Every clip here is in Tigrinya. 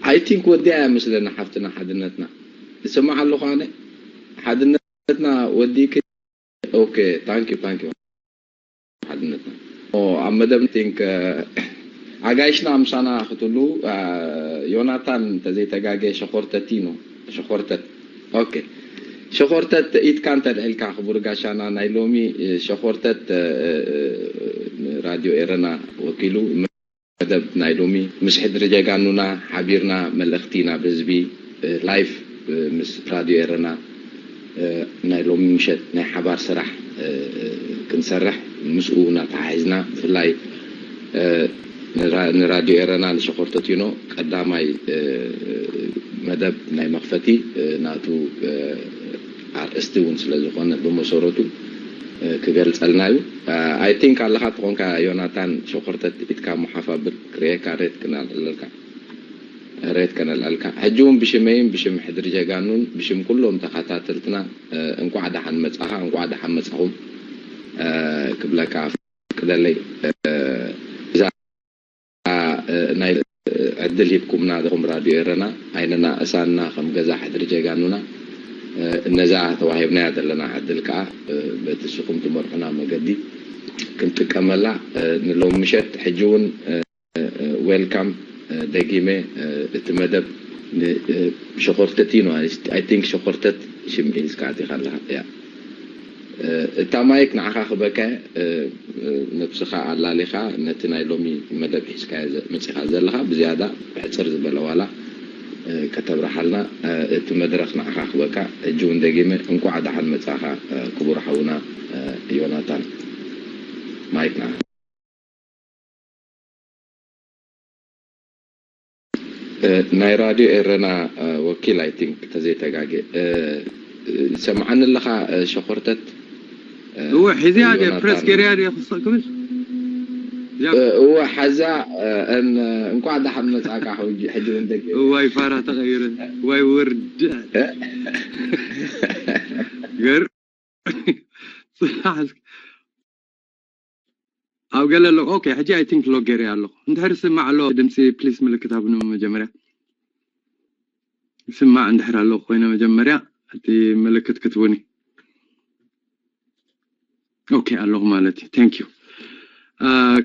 I think ወዲኣ እያ መስለኒ ሓፍትና ሓድነትና። እሰማዕ ኣለኹ ኣነ። ሓድነትና ወዲእኪ። Okay, thank you, thank you። ሓድነትና። ኦ፣ ኣብ መደብ I think ኣጋይሽና ምሳና ክትሉ። ዮናታን ተዘይተጋገ ሸኾርተት ኢኖ። ሸኾርተት። Okay። ሸኾርተት ኢትካ እንተልዕልካ ክቡር ጋሻና ናይ ሎሚ ሸኾርተት ራድዮ ኤረና ወኪሉ መደብ ናይ ሎሚ ምስ ሕድሪ ጀጋኑና ሓቢርና መልእኽቲ ናብ ህዝቢ ላይፍ ምስ ራድዮ ኤረና ናይ ሎሚ ምሸት ናይ ሓባር ስራሕ ክንሰርሕ ምስኡ እናተሓሒዝና ብፍላይ ንራድዮ ኤረና ንሸኾርተት ኢኖ ቀዳማይ መደብ ናይ መኽፈቲ ናቱ ኣርእስቲ እውን ስለ ዝኾነ ብመሰረቱ ክገልጸልና እዩ። I think ኣለኻ ተኾንካ ዮናታን ሸኾርተት ኢትካ ሙሓፍ ኣብል ክርእየካ ሬት ክነልዕለልካ ሬት ከነልዕልካ ሕጂ እውን ብሽመይን ብሽም ሕድሪ ጀጋኑን ብሽም ኩሎም ተኸታተልትና እንቋዕ ደሓን መጻኻ እንቋዕ ደሓን መጻኹም ክብለካ ፍቅደለይ። እዛ ናይ ዕድል ሂብኩምና ዲኹም ራድዮ ኤረና ኣይንናእሳና ከም ገዛ ሕድሪ ጀጋኑና ነዛ ተዋሂብናያ ዘለና ዕድል ከዓ በቲ ስኹም ትመርሑና መገዲ ክንጥቀመላ ንሎም ምሸት ሕጂ እውን welcome ደጊመ እቲ መደብ ሸኾርተት ኢኖ። I think ሸኾርተት ሽም ሒዝካ ኣቲኻ ኣለኻ እያ። እታ ማይክ ንዓኻ ክበካ ነብስኻ ኣላሊኻ ነቲ ናይ ሎሚ መደብ ሒዝካ መፂኻ ዘለኻ ብዝያዳ ብሕፅር ዝበለ ዋላ ከተብርሓልና እቲ መድረኽ ንዓኻ ክበካ። ሕጂ እውን ደጊመ እንቋዕ ደሓን መፃኻ ክቡር ሓውና ዮናታን። ማይክ ንዓኻ። ናይ ራድዮ ኤረና ወኪል I think ተዘይተጋገ ሰምዓኒ ኣለኻ ሸኾርተት። እወ ሒዝያ ድየ ፕረስ ገይርያ ድየ ክስቕ ክብል እወ ሓዛ። እንቋዕ ደሓን መጻእካ ሕጂ ሕጂ እውን ደገ እዋይ ፋራ ተቐይረ ዋይ ወርድ ገር ጽናሕ ኣብ ገለ ኣሎ okay ሕጂ I think log ገይረ ኣለኹ። እንድሕር ስማዕ ኣሎ ድምፂ please ምልክት ኣብኑ መጀመርያ ስማዕ እንድሕር ኣለኹ ኮይነ መጀመርያ እቲ ምልክት ክትቡኒ okay ኣለኹ ማለት እዩ። Thank you።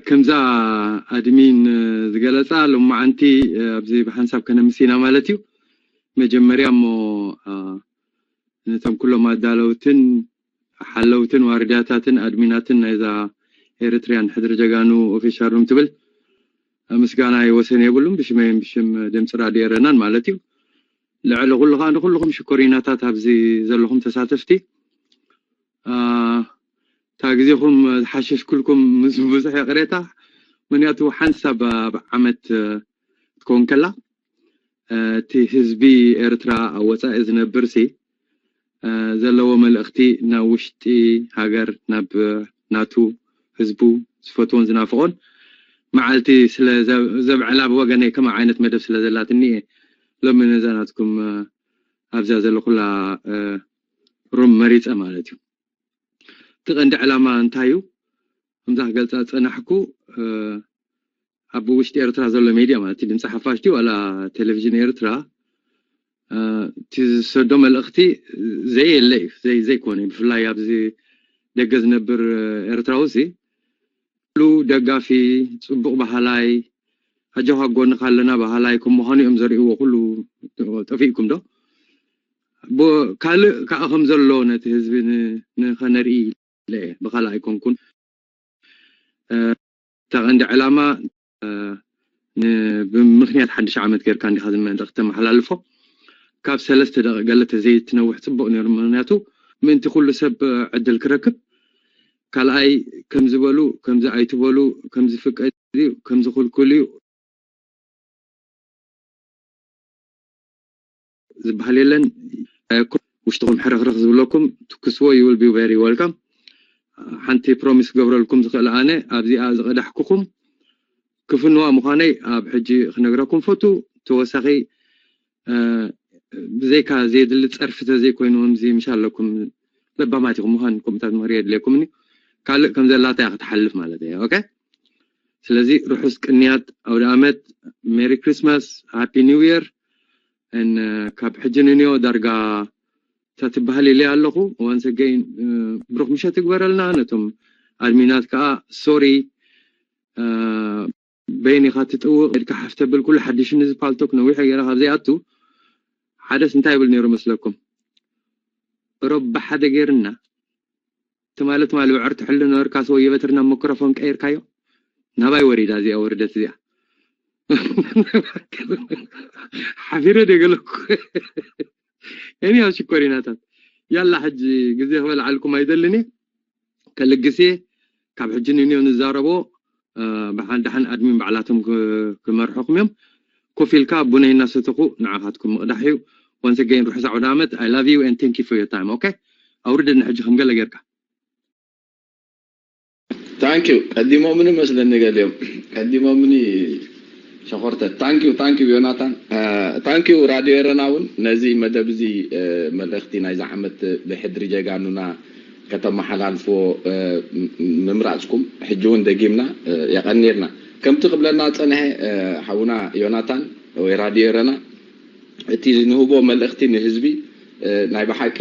ከምዛ ኣድሚን ዝገለፃ ሎማዓንቲ ኣብዚ ብሓንሳብ ከነምስ ኢና ማለት እዩ። መጀመርያ እሞ ነቶም ኩሎም ኣዳለውትን ሓለውትን ዋርድያታትን ኣድሚናትን ናይዛ ኤርትርያን ሕድሪ ጀጋኑ ኦፊሻል ሩም ትብል ምስጋና ይወሰን የብሉም። ብሽመይን ብሽም ድምፂ ራድዮ ኤረናን ማለት እዩ። ልዕሊ ኩሉ ከዓ ንኩልኩም ሽኮሪናታት ኣብዚ ዘለኹም ተሳተፍቲ እታ ግዜኹም ዝሓሸሽኩልኩም ምስ ብዙሕ ይቕሬታ። ምክንያቱ ሓንሳብ ኣብ ዓመት ትከውን ከላ እቲ ህዝቢ ኤርትራ ኣብ ወፃኢ ዝነብር ሲ ዘለዎ መልእኽቲ ናብ ውሽጢ ሃገር ናብ ናቱ ህዝቡ ዝፈትዎን ዝናፍቖን መዓልቲ ስለ ዘብዕላ ብወገነይ ከመ ዓይነት መደብ ስለ ዘላትኒ እየ ሎሚ ነዛ ናትኩም ኣብዛ ዘለኹላ ሩም መሪፀ ማለት እዩ። እቲ ቀንዲ ዕላማ እንታይ እዩ? ከምዛ ክገልፃ ዝፀናሕኩ ኣብ ውሽጢ ኤርትራ ዘሎ ሜድያ ማለት ድምፂ ሓፋሽ ድዩ ዋላ ቴሌቪዥን ኤርትራ እቲ ዝሰዶ መልእኽቲ ዘየለ እዩ ዘይኮነ ብፍላይ ኣብዚ ደገ ዝነብር ኤርትራዊ ሲ ኩሉ ደጋፊ ፅቡቕ ባህላይ ኣጆኻ ጎንኻ ኣለና ባህላይ ከም ምዃኑ እዮም ዘርእዎ ኩሉ ጠፊእኩም ዶ ካልእ ከዓ ከም ዘሎ ነቲ ህዝቢ ንኸነርኢ ኢለ እየ ብኻልእ ኣይኮንኩን ተቐንዲ ዕላማ ብምክንያት ሓድሽ ዓመት ጌርካ እንዲኻ ዝመንጠ ክተመሓላልፎ ካብ ሰለስተ ደቂ ገለ ተዘይትነውሕ ፅቡቅ ነይሩ ምክንያቱ ምእንቲ ኩሉ ሰብ ዕድል ክረክብ ካልኣይ ከምዝበሉ ከምዚ ኣይትበሉ ከምዝፍቀድ እዩ ከምዝክልክል እዩ ዝበሃል የለን። ውሽጥኹም ሕርኽርኽ ዝብለኩም ትኩስዎ you will be very welcome። ሓንቲ ፕሮሚስ ክገብረልኩም ዝኽእል ኣነ ኣብዚኣ ዝቐዳሕኩኹም ክፍንዋ ምዃነይ ኣብ ሕጂ ክነግረኩም ፈቱ። ተወሳኺ ብዘይካ ዘየድሊ ፀርፊ ተዘይኮይኑ ከምዚ ምሽ ኣለኩም ለባማት ኢኹም ምዃን ከምኡታት ምኽሪ የድልየኩምኒ ካልእ ከም ዘላታ እያ ክትሓልፍ ማለት እየ ኦኬ ስለዚ ርሑስ ቅንያት ኣውደ ኣመት Merry Christmas, Happy New Year, and uh, ካብ ሕጂ ንንዮ ዳርጋ ተትበሃል ኢለ ኣለኹ። Once again ብሩኽ ምሸት ይግበረልና። ነቶም ኣድሚናት ከዓ ሶሪ፣ በይን ኢኻ ትጥውቕ ኢልካ ሓፍ ተብል። ኩሉ ሓድሽ ንዚ ፓልቶክ ነዊሕ ገይረ ካብ ዘይኣቱ ሓደስ እንታይ ይብል ነይሩ መስለኩም? ረባ ሓደ ገይርና ትማሊ ትማሊ ብዕር ትሕሉ ነበርካ። ሰው የበትርና መክሮፎን ቀይርካዮ። ናባይ ወሪዳ እዚኣ ወርደት እዚኣ ሓፊረ ደገለኩ። እኔ ያው ሽኮሪናታት ያላ ሕጂ ግዜ ክበልዓልኩም ኣይደልን እየ። ከልግስ እየ። ካብ ሕጂ ንንዮ ንዛረቦ። ብሓን ደሓን ኣድሚን ባዕላቶም ክመርሑኹም እዮም። ኮፍ ኢልካ ቡነይ እናሰተኹ ንዓኻትኩም ምቕዳሕ እዩ። Once again ርሑስ ዓውደ ዓመት። I love you and thank you for your time. Okay? ኣውርደኒ ሕጂ ከም ገለ ጌርካ። Thank you። ቀዲሞምኒ መስለኒ ገሊኦም ቀዲሞምኒ። ሸኾርተ thank you thank you ዮናታን። Thank you ራድዮ ኤረና እውን ነዚ መደብ እዚ መልእኽቲ ናይዚ ዓመት ብሕድሪ ጀጋኑና ከተመሓላልፍዎ ምምራፅኩም ሕጂ እውን ደጊምና የቐኒልና። ከምቲ ክብለና ፀንሐ ሓውና ዮናታን ወይ ራድዮ ኤረና እቲ ንህቦ መልእኽቲ ንህዝቢ ናይ ብሓቂ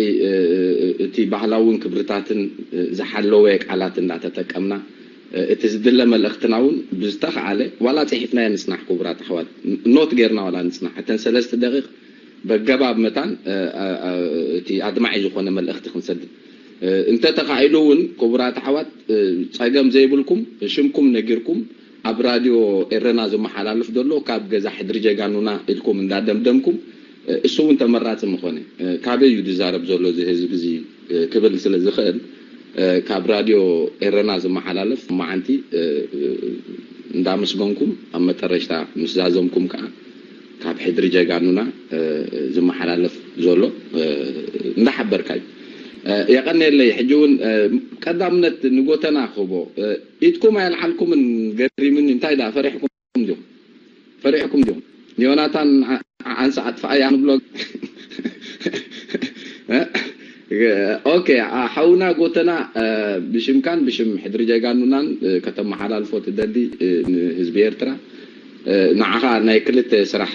እቲ ባህላውን ክብርታትን ዝሓለወ ቃላት እንዳተጠቀምና እቲ ዝድለ መልእኽትና እውን ብዝተኸኣለ ዋላ ፅሒፍናዮ ንፅናሕ ክቡራት ኣሕዋት ኖት ጌርና ዋላ ንፅናሕ እተን ሰለስተ ደቂቕ በገባብ መታን እቲ ኣድማዒ ዝኾነ መልእኽቲ ክንሰድድ እንተተኻኢሉ እውን ክቡራት ኣሕዋት ፀገም ዘይብልኩም ሽምኩም ነጊርኩም ኣብ ራድዮ ኤረና ዝመሓላልፍ ዘሎ ካብ ገዛ ሕድሪ ጀጋኑና ኢልኩም እንዳደምደምኩም እሱ እውን ተመራፂ ምኾነ። ካበይ እዩ ዝዛረብ ዘሎ እዚ ህዝቢ እዚ ክብል ስለ ዝኽእል ካብ ራድዮ ኤረና ዝመሓላለፍ መዓንቲ እንዳመስገንኩም ኣብ መጠረሽታ ምስ ዛዘምኩም ከዓ ካብ ሕድሪ ጀጋኑና ዝመሓላለፍ ዘሎ እንዳሓበርካ እዩ። የቐንየለይ። ሕጂ እውን ቀዳምነት ንጎተና ክህቦ ኢድኩም ኣየልዓልኩምን ገሪምኒ። እንታይ ደኣ ፈሪሕኩም ዲኹም? ፈሪሕኩም ዲኹም? ዮናታን ዓንሳ ኣጥፍኣያ ንብሎ። ኦኬ ሓውና ጎተና ብሽምካን ብሽም ሕድሪ ጀጋኑናን ከተመሓላልፎ ትደሊ ንህዝቢ ኤርትራ ንዓኻ ናይ ክልተ ስራሕ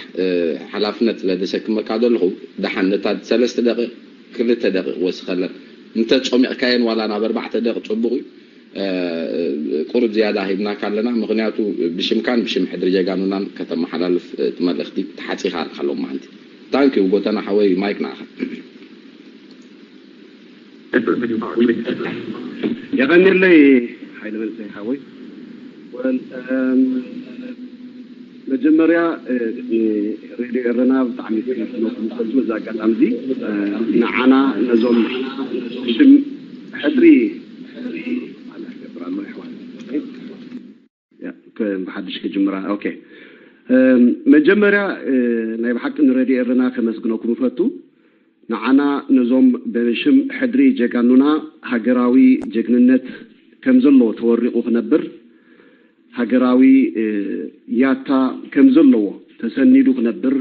ሓላፍነት ስለ ዘሰክመካ ዘለኹ ደሓን ነታ ሰለስተ ደቂቕ ክልተ ደቂቕ ወስኸለን እንተ ጾሚቕካየን ዋላ ናብ ኣርባዕተ ደቂቕ ጽቡቕ እዩ። ቁሩብ ዝያዳ ሂብናካ ኣለና ምኽንያቱ ብሽምካን ብሽም ሕድሪ ጀጋኑናን ከተመሓላልፍ እቲ መልእኽቲ ተሓፂኻ ኣለካ ሎም መዓንቲ። Thank you ጎተና ሓወይ ማይክ ንዓኻ። የቐንየለይ ሓይለ መንሰይ ሓወይ። መጀመርያ ሬድዮ ኤረና ብጣዕሚ ክነመስግነኩም ንፈቱ። በዚ ኣጋጣሚ እዚ ንዓና ነዞም ሽም ሕድሪ ብሓድሽ ክጅምራ። ኦኬ መጀመርያ ናይ ብሓቂ ንሬድዮ ኤረና ከመስግነኩም እፈቱ። ንዓና ነዞም ብሽም ሕድሪ ጀጋኑና ሃገራዊ ጀግንነት ከም ዘለዎ ተወሪቑ ክነብር፣ ሃገራዊ ያታ ከም ዘለዎ ተሰኒዱ ክነብር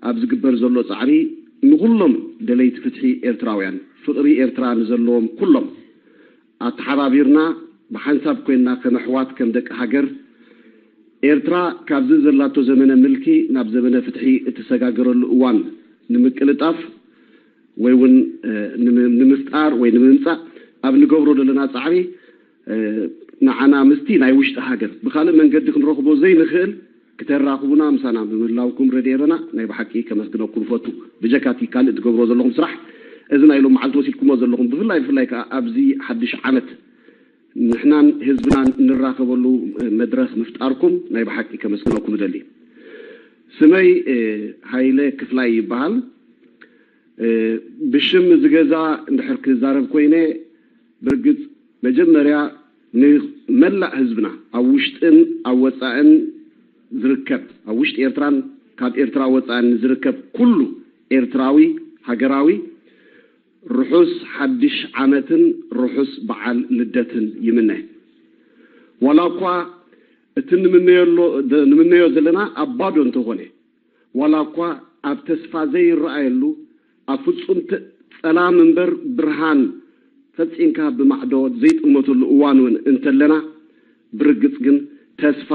ኣብ ዝግበር ዘሎ ጻዕሪ ንኹሎም ደለይቲ ፍትሒ ኤርትራውያን ፍቕሪ ኤርትራ ንዘለዎም ኩሎም ኣተሓባቢርና ብሓንሳብ ኮይንና ከም ኣሕዋት ከም ደቂ ሃገር ኤርትራ ካብዚ ዘላቶ ዘመነ ምልኪ ናብ ዘመነ ፍትሒ እትሰጋገረሉ እዋን ንምቅልጣፍ ወይ እውን ንምፍጣር ወይ ንምምፃእ ኣብ ንገብሮ ዘለና ፃዕሪ ንዓና ምስቲ ናይ ውሽጢ ሃገር ብካልእ መንገዲ ክንረኽቦ ዘይንኽእል ክተራኽቡና ምሳና ብምህላውኩም ረድኤረና ናይ ብሓቂ ከመስግነኩም እፈቱ። ብጀካቲ ካልእ ትገብሮ ዘለኹም ስራሕ እዚ ናይ ሎም መዓልቲ ወሲድኩሞ ዘለኹም ብፍላይ ብፍላይ ከዓ ኣብዚ ሓድሽ ዓመት ንሕናን ህዝብናን እንራኸበሉ መድረኽ ምፍጣርኩም ናይ ብሓቂ ከመስግነኩም እደሊ። ስመይ ሃይለ ክፍላይ ይበሃል። ብሽም እዚ ገዛ እንድሕር ክዛረብ ኮይነ ብርግፅ መጀመርያ ንመላእ ህዝብና ኣብ ውሽጥን ኣብ ወፃእን ዝርከብ ኣብ ውሽጢ ኤርትራን ካብ ኤርትራ ወፃእን ዝርከብ ኩሉ ኤርትራዊ ሃገራዊ ርሑስ ሓድሽ ዓመትን ርሑስ በዓል ልደትን ይምነ። ዋላ እኳ እቲ ንምነዮ ዘለና ኣብ ባዶ እንተኾነ ዋላ እኳ ኣብ ተስፋ ዘይረኣየሉ ኣብ ፍጹም ጸላም እምበር ብርሃን ፈጺምካ ብማዕዶ ዘይጥመተሉ እዋን እውን እንተለና ብርግጽ ግን ተስፋ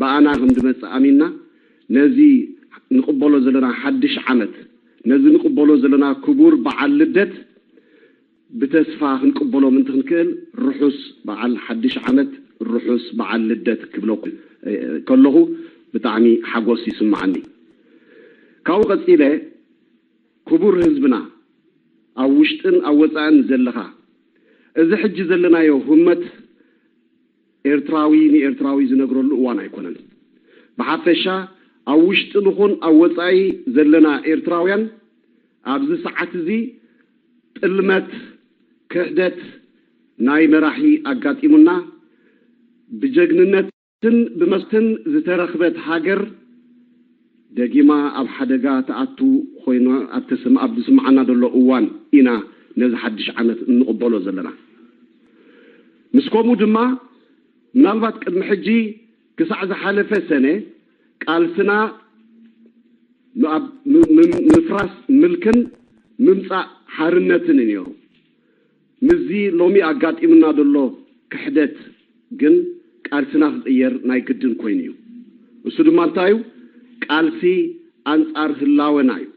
ብኣና ከም ዝመጽእ ኣሚንና ነዚ ንቕበሎ ዘለና ሓድሽ ዓመት፣ ነዚ ንቕበሎ ዘለና ክቡር በዓል ልደት ብተስፋ ክንቅበሎ ምእንቲ ክንክእል፣ ርሑስ በዓል ሓድሽ ዓመት፣ ርሑስ በዓል ልደት ክብለኩም ከለኹ ብጣዕሚ ሓጎስ ይስምዓኒ። ካብኡ ቀጺለ፣ ክቡር ህዝብና፣ ኣብ ውሽጥን ኣብ ወጻእን ዘለኻ፣ እዚ ሕጂ ዘለናዮ ህመት ኤርትራዊ ንኤርትራዊ ዝነግረሉ እዋን ኣይኮነን። ብሓፈሻ፣ ኣብ ውሽጢ ንኹን ኣብ ወጻኢ ዘለና ኤርትራውያን፣ ኣብዚ ሰዓት እዚ ጥልመት፣ ክሕደት ናይ መራሒ ኣጋጢሙና፣ ብጀግንነትን ብመስትን ዝተረኽበት ሃገር ደጊማ ኣብ ሓደጋ ትኣቱ ኮይና ኣብ ተስም-፣ ኣብ ዝስምዓና ዘሎ እዋን ኢና ነዚ ሓድሽ ዓመት እንቕበሎ ዘለና። ምስ ከምኡ ድማ፣ ምናልባት ቅድሚ ሕጂ ክሳዕ ዝሓለፈ ሰነ ቃልስና ም-፣ ኣብ ም-፣ ም-፣ ምፍራስ ምልክን ምምጻእ ሓርነትን እዩ ነይሩ። ምስዚ ሎሚ ኣጋጢሙና ዘሎ ክሕደት ግን ቃልስና ክቕየር ናይ ግድን ኮይኑ እዩ። እሱ ድማ እንታይ እዩ? ቃልሲ ኣንጻር ህላወና እዩ።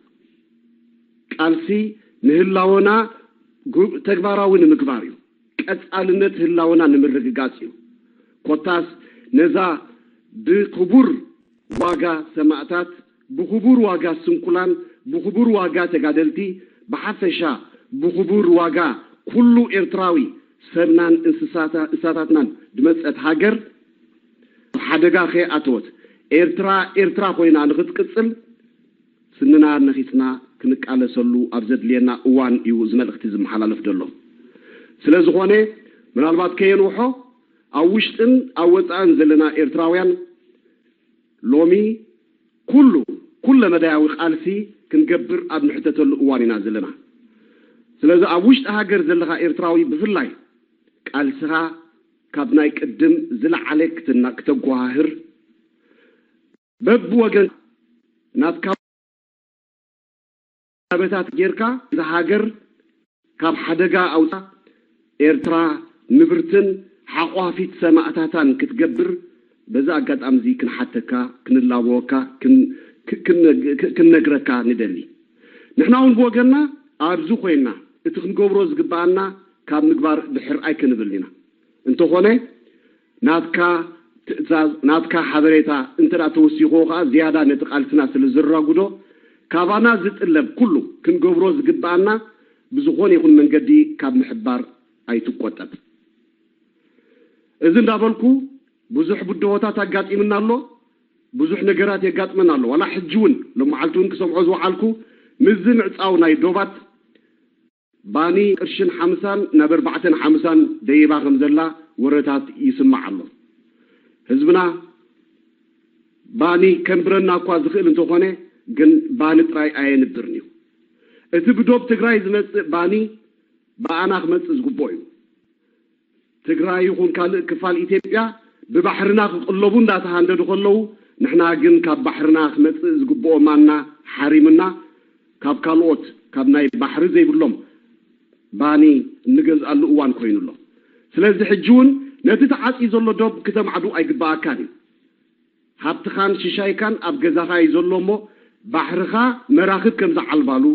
ቃልሲ ንህላወና ጉ-፣ ተግባራዊ ንምግባር እዩ። ቀጻልነት ህላወና ንምርግጋጽ እዩ። ኮታስ ነዛ ብክቡር ዋጋ ሰማእታት፣ ብክቡር ዋጋ ስንኩላን፣ ብክቡር ዋጋ ተጋደልቲ፣ ብሓፈሻ ብክቡር ዋጋ ኩሉ ኤርትራዊ ሰብናን እንስሳታ-፣ እንስሳታትናን ዝመጸት ሃገር ኣብ ሓደጋ ከይኣተወት፣ ኤርትራ ኤርትራ ኮይና ንኽትቅጽል ስንና ነኺስና ክንቃለሰሉ ኣብ ዘድልየና እዋን እዩ እዚ መልእኽቲ ዝመሓላለፍ ዘሎ። ስለ ዝኾነ፣ ምናልባት ከየንውሖ፣ ኣብ ውሽጥን ኣብ ወጻእን ዘለና ኤርትራውያን ሎሚ ኩሉ፣ ኩለ መዳያዊ ቃልሲ ክንገብር ኣብ ንሕተተሉ እዋን ኢና ዘለና። ስለዚ ኣብ ውሽጢ ሃገር ዘለኻ ኤርትራዊ ብፍላይ ቃልስኻ ካብ ናይ ቅድም ዝለዓለ ክትና-፣ ክተጓሃህር፣ በብወገን ናትካ በታት ጌርካ እዛ ሃገር ካብ ሓደጋ ኣውጻ፣ ኤርትራ ንብርትን ሓቋፊት ሰማእታታን ክትገብር በዚ ኣጋጣሚ እዚ ክንሓተካ፣ ክንላበወካ፣ ክን-፣ ክ-፣ ክን-፣ ክ-፣ ክንነግረካ ንደሊ። ንሕና እውን ብወገንና ኣብዚ ኮይንና እቲ ክንገብሮ ዝግብኣና ካብ ምግባር ድሕር ኣይክንብልን ኢና። እንተኾነ ናትካ ትእዛዝ፣ ናትካ ሓበሬታ እንተ ደኣ ተወሲኽዎ ከኣ ዝያዳ ነቲ ቃልስና ስለ ዘራጉዶ፣ ካባና ዝጥለብ ኩሉ ክንገብሮ ዝግብኣና ብዝኾነ ይኹን መንገዲ ካብ ምሕባር ኣይትቆጠብ። እዚ እንዳበልኩ ብዙሕ ብድሆታት ኣጋጢምና ኣሎ፣ ብዙሕ ነገራት የጋጥመና ኣሎ። ዋላ ሕጂ እውን ሎመዓልቲ እውን ክሰምዖ ዝወዓልኩ ምስዚ ምዕጻው ናይ ዶባት ባኒ ቅርሽን ሓምሳን ናብ ኣርባዕተን ሓምሳን ደይባ ከም ዘላ ወረታት ይስማዕ ኣሎ። ህዝብና ባኒ ከንብረና እኳ ዝኽእል እንተኾነ፣ ግን ባኒ ጥራይ ኣየንብርን እዩ። እቲ ብዶብ ትግራይ ዝመጽእ ባኒ ብኣና ክመጽእ ዝግብኦ እዩ። ትግራይ ይኹን ካልእ ክፋል ኢትዮጵያ ብባሕርና ክቕለቡ እንዳተሃንደዱ ከለዉ፣ ንሕና ግን ካብ ባሕርና ክመጽእ ዝግብኦ ማና ሓሪምና፣ ካብ ካልኦት፣ ካብ ናይ ባሕሪ ዘይብሎም ባኒ እንገዝኣሉ እዋን ኮይኑ ኣሎ። ስለዚ ሕጂ እውን ነቲ ተዓጽዩ ዘሎ ዶብ ክተማዕዱ ኣይግብኣካን እዩ። ሃብትኻን ሽሻይካን ኣብ ገዛኻ እዩ ዘሎ እሞ፣ ባሕርኻ መራኽብ ከም ዝዓልባሉ፣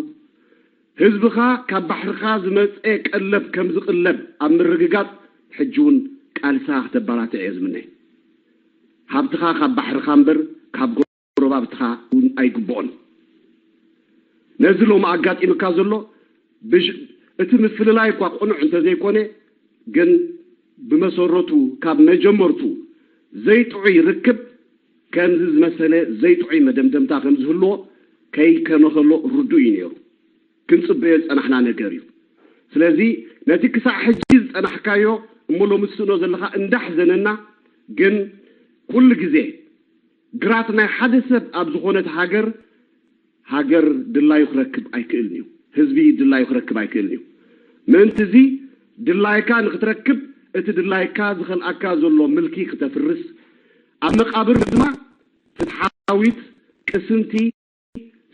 ህዝብኻ ካብ ባሕርኻ ዝመጸ ቀለብ ከም ዝቕለብ ኣብ ምርግጋጽ ሕጂ እውን ቃልስኻ ክተበራትዕ እየ ዝምነ። ሃብትኻ ካብ ባሕርኻ እምበር ካብ ጎረባብትኻ እውን ኣይግብኦን። ነዚ ሎሚ ኣጋጢምካ ዘሎ ብሽ-፣ እቲ ምፍልላይ እኳ ቅኑዕ እንተዘይኮነ፣ ግን ብመሰረቱ ካብ መጀመርቱ ዘይጥዑይ ርክብ ከምዚ ዝመሰለ ዘይጥዑይ መደምደምታ ከም ዝህልዎ ከይከነ ከሎ ርዱእ እዩ ነይሩ። ክንጽበዮ ዝጸናሕና ነገር እዩ። ስለዚ ነቲ ክሳዕ ሕጂ ዝጸናሕካዮ እሞ ሎሚ ትስእኖ ዘለኻ እንዳሕዘነና፣ ግን ኩሉ ግዜ ግራት ናይ ሓደ ሰብ ኣብ ዝኾነት ሃገር፣ ሃገር ድላዩ ክረክብ ኣይክእልን እዩ። ህዝቢ ድላዩ ክረክብ ኣይክእልን እዩ። ምእንቲ እዚ ድላይካ ንክትረክብ፣ እቲ ድላይካ ዝኸልኣካ ዘሎ ምልኪ ክተፍርስ፣ ኣብ መቃብር ድማ ፍትሓዊት፣ ቅስንቲ፣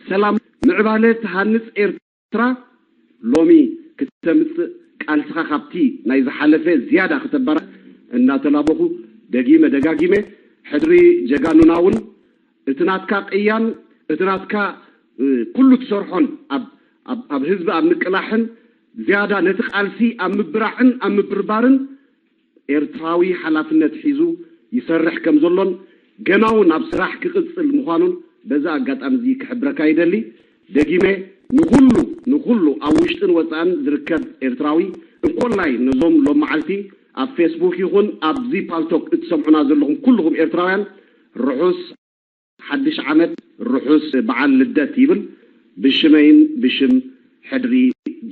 ሰላም፣ ምዕባለ ትሃንጽ ኤርትራ ሎሚ ክተምጽእ፣ ቃልስኻ ካብቲ ናይ ዝሓለፈ ዝያዳ ክተበራ እናተላበኹ፣ ደጊመ ደጋጊመ፣ ሕድሪ ጀጋኑና እውን እቲ ናትካ ቅያን እቲ ናትካ ኩሉ ትሰርሖን ኣብ ህዝቢ ኣብ ምቅላሕን ዝያዳ ነቲ ቃልሲ ኣብ ምብራዕን ኣብ ምብርባርን ኤርትራዊ ሓላፍነት ሒዙ ይሰርሕ ከም ዘሎን ገና እውን ኣብ ስራሕ ክቕጽል ምዃኑን በዚ ኣጋጣሚ እዚ ክሕብረካ ይደሊ። ደጊመ ንኹሉ ንኹሉ ኣብ ውሽጥን ወጻእን ዝርከብ ኤርትራዊ እንኮላይ ነዞም ሎም መዓልቲ ኣብ ፌስቡክ ይኹን ኣብዚ ፓልቶክ እትሰምዑና ዘለኹም ኩልኹም ኤርትራውያን ርሑስ ሓድሽ ዓመት ርሑስ በዓል ልደት ይብል ብሽመይን ብሽም ሕድሪ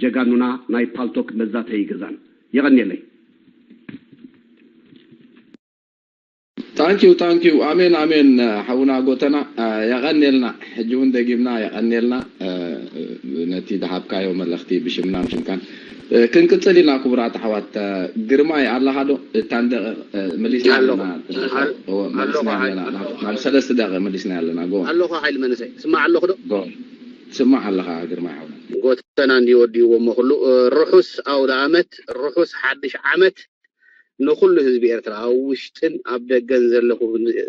ጀጋኑና ናይ ፓልቶክ መዛተይ ገዛን የቐንየለይ። ታንኪዩ ታንኪዩ ኣሜን ኣሜን ሓውና ጎተና የቐንየልና። ሕጂ እውን ደጊምና የቐንየልና ነቲ ዝሃብካዮ መልእኽቲ ብሽምና ብሽምካን ክንቅጽል ኢና። ክቡራት ኣሕዋት ግርማይ ኣለኻ ዶ? እታን ደቂቕ መሊስና ኣለና። መሊስና ኣለና። ናብ ሰለስተ ደቂቕ መሊስና ኣለና። ጎ ኣለኹ ሓይሊ መንእሰይ ስማዕ ኣለኹ ዶ? ጎ ትስማዕ ኣለኻ ግርማይ ሓውና። ጎተና እንዲ ወዲእዎ እሞ ኩሉ ርሑስ ኣውደ ኣመት ርሑስ ሓድሽ ዓመት ንኹሉ ህዝቢ ኤርትራ ኣብ ውሽጥን ኣብ ደገን ዘለኹ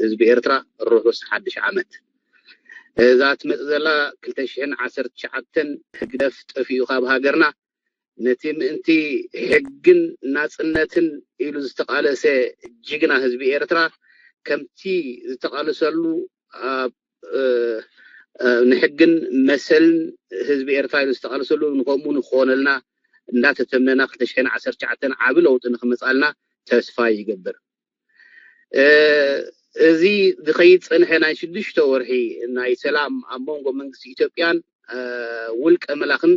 ህዝቢ ኤርትራ ርሑስ ሓድሽ ዓመት። እዛ ትመጽእ ዘላ ክልተ ሽሕን ዓሰርተ ትሽዓተን ህግደፍ ጠፊኡ ካብ ሃገርና ነቲ ምእንቲ ሕግን ናጽነትን ኢሉ ዝተቓለሰ ጅግና ህዝቢ ኤርትራ ከምቲ ዝተቓለሰሉ ኣብ ንሕግን መሰልን ህዝቢ ኤርትራ ኢሉ ዝተቓለሰሉ ንከምኡ ንክኾነልና እንዳተተምነና ክልተ ሽሕን ዓሰርተ ትሽዓተን ዓቢ ለውጢ ንክመጻልና ተስፋ ይገብር። እዚ ዝኸይድ ዝጸንሐ ናይ ሽዱሽተ ወርሒ ናይ ሰላም ኣብ መንጎ መንግስቲ ኢትዮጵያን ውልቀ መላኽን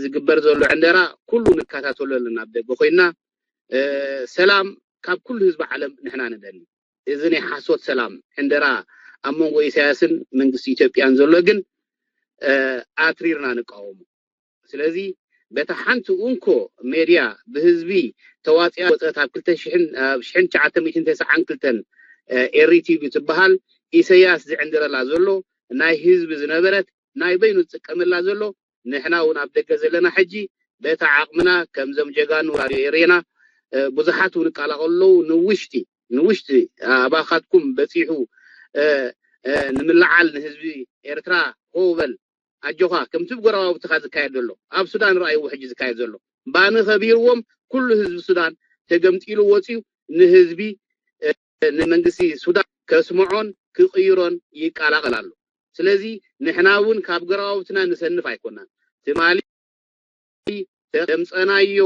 ዝግበር ዘሎ ዕንደራ ኩሉ ንከታተሎ ኣለና። ኣብ ደገ ኮይና ሰላም ካብ ኩሉ ህዝቢ ዓለም ንሕና ንደሊ። እዚ ናይ ሓሶት ሰላም ዕንደራ ኣብ መንጎ ኢሳያስን መንግስቲ ኢትዮጵያን ዘሎ ግን ኣትሪርና ንቃወሞ። ስለዚ በታ ሓንቲ እንኮ ሜድያ ብህዝቢ ተዋፂኣ ወፀት ኣብ ክልተ ሽሕን ኣብ ሽሕን ትሽዓተ ሚእትን ተስዓን ክልተን ኤሪ ቲቪ ትበሃል ኢሰያስ ዝዕንድረላ ዘሎ ናይ ህዝቢ ዝነበረት ናይ በይኑ ዝጥቀመላ ዘሎ ንሕና እውን ኣብ ደገ ዘለና ሕጂ በታ ዓቕምና ከምዞም ጀጋኑ ራድዮ ኤሬና ብዙሓት እውን ይቀላቐሉ ኣለዉ ንውሽጢ ንውሽጢ ኣባኻትኩም በፂሑ ንምልዓል ንህዝቢ ኤርትራ ሆ በል ኣጆኻ ከምቲ ብጎረባብትኻ ዝካየድ ዘሎ ኣብ ሱዳን ረኣይዎ ሕጂ ዝካየድ ዘሎ ባኒ ከቢርዎም ኩሉ ህዝቢ ሱዳን ተገምጢሉ ወፅዩ ንህዝቢ ንመንግስቲ ሱዳን ከስምዖን ክቕይሮን ይቀላቐል ኣሎ። ስለዚ ንሕና እውን ካብ ጎረባብትና ንሰንፍ ኣይኮናን። ትማሊ ዘምፀናዮ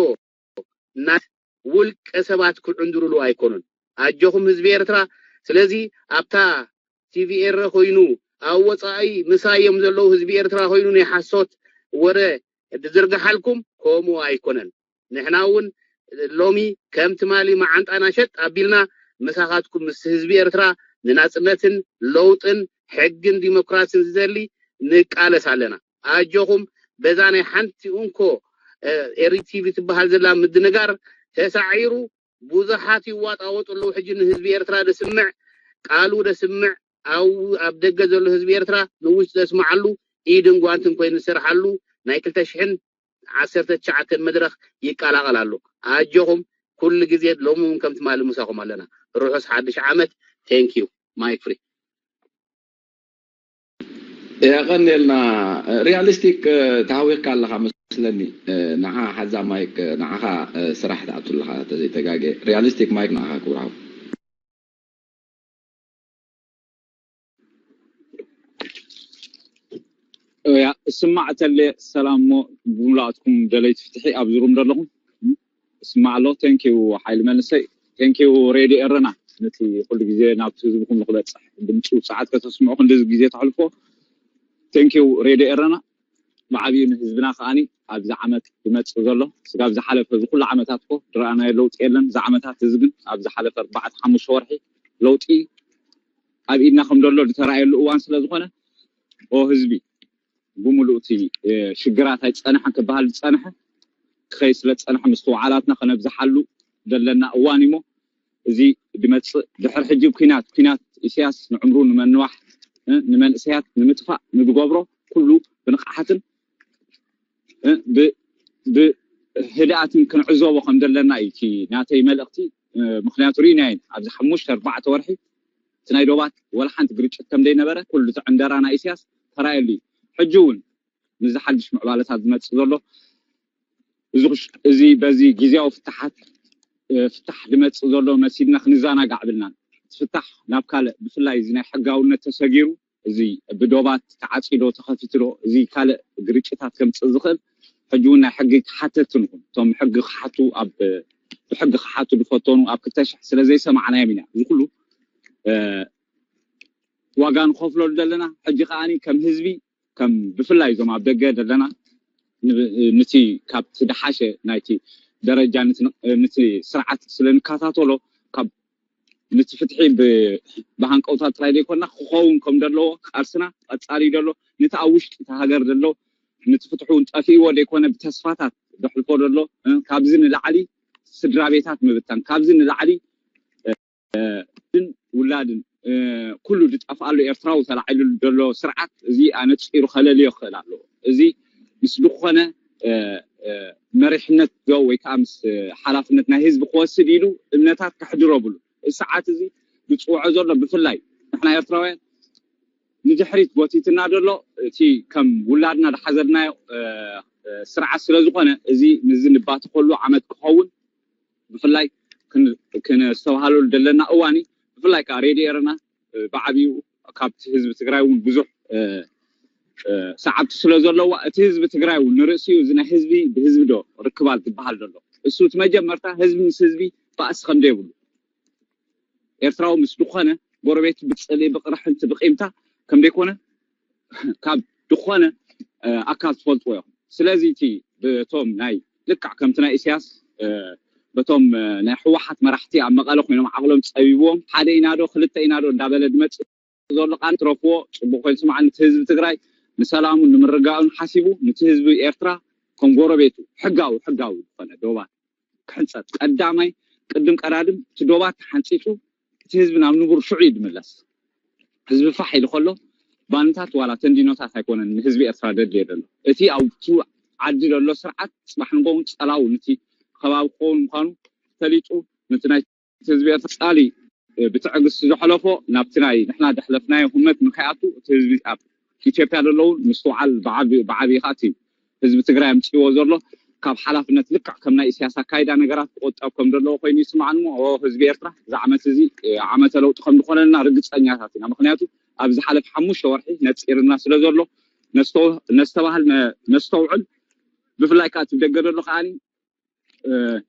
ናይ ውልቀ ሰባት ክዕንድሩሉ ኣይኮኑን። ኣጆኹም ህዝቢ ኤርትራ። ስለዚ ኣብታ ቲቪ ኤረ ኮይኑ ኣብ ወፃኢ ምሳይ እዮም ዘለዉ ህዝቢ ኤርትራ ኮይኑ ናይ ሓሶት ወረ ዝዝርግሓልኩም ከምኡ ኣይኮነን። ንሕና እውን ሎሚ ከም ትማሊ መዓንጣና ሸጥ ኣቢልና ምሳኻትኩም ምስ ህዝቢ ኤርትራ ንናፅነትን ለውጥን ሕግን ዲሞክራሲን ዝደሊ ንቃለስ ኣለና። ኣጆኹም በዛ ናይ ሓንቲ እንኮ ኤሪ ቲቪ ትበሃል ዘላ ምድንጋር ተሳዒሩ ብዙሓት ይዋጣወጡ ኣለዉ። ሕጂ ንህዝቢ ኤርትራ ደስምዕ ቃሉ ደስምዕ ኣብ ኣብ ደገ ዘሎ ህዝቢ ኤርትራ ንውሽጢ ዘስምዓሉ ኢድን ጓንትን ኮይኑ ዝሰርሓሉ ናይ ክልተ ሽሕን ዓሰርተ ትሽዓተን መድረኽ ይቀላቐል ኣሎ። ኣጆኹም ኩሉ ግዜ ሎሚ እውን ከም ትማሊ ምሳኹም ኣለና። ርሑስ ሓድሽ ዓመት። Thank you. Mic free. የቐንየልና። ሪያሊስቲክ ተሃዊኽካ ኣለኻ መስለኒ። ንዓ ሓዛ ማይክ ንዓኻ ስራሕ ትኣቱ ኣለኻ ተዘይተጋገ። ሪያሊስቲክ ማይክ ንዓኻ ክቡር ሓው። ያ እስማዕ ተለ ሰላም ሞ ብሙሉኣትኩም ደለይቲ ፍትሒ ኣብዚ ሩም ዘለኹም እስማዕ ኣሎ። Thank you ሓይሊ መንሰይ። Thank you ሬድዮ ኤረና ነቲ ኩሉ ግዜ ናብቲ ህዝብኩም ንክበፅሕ ድምፂ ውፅዓት ከተስምዑ ክንድዚ ግዜ ተሕልፎ። Thank you ሬድዮ ኤረና። ብዓብዩ ንህዝብና ከዓኒ ኣብዚ ዓመት ዝመፅእ ዘሎ ስጋብ ዝሓለፈ እዚ ኩሉ ዓመታት እኮ ዝረኣናዮ ለውጢ የለን። እዚ ዓመታት እዚ ግን ኣብ ዝሓለፈ ኣርባዕተ ሓሙሽተ ወርሒ ለውጢ ኣብ ኢድና ከም ዘሎ ዝተረኣየሉ እዋን ስለ ዝኾነ ኦ ህዝቢ ብምሉእ እቲ ሽግራት ኣይፀንሐን ክበሃል ዝፀንሐ ክኸይ ስለ ዝፀንሐ ምስትውዓላትና ከነብዝሓሉ ዘለና እዋን እሞ እዚ ድመፅእ ድሕር ሕጂ ኩናት ኩናት ኢሳያስ ንዕምሩ ንመንዋሕ ንመንእሰያት ንምጥፋእ ንድገብሮ ኩሉ ብንቕሓትን ብህድኣትን ክንዕዘቦ ከም ዘለና እዩ እቲ ናተይ መልእኽቲ። ምክንያቱ ርኢናዮ ኣብዚ ሓሙሽተ ኣርባዕተ ወርሒ እቲ ናይ ዶባት ወላ ሓንቲ ግርጭት ከም ዘይነበረ ኩሉ እቲ ዕንደራ ናይ ኢሳያስ ተራእየሉ እዩ። ሕጂ እውን ምስዚ ሓድሽ ምዕባለታት ዝመፅእ ዘሎ እዚ ክሽ- እዚ በዚ ግዜያዊ ፍታሓት እ፣ ፍታሕ ዝመፅእ ዘሎ መሲልና ክንዘናጋዕ ብልና እቲ ፍታሕ ናብ ካልእ ብፍላይ እዚ ናይ ሕጋውነት ተሰጊሩ እዚ ብዶባት ተዓፂዶ ተኸፊትዶ እዚ ካልእ ግርጭታት ከምፅእ ዝኽእል ሕጂ እውን ናይ ሕጊ ተሓተቲ ንኹን እቶም ሕጊ ክሓቱ ኣብ ብሕጊ ክሓቱ ዝፈተኑ ኣብ ክልተ ሽሕ ስለ ዘይሰማዕናዮም ኢና እዚ ኩሉ እ፣ ዋጋ ንኸፍለሉ ዘለና ሕጂ ከዓኒ ከም ህዝቢ ከም ብፍላይ እዞም ኣብ ደገ ዘለና ን- ንቲ ካብቲ ድሓሸ ናይቲ ደረጃ ንቲ ንቲ ስርዓት ስለ ንከታተሎ ካብ ንቲ ፍትሒ ብ- ብሃንቀውታ ጥራይ ዘይኮና ክኸውን ከም ዘለዎ ቃልስና ቀጻሊ ዘሎ ንቲ ኣብ ውሽጢ እቲ ሃገር ዘሎ ንቲ ፍትሑ እውን ጠፊእዎ ዘይኮነ ብተስፋታት ዘሕልፎ ዘሎ እ፣ ካብዚ ንላዕሊ ስድራ ቤታት ምብታን ካብዚ ንላዕሊ ን ውላድን ኩሉ ዝጠፍኣሉ ኤርትራዊ ተላዒሉ ዘሎ ስርዓት እዚ ኣነፂሩ ከለልዮ ክኽእል ኣለዎ። እዚ ምስ ዝኾነ መሪሕነት ዶ ወይ ከዓ ምስ ሓላፍነት ናይ ህዝቢ ክወስድ ኢሉ እምነታት ከሕድሮ ብሉ። እዚ ሰዓት እዚ ዝፅውዖ ዘሎ ብፍላይ ንሕና ኤርትራውያን ንድሕሪት ጎቲትና ዘሎ እቲ ከም ውላድና ዝሓዘልናዮ ስርዓት ስለ ዝኾነ እዚ ምዚ ንባትኸሉ ዓመት ክኸውን ብፍላይ ክን- ክነስተባሃለሉ ዘለና እዋን እዩ። ብፍላይ ከዓ ሬድዮ ኤረና እ፣ ብዓብዩ ካብቲ ህዝቢ ትግራይ እውን ብዙሕ እ፣ እ፣ ሰዓብቲ ስለ ዘለዋ እቲ ህዝቢ ትግራይ እውን ንርእሲኡ እዚ ናይ ህዝቢ ብህዝቢ ዶ ርክባል ዝበሃል ዘሎ እሱ እቲ መጀመርታ ህዝቢ ምስ ህዝቢ ባእሲ ከም ዘይብሉ ኤርትራዊ ምስ ዝኾነ ጎረቤት ብፅልኢ ብቕርሕንቲ ብቂምታ ከም ዘይኮነ ካብ ዝኾነ ኣካል ትፈልጥዎ ኢኹም። ስለዚ እቲ በቶም ናይ ልክዕ ከምቲ ናይ ኢሳያስ በቶም ናይ ህወሓት መራሕቲ ኣብ መቐለ ኮይኖም ዓቕሎም ፀቢብዎም ሓደ ኢና ዶ ክልተ ኢና ዶ እንዳበለ ዝመፅእ ዘሎ ቃል ትረፍዎ ፅቡቅ ኮይኑ ስማዕ ንቲ ህዝቢ ትግራይ ንሰላሙን ንምርጋኡን ሓሲቡ ንቲ ህዝቢ ኤርትራ ከም ጎረቤቱ ሕጋዊ ሕጋዊ ዝኾነ ዶባት ክሕንፀፅ ቀዳማይ ቅድም ቀዳድም እቲ ዶባት ተሓንፂፁ እቲ ህዝቢ ናብ ንቡር ሽዑ እዩ ዝምለስ። ህዝቢ ፋሕ ኢሉ ከሎ ባንታት ዋላ ተንዲኖታት ኣይኮነን ንህዝቢ ኤርትራ ደድልዮ ዘሎ። እቲ ኣብቱ ዓዲ ዘሎ ስርዓት ፅባሕ ንጎውን ፀላው ንቲ ከባቢ ክኸውን ምኳኑ ፈሊጡ ንቲ ናይ ህዝቢ ኤርትራ ፃሊ ብትዕግስቲ ዝሐለፎ ናብቲ ናይ ንሕና ዘሕለፍናዮ ህመት ንከይኣቱ እቲ ህዝቢ ኣብ ኢትዮጵያ ዘለውን ምስትውዓል ብዓብዩ ከዓ እቲ ህዝቢ ትግራይ ኣምፅዎ ዘሎ ካብ ሓላፍነት ልክዕ ከም ናይ ኢሳያስ ኣካይዳ ነገራት ክቆጠብ ከም ዘለዎ ኮይኑ ይስማዕኒ እሞ ህዝቢ ኤርትራ እዚ ዓመት እዚ ዓመተ ለውጢ ከም ዝኾነልና ርግፀኛታት ኢና። ምክንያቱ ኣብ ዝሓለፈ ሓሙሽተ ወርሒ ነፂርና ስለ ዘሎ ነስተባህል ነስተውዕል ብፍላይ ከዓ እቲ ደገ ዘሎ ከዓኒ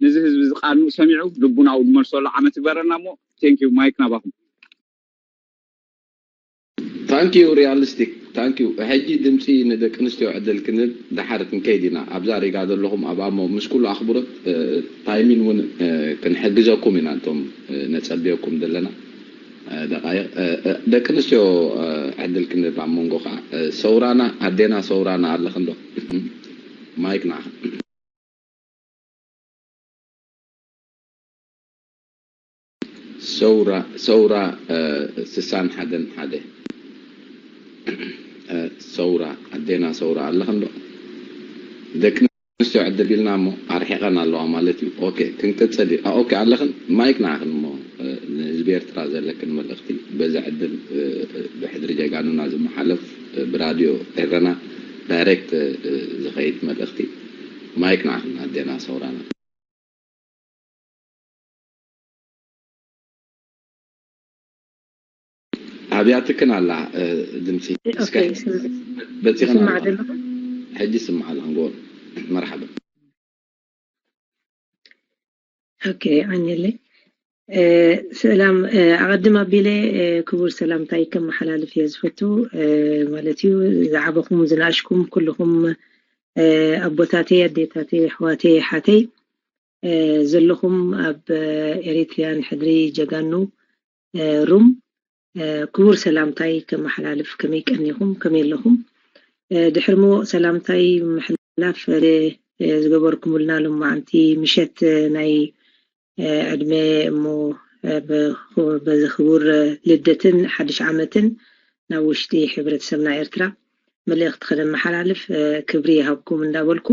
ነዚ ህዝቢ እዚ ቃሉ ሰሚዑ ልቡናኡ ዝመልሰሉ ዓመት ይግበረልና እሞ ቴንኪዩ ማይክ ናባኹም። ታንኪዩ ሪያሊስቲክ ታንኪዩ። ሕጂ ድምፂ ንደቂ ኣንስትዮ ዕድል ክንህብ ድሓር ክንከይድ ኢና። ኣብዛ ሪጋ ዘለኹም ኣብ ኣሞ ምስ ኩሉ ኣኽብሮት ታይሚን እውን ክንሕግዘኩም ኢና እቶም ነፀብየኩም ዘለና ደቃይቕ ደቂ ኣንስትዮ ዕድል ክንህብ ኣብ መንጎ ከዓ ሰውራና ኣዴና ሰውራና ኣለኽን ዶ? ማይክ ንዓኻ። ሰውራ ሰውራ ስሳን ሓደን ሓደ ሰውራ ኣዴና ሰውራ ኣለኽን ዶ? ደቂ ኣንስትዮ ዕድል ኢልና እሞ ኣርሒቐን ኣለዋ ማለት እዩ። ኦኬ ክንቅፅል እዩ። ኦኬ ኣለኽን ማይክ ንዓኽን እሞ ንህዝቢ ኤርትራ ዘለክን መልእኽቲ በዚ ዕድል ብሕድሪ ጀጋኑና ዝመሓለፍ ብራድዮ ኤረና ዳይሬክት ዝኸይድ መልእኽቲ ማይክ ንዓኽን ኣዴና ሰውራና። ኣብያትክን ኣላ ድምፂ በፂኽን ኣለዋ። ሕጂ ስምዓ ኣለኽን ጎል መርሓባ። ኦኬ ዓኘለይ ሰላም ኣቐድም ኣቢለ ክቡር ሰላምታይ ከመሓላልፍ እየ ዝፈቱ ማለት እዩ። ዝዓበኹም ዝነኣሽኩም ኩልኹም ኣቦታተይ ኣዴታተይ ኣሕዋተይ ኣሓተይ ዘለኹም ኣብ ኤሪትሪያን ሕድሪ ጀጋኑ ሩም ክቡር ሰላምታይ ከመሓላልፍ ከመይ ቀኒኹም ከመይ ኣለኹም ድሕሪ ምወቕ ሰላምታይ ምሕላፍ ዝገበርኩምልና ሎማዓንቲ ምሸት ናይ ዕድመ እሞ በዚ ክቡር ልደትን ሓድሽ ዓመትን ናብ ውሽጢ ሕብረተሰብና ኤርትራ መልእኽቲ ከነመሓላልፍ ክብሪ ይሃብኩም እንዳበልኩ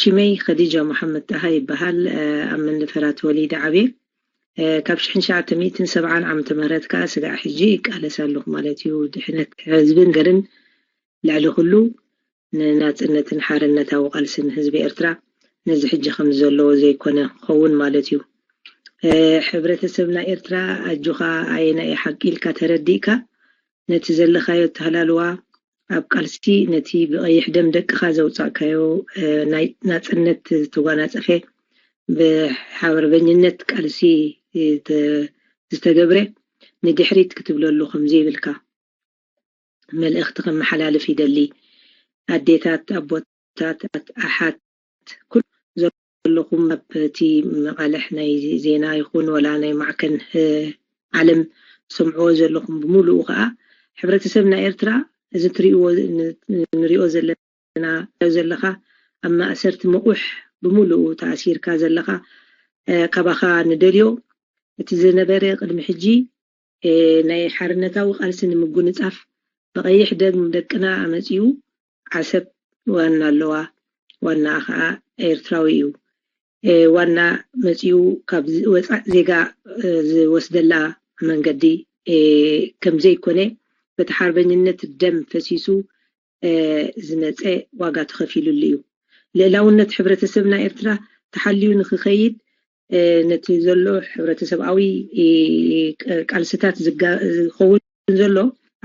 ሽመይ ከዲጃ መሓመድ ጣሃ ይበሃል ኣብ መንደፈራ ተወሊደ ዓብየ ካብ ሽሕን ትሽዓተ ሚእትን ሰብዓን ዓመተ ምህረት ከዓ ስጋዕ ሕጂ ይቃለስ ኣለኹ ማለት እዩ። ድሕነት ህዝብን ገርን ልዕሊ ኩሉ ንናጽነትን ሓርነታዊ ቃልስን ህዝቢ ኤርትራ ነዚ ሕጂ ከም ዘለዎ ዘይኮነ ክኸውን ማለት እዩ። ሕብረተሰብና ኤርትራ ኣጆኻ ኣየናይ ሓቂ ኢልካ ተረዲእካ ነቲ ዘለኻዮ ተሃላልዋ ኣብ ቃልሲ ነቲ ብቐይሕ ደም ደቅኻ ዘውጻእካዮ ናይ ናጽነት ዝተጓናጸፈ ብሓርበኝነት ቃልሲ ዝተገብረ ንድሕሪት ክትብለሉ ከም ዘይብልካ መልእኽቲ ከመሓላልፍ ይደሊ። ኣዴታት፣ ኣቦታት፣ ኣሓት፣ ኩሉ ዘለኹም ኣብ እቲ መቓልሕ ናይ ዜና ይኹን ወላ ናይ ማዕከን ዓለም ሰምዕዎ ዘለኹም ብምሉኡ ከዓ ሕብረተሰብና ኤርትራ እዚ ትሪእዎ ንሪኦ ዘለና ዘለኻ ኣብ ማእሰርቲ ምቑሕ ብምሉኡ ተኣሲርካ ዘለኻ ካባኻ ንደልዮ እቲ ዝነበረ ቅድሚ ሕጂ ናይ ሓርነታዊ ቃልሲ ንምጉንጻፍ ብቐይሕ ደም ደቅና ኣመጺኡ ዓሰብ ዋና ኣለዋ። ዋናኣ ከዓ ኤርትራዊ እዩ። ዋና መጺኡ ካብ ወፃእ ዜጋ ዝወስደላ መንገዲ ከም ዘይኮነ በቲ ሓርበኝነት ደም ፈሲሱ ዝመፀ ዋጋ ተኸፊሉሉ እዩ። ልእላውነት ሕብረተሰብና ኤርትራ ተሓልዩ ንክኸይድ ነቲ ዘሎ ሕብረተሰብኣዊ ቃልስታት ዝኸውን ዘሎ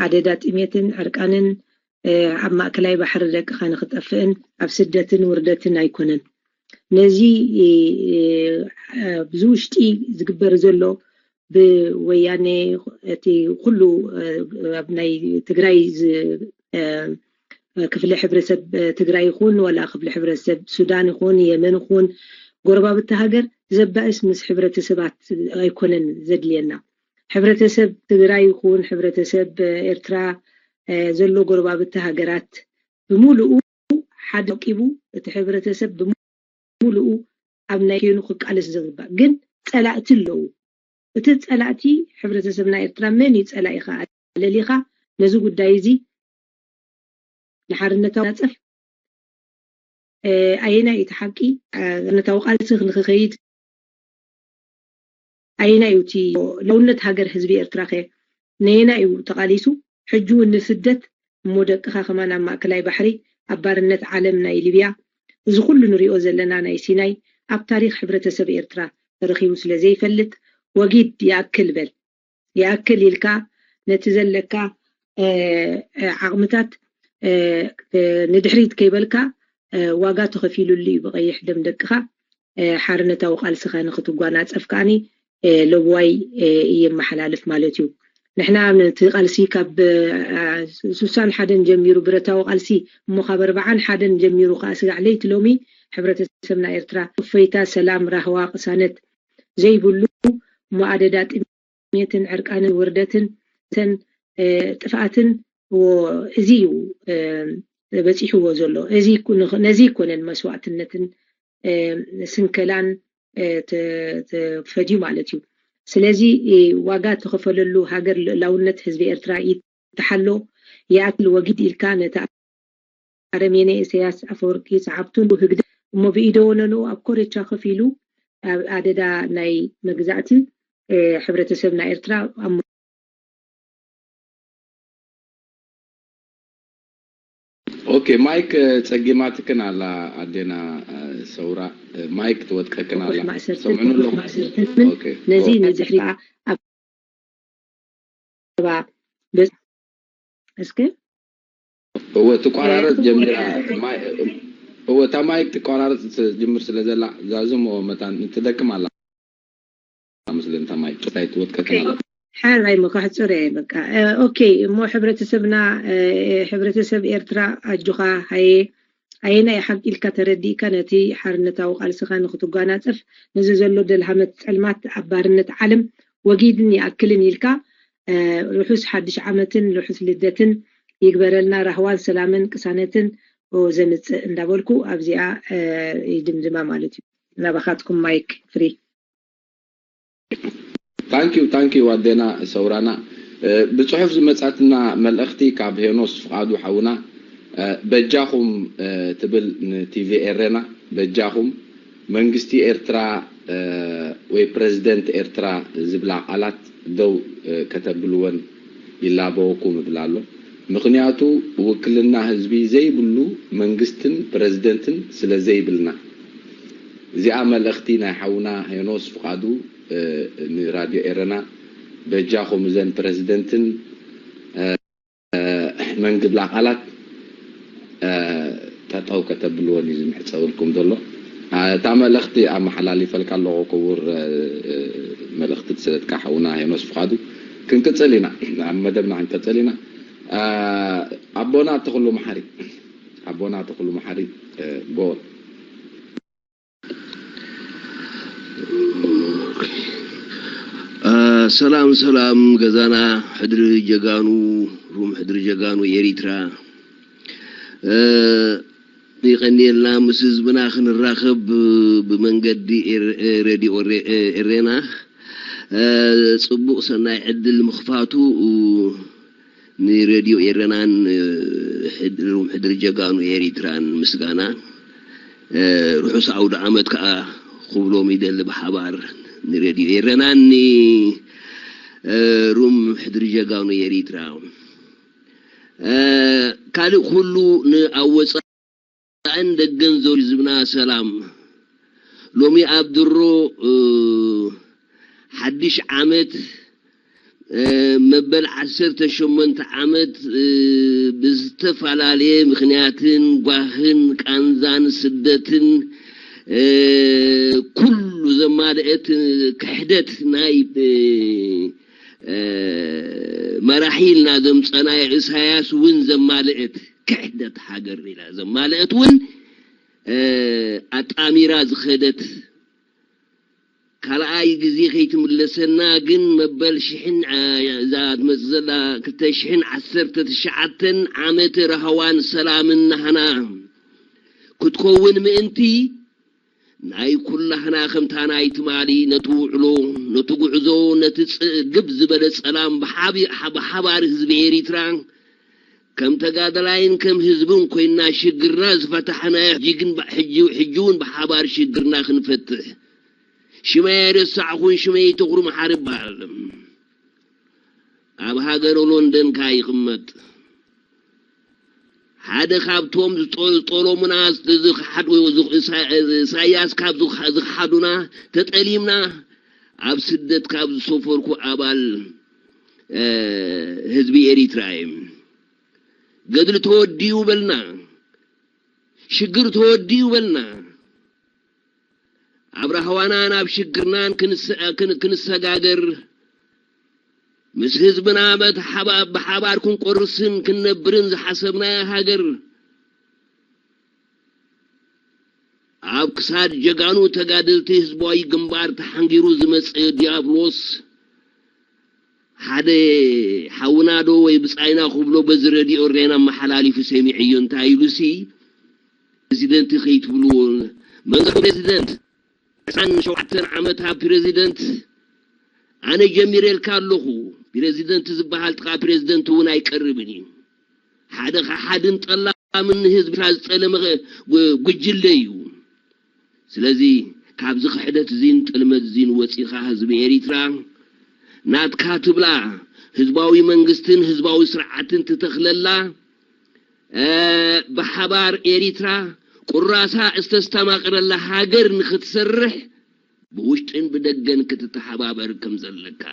ኣደዳ ጥሜትን ዕርቃንን ኣብ ማእከላይ ባሕሪ ደቅኻ ንኽጠፍእን ኣብ ስደትን ውርደትን ኣይኮነን። ነዚ ብዚ ውሽጢ ዝግበር ዘሎ ብወያኔ እቲ ኩሉ ኣብ ናይ ትግራይ ክፍለ ሕብረተሰብ ትግራይ ይኹን ዋላ ክፍለ ሕብረተሰብ ሱዳን ይኹን የመን ይኹን ጎረባብቲ ሃገር ዘባእስ ምስ ሕብረተሰባት ኣይኮነን ዘድልየና። ሕብረተሰብ ትግራይ ይኹን ሕብረተሰብ ኤርትራ ዘሎ ጎረባብቲ ሃገራት ብምሉኡ ሓደ ቂቡ እቲ ሕብረተሰብ ብምሉኡ ኣብ ናይ ኬኑ ክቃለስ ዝግባእ ግን ጸላእቲ ኣለዉ። እቲ ጸላእቲ ሕብረተሰብና ኤርትራ መን እዩ ጸላኢኻ ኣለሊኻ ነዚ ጉዳይ እዚ ንሓርነታዊ ናጸፍ ኣየናይ እቲ ሓቂ ሓርነታዊ ቃልሲ ንክኸይድ ኣየናይ እዩ እቲ ለውነት ሃገር ህዝቢ ኤርትራ ከ ነየናይ እዩ ተቃሊሱ? ሕጂ እውን ንስደት እሞ ደቅኻ ከማን ኣብ ማእከላይ ባሕሪ ኣብ ባርነት ዓለም ናይ ሊብያ እዚ ኩሉ ንሪኦ ዘለና ናይ ሲናይ ኣብ ታሪኽ ሕብረተሰብ ኤርትራ ተረኺቡ ስለ ዘይፈልጥ ወጊድ ይኣክል በል። ይኣክል ኢልካ ነቲ ዘለካ ዓቕምታት ንድሕሪት ከይበልካ ዋጋ ተኸፊሉሉ እዩ ብቐይሕ ደም ደቅኻ ሓርነታዊ ቃልስኻ ንክትጓናፀፍ ከዓኒ ለብዋይ የመሓላልፍ ማለት እዩ። ንሕና ነቲ ቃልሲ ካብ ሱሳን ሓደን ጀሚሩ ብረታዊ ቃልሲ እሞ ካብ ኣርባዓን ሓደን ጀሚሩ ከዓ ስጋዕ ለይቲ ሎሚ ሕብረተሰብና ኤርትራ እፎይታ፣ ሰላም፣ ራህዋ፣ ቅሳነት ዘይብሉ እሞ ኣደዳ ጥሜትን ዕርቃንን ውርደትን ተን ጥፍኣትን እዚ እዩ በፂሕዎ ዘሎ። ነዚ ይኮነን መስዋእትነትን ስንከላን ተፈድዩ ማለት እዩ። ስለዚ ዋጋ ተኸፈለሉ ሃገር ልእላውነት ህዝቢ ኤርትራ ይተሓሎ። ይኣክል ወጊድ ኢልካ ነቲ ኣረሜኔ ኢሳያስ ኣፈወርቂ ሰዓብቱን ህግደፍ እሞ ብኢደወነኑ ኣብ ኮረቻ ከፊሉ ኣብ ኣደዳ ናይ መግዛእቲ ሕብረተሰብና ኤርትራ ኣብ ኦኬ ማይክ ጸጊማትክን ኣላ ኣዴና ሰውራ ማይክ ትወጥቀክን ኣላ ሰምዕኑ ኣለኹ። ነዚ ንድሕሪ እስከ እወ ትቋራረጽ ጀሚራ። እወ እታ ማይክ ትቋራረጽ ትጅምር ስለ ዘላ ዛዝሞ መታን ትደክም ኣላ። መስለኒ እታ ማይክ እንታይ ትወጥቀክን ኣላ። ሓራይ እሞ ካሕጽር እየ በቃ። ኦኬ እሞ ሕብረተሰብና ሕብረተሰብ ኤርትራ ኣጆኻ ሃየ ኣየናይ ሓቂ ኢልካ ተረዲእካ ነቲ ሓርነታዊ ቃልስኻ ንክትጓናጸፍ ነዚ ዘሎ ደልሃመት ጸልማት ኣብ ባርነት ዓለም ወጊድን ይኣክልን ኢልካ ርሑስ ሓድሽ ዓመትን ርሑስ ልደትን ይግበረልና ራህዋን ሰላምን ቅሳነትን ዘምጽእ እንዳበልኩ ኣብዚኣ ይድምድማ ማለት እዩ። ናባኻትኩም ማይክ ፍሪ። ታንኪዩ ታንኪዩ ኣዴና ሰውራና ብፅሑፍ ዝመፃትና መልእኽቲ ካብ ሄኖስ ፍቃዱ ሓውና በጃኹም ትብል ንቲቪ ኤሬና በጃኹም መንግስቲ ኤርትራ ወይ ፕረዚደንት ኤርትራ ዝብላ ቃላት ደው ከተብልወን ይላበወኩም እብል ኣሎ። ምኽንያቱ ውክልና ህዝቢ ዘይብሉ መንግስትን ፕረዚደንትን ስለ ዘይብልና። እዚኣ መልእኽቲ ናይ ሓውና ሄኖስ ፍቓዱ ንራድዮ ኤረና። በጃኹም እዘን ፕረዚደንትን መን ዝብላ ቃላት ጠጠው ከተብልወን እዩ ዝምሕፀብልኩም ዘሎ። እታ መልእኽቲ ኣመሓላሊፈልካ ኣለኹ። ክቡር መልእኽቲ ትሰደድካ ሓውና ሄኖስ ፍቓዱ። ክንቅፅል ኢና፣ ኣብ መደብና ክንቅፅል ኢና። ኣቦና ተኽሉ መሓሪ፣ ኣቦና ተኽሉ መሓሪ፣ ጎል። ሰላም ሰላም ገዛና ሕድሪ ጀጋኑ፣ ሩም ሕድሪ ጀጋኑ ኤሪትራ። ይቐንየልና፣ ምስ ህዝብና ክንራኸብ ብመንገዲ ሬድዮ ኤሬና ጽቡቕ ሰናይ ዕድል ምኽፋቱ ንሬድዮ ኤረናን ሩም ሕድሪ ጀጋኑ ኤሪትራን ምስጋና። ርሑስ ኣውደ ዓመት ከኣ ክብሎም ይደሊ ብሓባር ንሬድዮ ኤረናን ሩም ሕድሪ ጀጋኑ ኤሪትራ። ካልእ ኩሉ ንኣወፃእን ደገን ዞር ዝብና ሰላም። ሎሚ ኣብ ድሮ ሓድሽ ዓመት መበል ዓሰርተ ሸሞንተ ዓመት ብዝተፈላለየ ምኽንያትን ጓህን ቃንዛን ስደትን ኩሉ ዘማልአት ክሕደት ናይ መራሒ ኢልና ዘምፀናዮ ኢሳያስ እውን ዘማልአት ክሕደት ሃገር ኢላ ዘማልአት እውን ኣጣሚራ ዝኸደት ካልኣይ ግዜ ከይትምለሰና ግን መበል ሽሕን እዛ ትመፅእ ዘላ ክልተ ሽሕን ዓሰርተ ትሽዓተን ዓመተ ራህዋን ሰላምን ናህና ክትከውን ምእንቲ ናይ ኩላህና ከምታ ናይ ትማሊ ነቲ ውዕሎ ነቲ ጉዕዞ ነቲ ፅግብ ዝበለ ፀላም ብሓባር ህዝቢ ኤሪትራ ከም ተጋደላይን ከም ህዝብን ኮይና ሽግርና ዝፈታሕናዮ ሕጂ እውን ብሓባር ሽግርና ክንፈትሕ ሽመይ ኣይረሳዕኹን ሽመይ ተኽሩ መሓሪ ይበሃል። ኣብ ሃገረ ሎንደን ከኣ ይቕመጥ። ሓደ ካብቶም ዝጠለሙና ኢሳያስ ካብ ዝኸሓዱና ተጠሊምና ኣብ ስደት ካብ ዝሰፈርኩ ኣባል ህዝቢ ኤሪትራ እየ። ገድሊ ተወዲኡ በልና፣ ሽግር ተወዲኡ በልና። ኣብ ራህዋናን ኣብ ሽግርናን ክንሰጋገር ምስ ህዝብና ብሓባር ክንቆርስን ክንነብርን ዝሓሰብናያ ሃገር ኣብ ክሳድ ጀጋኑ ተጋደልቲ ህዝባዊ ግንባር ተሓንጊሩ ዝመጽእ ዲያብሎስ ሓደ ሓውና ዶ ወይ ብጻይና ክብሎ በዚ ረድዮ ሬና ኣመሓላሊፉ ሰሚዐዮ እንታይ ኢሉሲ ፕሬዚደንት ከይትብልዎ መንገዱ ፕሬዚደንት ዕስራን ሸውዓተን ዓመታ ፕሬዚደንት ኣነ ጀሚረልካ ኣለኹ። ፕሬዚደንት ዝበሃል ጥቓ ፕሬዚደንት እውን ኣይቀርብን እዩ። ሓደ ከሓድን ጠላምን ንህዝብካ ዝጠለመ ጉጅለ እዩ። ስለዚ ካብዚ ክሕደት እዚን ጥልመት እዚን ወፂኻ ህዝቢ ኤሪትራ ናትካ ትብላ ህዝባዊ መንግስትን ህዝባዊ ስርዓትን ትተኽለላ ብሓባር ኤሪትራ ቁራሳ እስተስተማቕረላ ሃገር ንክትሰርሕ ብውሽጥን ብደገን ክትተሓባበር ከም ዘለካ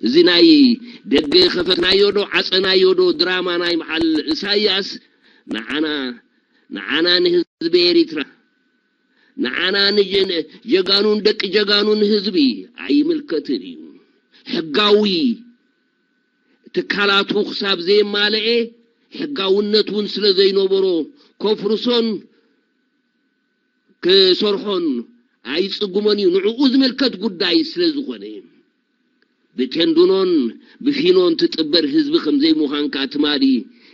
እዚ ናይ ደገ ከፈትናዮ ዶ ዓፀናዮ ዶ ድራማ ናይ በዓል እሳያስ ንዓና ንዓና ንህዝቢ ኤሪትራ ንዓና ንጀጋኑን ደቂ ጀጋኑን ህዝቢ ኣይምልከትን እዩ። ሕጋዊ ትካላቱ ክሳብ ዘየማለኤ ሕጋውነት እውን ስለ ዘይነበሮ ከፍርሶን ክሰርሖን ኣይጽግሞን እዩ። ንዕኡ ዝምልከት ጉዳይ ስለ ዝኾነ ብቴንድኖን ብፊኖን ትጥበር ህዝቢ ከም ዘይምዃንካ ትማሊ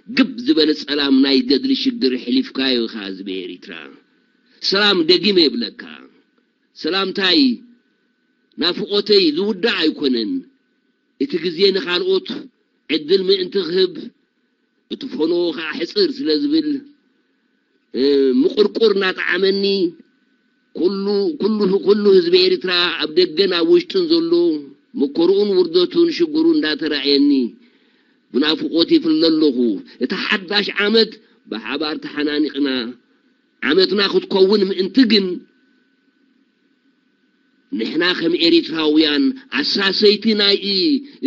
ግብ ዝበለ ጸላም ናይ ገድሊ ሽግር ሕሊፍካዮ ኢኻ ህዝቢ ኤሪትራ። ሰላም ደጊመ ይብለካ። ሰላምታይ ናፍቖተይ ዝውዳእ ኣይኮነን። እቲ ግዜ ንኻልኦት ዕድል ምእንቲ ክህብ እቲ ፈነዎ ከዓ ሕፅር ስለ ዝብል ምቁርቁር እናጠዓመኒ ኩሉ ኩሉ ኩሉ ህዝቢ ኤርትራ ኣብ ደገን ኣብ ውሽጥን ዘሎ መከርኡን ውርደቱን ሽግሩ እንዳተራእየኒ ብናፍቆት ይፍለ ኣለኹ። እቲ ሓዳሽ ዓመት ብሓባር ተሓናኒቕና ዓመትና ክትከውን ምእንቲ ግን ንሕና ከም ኤሪትራውያን ኣሳሰይቲ ናይ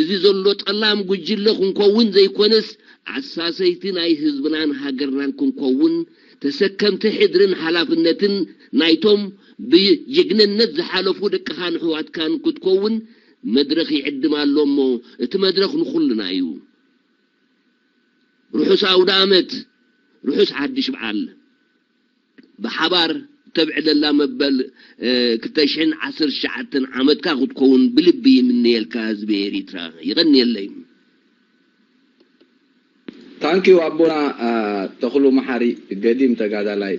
እዚ ዘሎ ጠላም ጉጅለ ክንከውን ዘይኮነስ ኣሳሰይቲ ናይ ህዝብናን ሃገርናን ክንከውን ተሰከምቲ ሕድርን ሓላፍነትን ናይቶም ብጅግንነት ዝሓለፉ ደቅኻን ኣሕዋትካን ክትከውን መድረኽ ይዕድም ኣሎ እሞ እቲ መድረኽ ንኹልና እዩ። ርሑስ ኣውደ ኣመት፣ ርሑስ ሓድሽ በዓል። ብሓባር ተብዕለላ መበል ክልተ ሽሕን ዓሰርተ ትሽዓተን ዓመትካ ክትከውን ብልቢ ይምነየልካ ህዝቢ ኤሪትራ። ይቐንየለይ። ታንኪዩ ኣቦና ተኽሉ መሓሪ፣ ገዲም ተጋዳላይ፣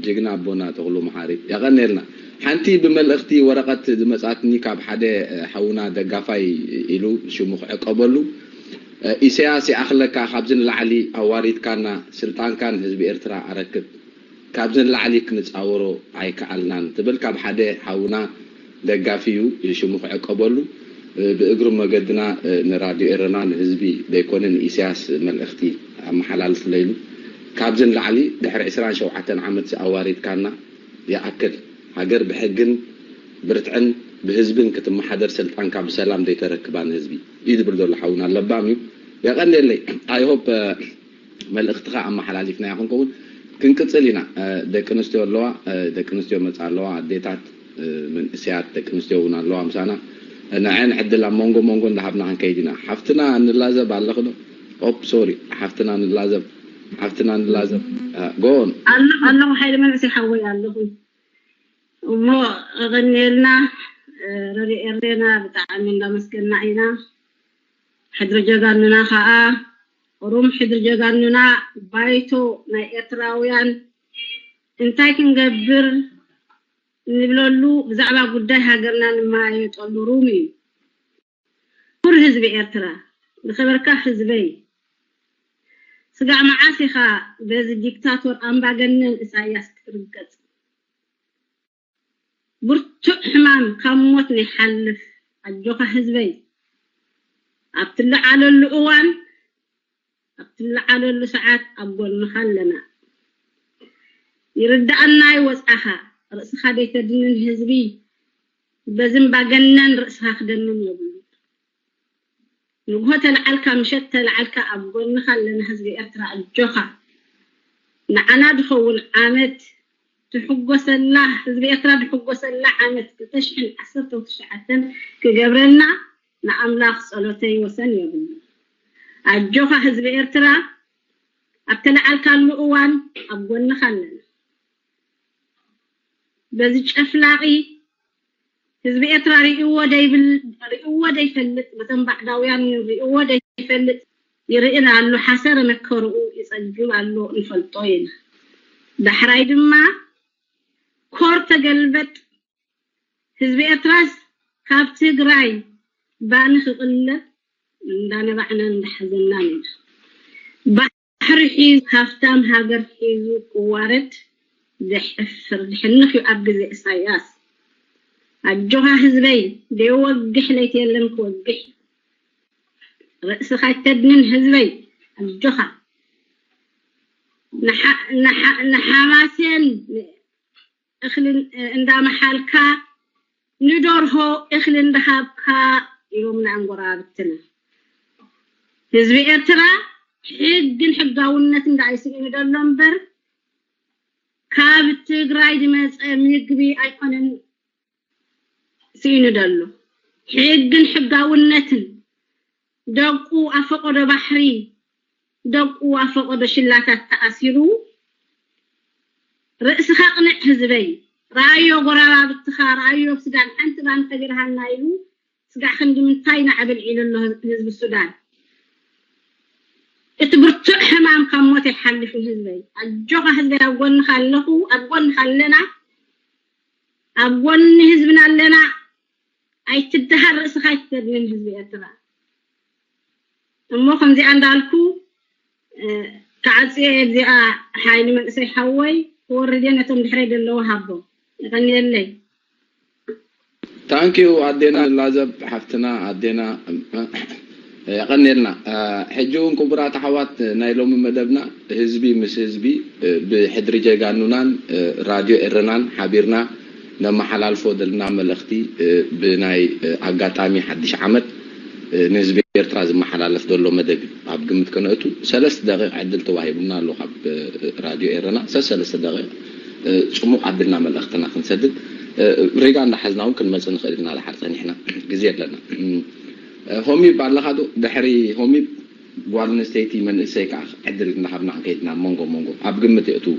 ጅግና ኣቦና ተኽሉ መሓሪ፣ ያቐንየልና። ሓንቲ ብመልእኽቲ ወረቐት ዝመጻትኒ ካብ ሓደ ሓውና ደጋፋይ ኢሉ ሽሙ ክዕቀበሉ፣ ኢሳያስ ይኣኽለካ፣ ካብዚ ንላዕሊ ኣዋሪድካና፣ ስልጣንካ ንህዝቢ ኤርትራ ኣረክብ፣ ካብዚ ንላዕሊ ክንጻወሮ ኣይከኣልናን ትብል ካብ ሓደ ሓውና ደጋፊ እዩ ሽሙ ክዕቀበሉ። ብእግሩ መገድና ንራድዮ ኤረና ንህዝቢ ዘይኮነ ንኢሳያስ መልእኽቲ ኣመሓላልፍለ ኢሉ። ካብዚ ንላዕሊ ድሕሪ ዕስራን ሸውዓተን ዓመት ኣዋሪድካና ይኣክል። ሃገር ብሕግን ብርትዕን ብህዝብን ክትመሓደር ስልጣንካ ብሰላም ዘይተረክባ ንህዝቢ እዩ ዝብል ዘሎ ሓውና ለባም እዩ። የቐንየለይ። I hope መልእኽትኻ ኣመሓላሊፍናዮ ክንከውን ክንቅጽል ኢና። ደቂ ኣንስትዮ ኣለዋ፣ ደቂ ኣንስትዮ መጻ ኣለዋ፣ ኣዴታት፣ መንእስያት ደቂ ኣንስትዮ እውን ኣለዋ ምሳና። ንዐን ዕድል ኣብ መንጎ መንጎ እንዳሃብና ክንከይድ ኢና። ሓፍትና ንላዘብ ኣለኽ ዶ? ኦፕ ሶሪ፣ ሓፍትና ንላዘብ፣ ሓፍትና ንላዘብ። ጎን ኣለኹ ኣለኹ፣ ሓይሊ መንእሰይ ሓወይ ኣለኹ። እሞ ኣቐንየልና። ረድዮ ኤሬና ብጣዕሚ እንዳመስገና ኢና። ሕድሪ ጀጋኑና ከዓ ሩም ሕድሪ ጀጋኑና ባይቶ ናይ ኤርትራውያን እንታይ ክንገብር ንብለሉ ብዛዕባ ጉዳይ ሃገርና ንመያየጠሉ ሩም እዩ። ኩር ህዝቢ ኤርትራ፣ ዝኸበርካ ህዝበይ፣ ስጋዕ መዓስ ኢኻ በዚ ዲክታቶር ኣምባገነን ኢሳያስ ክትርገጽ? ብርቱዕ ሕማም ካብ ሞት ነይሓልፍ። ኣጆኻ ህዝበይ፣ ኣብ ትለዓለሉ እዋን ኣብ ትለዓለሉ ሰዓት ኣብ ጎንኻ ኣለና። ይርዳኣና ይወጻኻ፣ ርእስኻ ደይተድንን ህዝቢ በዚ ኣምባገነን ርእስኻ ክደንን የብሉ። ንግሆ ተለዓልካ ምሸት ተለዓልካ ኣብ ጎንኻ ኣለና ህዝቢ ኤርትራ ኣጆኻ። ንዓና ድኸውን ዓመት ትሕጎሰላ ህዝቢ ኤርትራ ድሕጎሰላ ዓመት ክልተ ሽሕን ዓሰርተው ትሽዓተን ክገብረልና ንኣምላኽ ጸሎተይ ወሰን የብሉ። ኣጆኻ ህዝቢ ኤርትራ ኣብ ተለዓልካሉ እዋን ኣብ ጎንኻ ኣለና። በዚ ጨፍላቒ ህዝቢ ኤርትራ ርእይዎ ደይብል ርእይዎ ደይፈልጥ በቶም ባዕዳውያን ርእይዎ ደይፈልጥ ይርእን ኣሎ ሓሰረ መከርኡ ይጸግብ ኣሎ ንፈልጦ ኢና። ዳሕራይ ድማ ኮር ተገልበጥ ህዝቢ ኤርትራስ ካብ ትግራይ ባኒ ክቕለብ እንዳነባዕናን እንዳሓዘናን ኢና። ባሕሪ ሒዙ ሃፍታም ሃገር ሒዙ ክዋረድ ዘሕፍር ድሕንኽ እዩ ኣብ ግዜ ኢሳያስ። ኣጆኻ ህዝበይ ደይወግሕ ለይቲ የለን ክወግሕ ርእስኻ ኣይተድንን ህዝበይ ኣጆኻ ንሓማሴን እኽሊ እንዳመሓልካ ንደርሆ እኽሊ እንዳሃብካ ኢሎምና ኣንጎራብትና ህዝቢ ኤርትራ ሕግን ሕጋውነትን ደኣ እዩ ስኢኑ ዘሎ እምበር ካብ ትግራይ ዝመፀ ምግቢ ኣይኮነን ስኢኑ ዘሎ ሕግን ሕጋውነትን ደቁ ኣብ ፈቆዶ ባሕሪ ደቁ ኣብ ፈቆዶ ሽላታት ተኣሲሩ ርእስኻ ቅንዕ ህዝበይ ረኣዮ ጎረባብትኻ ረኣዮ ኣብ ሱዳን ሓንቲ ባኒ ተገርሃልና ኢሉ ስጋዕ ክንዲ ምንታይ ኢና ዕብል ዒሉ ኣሎ ህዝቢ ሱዳን እቲ ብርቱዕ ሕማም ካብ ሞት ኣይሓልፍን ህዝበይ ኣጆኻ ህዝበይ ኣብ ጎንኻ ኣለኹ ኣብ ጎንኻ ኣለና ኣብ ጎኒ ህዝብና ኣለና ኣይትደሃር ርእስኻ ኣይትተድንን ህዝቢ ኤርትራ እሞ ከምዚኣ እንዳልኩ ክዓፅዮ እየ እዚኣ ሓይሊ መንእሰይ ሓወይ ክወርድ እየ ነቶም ድሕረይ ዘለዉ ሃቦም የቐንየለይ። ታንኪዩ ኣዴና ላዘብ ሓፍትና ኣዴና የቐንየልና። ሕጂ እውን ክቡራት ኣሕዋት ናይ ሎሚ መደብና ህዝቢ ምስ ህዝቢ ብሕድሪ ጀጋኑናን ራድዮ ኤረናን ሓቢርና ነመሓላልፎ ዘለና መልእኽቲ ብናይ ኣጋጣሚ ሓድሽ ዓመት ንህዝቢ ኤርትራ ዝመሓላለፍ ዘሎ መደብ እዩ። ኣብ ግምት ከነእቱ ሰለስተ ደቂቕ ዕድል ተዋሂቡና ኣሎ ካብ ራድዮ ኤረና ሰሰለስተ ደቂቕ ጽሙቕ ኣቢልና መልእኽትና ክንሰድድ ሪጋ እንዳሓዝና እውን ክንመፅእ ንኽእል ኢና። ድሓር ፀኒሕና ግዜ ኣለና። ሆሚብ ኣለኻ ዶ? ድሕሪ ሆሚብ ጓል ኣንስተይቲ መንእሰይ ከዓ ዕድል እንዳሃብና ክንከይድ ናብ መንጎ መንጎ ኣብ ግምት የእትዉ።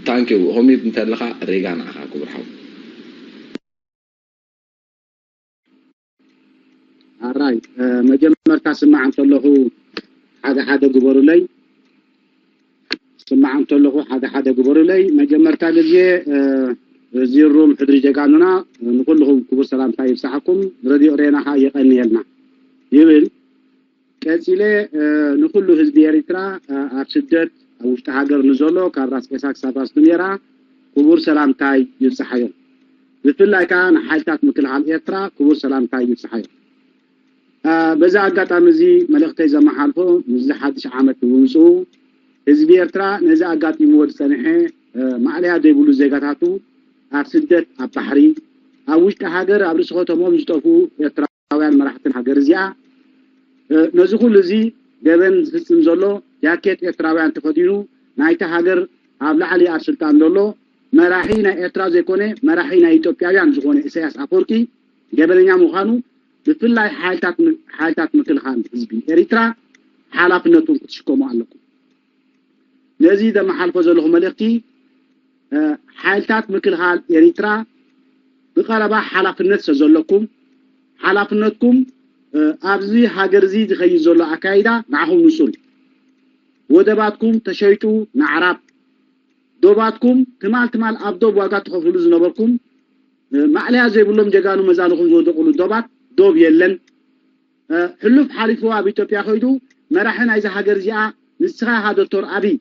ታንኪዩ ሆሚብ እንተለኻ ሪጋ ንዓኻ ክቡር ሓው። ኣራይ መጀመርታ ስማዕ እንተለኹ ሓደ ሓደ ግበሩለይ። ስማዕ እንተለኹ ሓደ ሓደ ግበሩለይ። መጀመርታ ግዜ እዚ ሩም ሕድሪ ጀጋኑና ንኩልኹም ክቡር ሰላምታ ይብፃሓኩም። ረድዮ ሬና ከዓ የቀንየልና ይብል። ቀፂለ ንኩሉ ህዝቢ ኤሪትራ ኣብ ስደት ኣብ ውሽጢ ሃገር ንዘሎ ካብ ራስ ኤሳ ክሳብ ራስ ዱሜራ ክቡር ሰላምታይ ይብፃሓዮም። ብፍላይ ከዓ ንሓይልታት ምክልኻል ኤርትራ ክቡር ሰላምታይ ይብፃሓዮም። በዚ ኣጋጣሚ እዚ መልእኽተይ ዘመሓልፎ ምስዚ ሓድሽ ዓመት ብምምፅኡ ህዝቢ ኤርትራ ነዚ ኣጋጢምዎ ዝፀንሐ ማእለያ ዘይብሉ ዜጋታቱ ኣብ ስደት ኣብ ባሕሪ ኣብ ውሽጢ ሃገር ኣብ ርእሲ ከተሞም ዝጠፍኡ ኤርትራውያን መራሕትን ሃገር እዚኣ ነዚ ኩሉ እዚ ገበን ዝፍፅም ዘሎ ጃኬት ኤርትራውያን ተኸዲኑ ናይቲ ሃገር ኣብ ላዕሊ ኣብ ስልጣን ዘሎ መራሒ ናይ ኤርትራ ዘይኮነ መራሒ ናይ ኢትዮጵያውያን ዝኾነ ኢሳያስ ኣፈወርቂ ገበነኛ ምዃኑ ብፍላይ ሓይልታት ምክልኻል ህዝቢ ኤሪትራ ሓላፍነቱን ክትሽከሙ ኣለኩም። ነዚ ዘመሓልፎ ዘለኹ መልእኽቲ ሓይልታት ምክልኻል ኤሪትራ ብቐረባ ሓላፍነት ስለ ዘለኩም ሓላፍነትኩም ኣብዚ ሃገር እዚ ዝኸይድ ዘሎ ኣካይዳ ንዓኹም ንጹር እዩ። ወደባትኩም ተሸይጡ ንኣዕራብ ዶባትኩም ትማል ትማል ኣብ ዶብ ዋጋ ትኸፍሉ ዝነበርኩም ማእለያ ዘይብሎም ጀጋኑ መዛንኹም ዝወደቑሉ ዶባት ዶብ የለን። ሕሉፍ ሓሊፉ ኣብ ኢትዮጵያ ከይዱ መራሒ ናይዛ ሃገር እዚኣ ንስኻ ኢኻ ዶክተር ኣብይ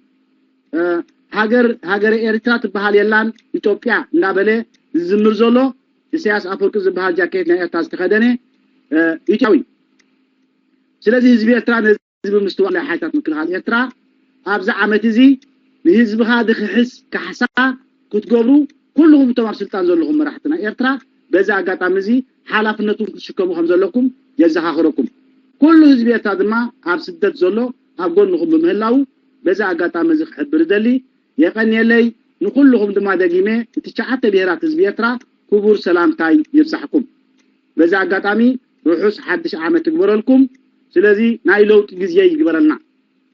ሃገር ሃገረ ኤርትራ ትበሃል የላን ኢትዮጵያ እንዳበለ ዝዝምር ዘሎ ኢሳያስ ኣፈወርቂ ዝበሃል ጃኬት ናይ ኤርትራ ዝተኸደነ ኢትዮጵያዊ። ስለዚ ህዝቢ ኤርትራ ነዚ ብምስትዋዕ ናይ ሓይልታት ምክልኻል ኤርትራ ኣብዚ ዓመት እዚ ንህዝብኻ ድኽሕስ ካሕሳ ክትገብሩ ኩልኹም እቶም ኣብ ስልጣን ዘለኹም መራሕቲ ናይ ኤርትራ በዚ ኣጋጣሚ እዚ ሓላፍነቱን ክትሽከሙ ከም ዘለኩም የዘኻኽረኩም። ኩሉ ህዝቢ ኤርትራ ድማ ኣብ ስደት ዘሎ ኣብ ጎንኹም ብምህላዉ በዚ ኣጋጣሚ እዚ ክሕብር እደሊ። የቐንየለይ። ንኹልኹም ድማ ደጊመ እቲ ትሽዓተ ብሄራት ህዝቢ ኤርትራ ክቡር ሰላምታይ ይብጻሕኩም። በዚ ኣጋጣሚ ርሑስ ሓድሽ ዓመት ይግበረልኩም። ስለዚ ናይ ለውጢ ግዜ ይግበረልና።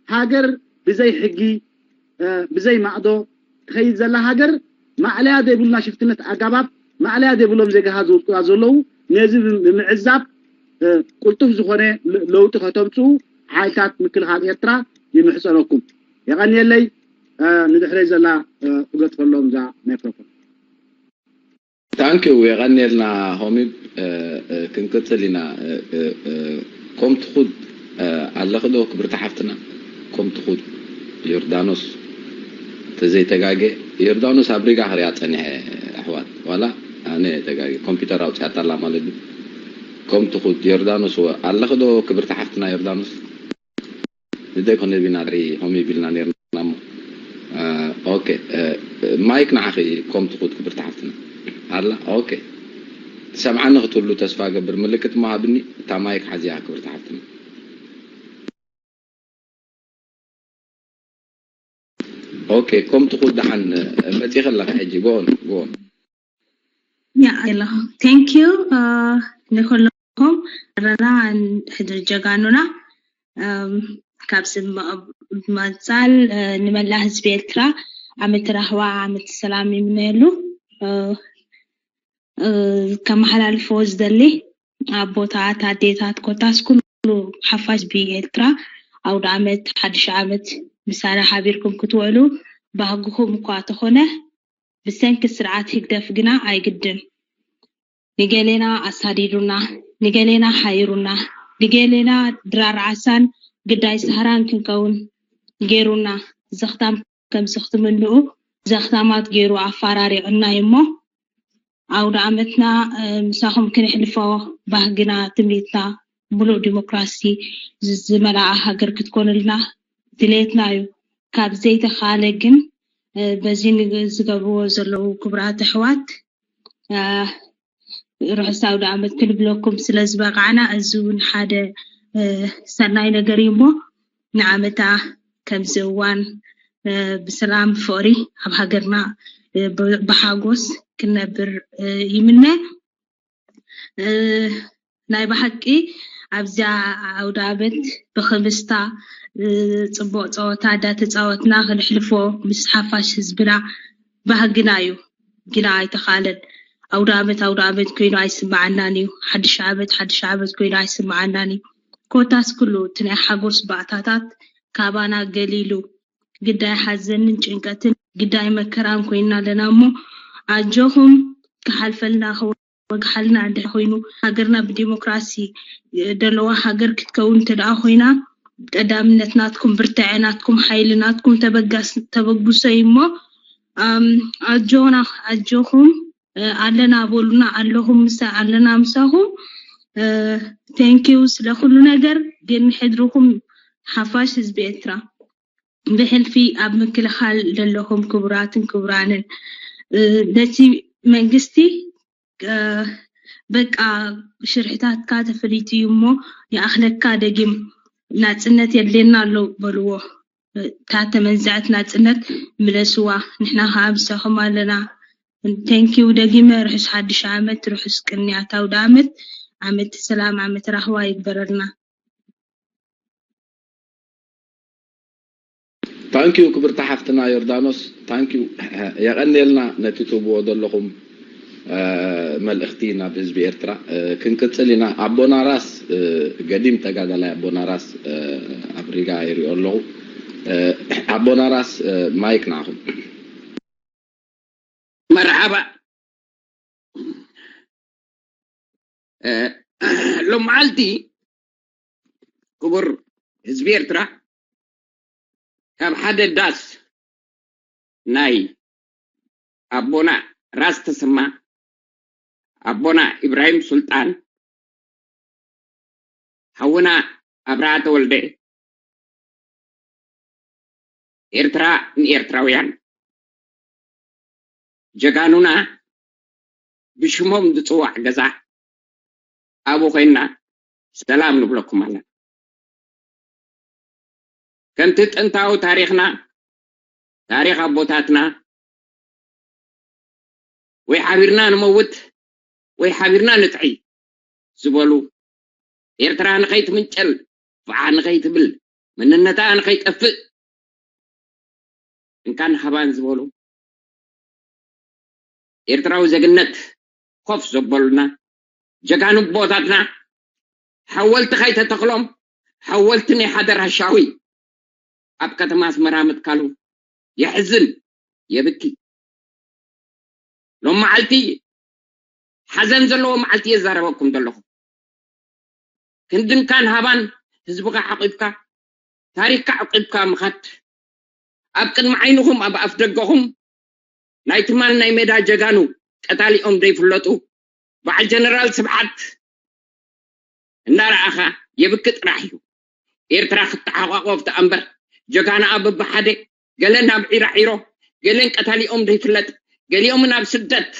ሃገር ብዘይ ሕጊ ብዘይ ማእዶ ትኸይድ ዘላ ሃገር ማእለያ ዘይብሉ ናይ ሽፍትነት ኣጋባብ ማእለያ ዘይብሎም ዜጋታት ዝውጥቁላ ዘለዉ ነዚ ብምዕዛብ ቅልጡፍ ዝኾነ ለውጢ ከተምፅኡ ሓይልታት ምክልኻል ኤርትራ ይምሕፀነኩም። የቐንየለይ። ንድሕረይ ዘላ እገጥፈሎም እዛ ማይክሮፎን። ታንኪው የቐንየልና ሆሚብ። ክንቅፅል ኢና። ኮም ትኹድ ኣለኺ ዶ ክብርቲ ሓፍትና? ኮም ትኹድ ዮርዳኖስ ተዘይተጋገ ዮርዳኖስ ኣብ ሪጋ ክሪኣ ፀኒሐ ኣሕዋት ዋላ ኣነ ተጋገ ኮምፒውተር ኣውፅኣታላ ማለት እዩ። ኮም ትኹድ ዮርዳኖስ ኣለኺ ዶ ክብርቲ ሓፍትና ዮርዳኖስ? ንደይ ኮነ ቢና ድሪ ሆም ይብልና ነርና እሞ ኦኬ። ማይክ ንዓኺ ኮም ትኹድ ክብርቲ ሓፍትና ኣላ። ኦኬ ትሰምዓኒ ክትህሉ ተስፋ ገብር። ምልክት መሃብኒ እታ ማይክ ሓዚያ ክብርቲ ሓፍትና። ኦኬ ኮም ትኹድ ደሓን መፂኺ ኣለኻ ሕጂ። ጎን ጎን ያ ኣለኹ። Thank you ንኹልኹም ረና ሕድሪ ጀጋኑና ካብ ስም መጻል ንመላእ ህዝቢ ኤርትራ ዓመት ራህዋ ዓመት ሰላም ይምነየሉ። ከመሓላልፎ ዝደሊ ኣቦታት ኣዴታት ኮታስ ኩሉ ሓፋሽ ህዝቢ ኤርትራ ኣውደ ዓመት ሓድሽ ዓመት ምሳና ሓቢርኩም ክትውዕሉ ባህግኹም እኳ ተኾነ ብሰንኪ ስርዓት ህግደፍ ግና ኣይግድን። ንገሌና ኣሳዲዱና፣ ንገሌና ሓይሩና፣ ንገሌና ድራር ዓሳን ግዳይ ሳህራን ክንከውን ገይሩና ዘኽታም ከምዚ ክትምንኡ ዘኽታማት ገይሩ ኣፋራሪዑና እዩ እሞ ኣውደ ዓመትና ምሳኹም ክነሕልፎ ባህግና ትምኒትና ምሉእ ዲሞክራሲ ዝመልኣ ሃገር ክትኮንልና ድሌትና እዩ። ካብ ዘይተኻለ ግን በዚ ዝገብርዎ ዘለዉ ክቡራት ኣሕዋት ርሑስ ኣውደ ዓመት ክንብለኩም ስለ ዝበቃዕና እዚ እውን ሓደ ሰናይ ነገር እዩ እሞ ንዓመታ ከምዚ እዋን ብሰላም ፍቕሪ ኣብ ሃገርና ብሓጎስ ክንነብር ይምነ። ናይ ብሓቂ ኣብዚኣ ኣውደ ዓመት ብክብስታ ፅቡቕ ፀወታ እንዳተፃወትና ክነሕልፎ ምስ ሓፋሽ ህዝብና ባህግና እዩ። ግና ኣይተኻለን። ኣውደ ዓመት ኣውደ ዓመት ኮይኑ ኣይስምዓናን እዩ። ሓድሽ ዓመት ሓድሽ ዓመት ኮይኑ ኣይስምዓናን እዩ። ኮታስ ኩሉ እቲ ናይ ሓጎስ ባእታታት ካባና ገሊሉ ግዳይ ሓዘንን ጭንቀትን ግዳይ መከራን ኮይና ኣለና እሞ ኣጆኹም ክሓልፈልና ወግሓልና እንድሕር ኮይኑ ሃገርና ብዲሞክራሲ ደለዋ ሃገር ክትከውን እንተ ደኣ ኮይና ቀዳምነት ናትኩም ብርትዐ ናትኩም ሓይሊ ናትኩም ተበጋስ ተበግሶ እዩ እሞ ኣም፣ ኣጆና ኣጆኹም እ፣ ኣለና በሉና ኣለኹም ምሳ ኣለና ምሳኹም ቴንኪዩ ስለ ኩሉ ነገር ግን ሕድርኹም ሓፋሽ ህዝቢ ኤርትራ ብሕልፊ ኣብ ምክልኻል ዘለኹም ክቡራትን ክቡራንን ነቲ መንግስቲ በቃ ሽርሕታትካ ተፈሊጡ እዩ እሞ ይኣኽለካ ደጊም ናፅነት የድልየና ኣሎ በልዎ እታ ተመንዝዐት ናፅነት ምለስዋ ንሕና ከዓ ምሳኹም ኣለና ቴንኪው ደጊመ ርሑስ ሓድሽ ዓመት ርሑስ ቅንያት ኣውደ ዓመት ዓመት ሰላም ዓመት ራህዋ ይግበረልና ታንኪዩ ክብርቲ ሓፍትና ዮርዳኖስ ታንኪዩ የቐንየልና ነቲ ትህብዎ ዘለኹም መልእኽቲ ናብ ህዝቢ ኤርትራ ክንቅጽል ኢና ኣቦና ራስ ገዲም ተጋዳላይ ኣቦና ራስ ኣብ ሪጋ ይሪኦ ኣለኹ ኣቦና ራስ ማይክ ንዓኹም መርሓባ ሎመዓልቲ ክቡር ህዝቢ ኤርትራ ካብ ሓደ ዳስ ናይ ኣቦና ራስ ተሰማ ኣቦና ኢብራሂም ሱልጣን ሓውና ኣብርሃ ተወልደ ኤርትራ ንኤርትራውያን ጀጋኑና ብሽሞም ዝፅዋዕ ገዛ ኣብኡ ኮይንና ሰላም ንብለኩም ኣለና ከምቲ ጥንታዊ ታሪኽና ታሪኽ ኣቦታትና ወይ ሓቢርና ንመውት ወይ ሓቢርና ንጥዒ ዝበሉ ኤርትራ ንኸይትምንጨል ብዓ ንኸይትብል መንነታ ንኸይጠፍእ እንካን ሃባን ዝበሉ ኤርትራዊ ዜግነት ኮፍ ዘበሉና ጀጋኑ ኣቦታትና ሓወልቲ ከይተተኽሎም ሓወልቲ ናይ ሓደ ራሻዊ ኣብ ከተማ ኣስመራ ምትካሉ የሕዝን የብኪ ሎም መዓልቲ ሓዘን ዘለዎ መዓልቲ እየ ዛረበኩም ዘለኹ ክንድንካን ሃባን ህዝብኻ ዓቂብካ ታሪኽካ ዓቂብካ ምኻድ ኣብ ቅድሚ ዓይንኹም ኣብ ኣፍ ደገኹም ናይ ትማል ናይ ሜዳ ጀጋኑ ቀታሊኦም ዘይፍለጡ በዓል ጀነራል ስብሓት እናረኣኻ የብኪ ጥራሕ እዩ ኤርትራ ክትተሓቋቆፍ ተኣምበር ጀጋንኣ በብሓደ ገለን ናብ ዒራዒሮ ገለን ቀታሊኦም ዘይፍለጥ ገሊኦም ናብ ስደት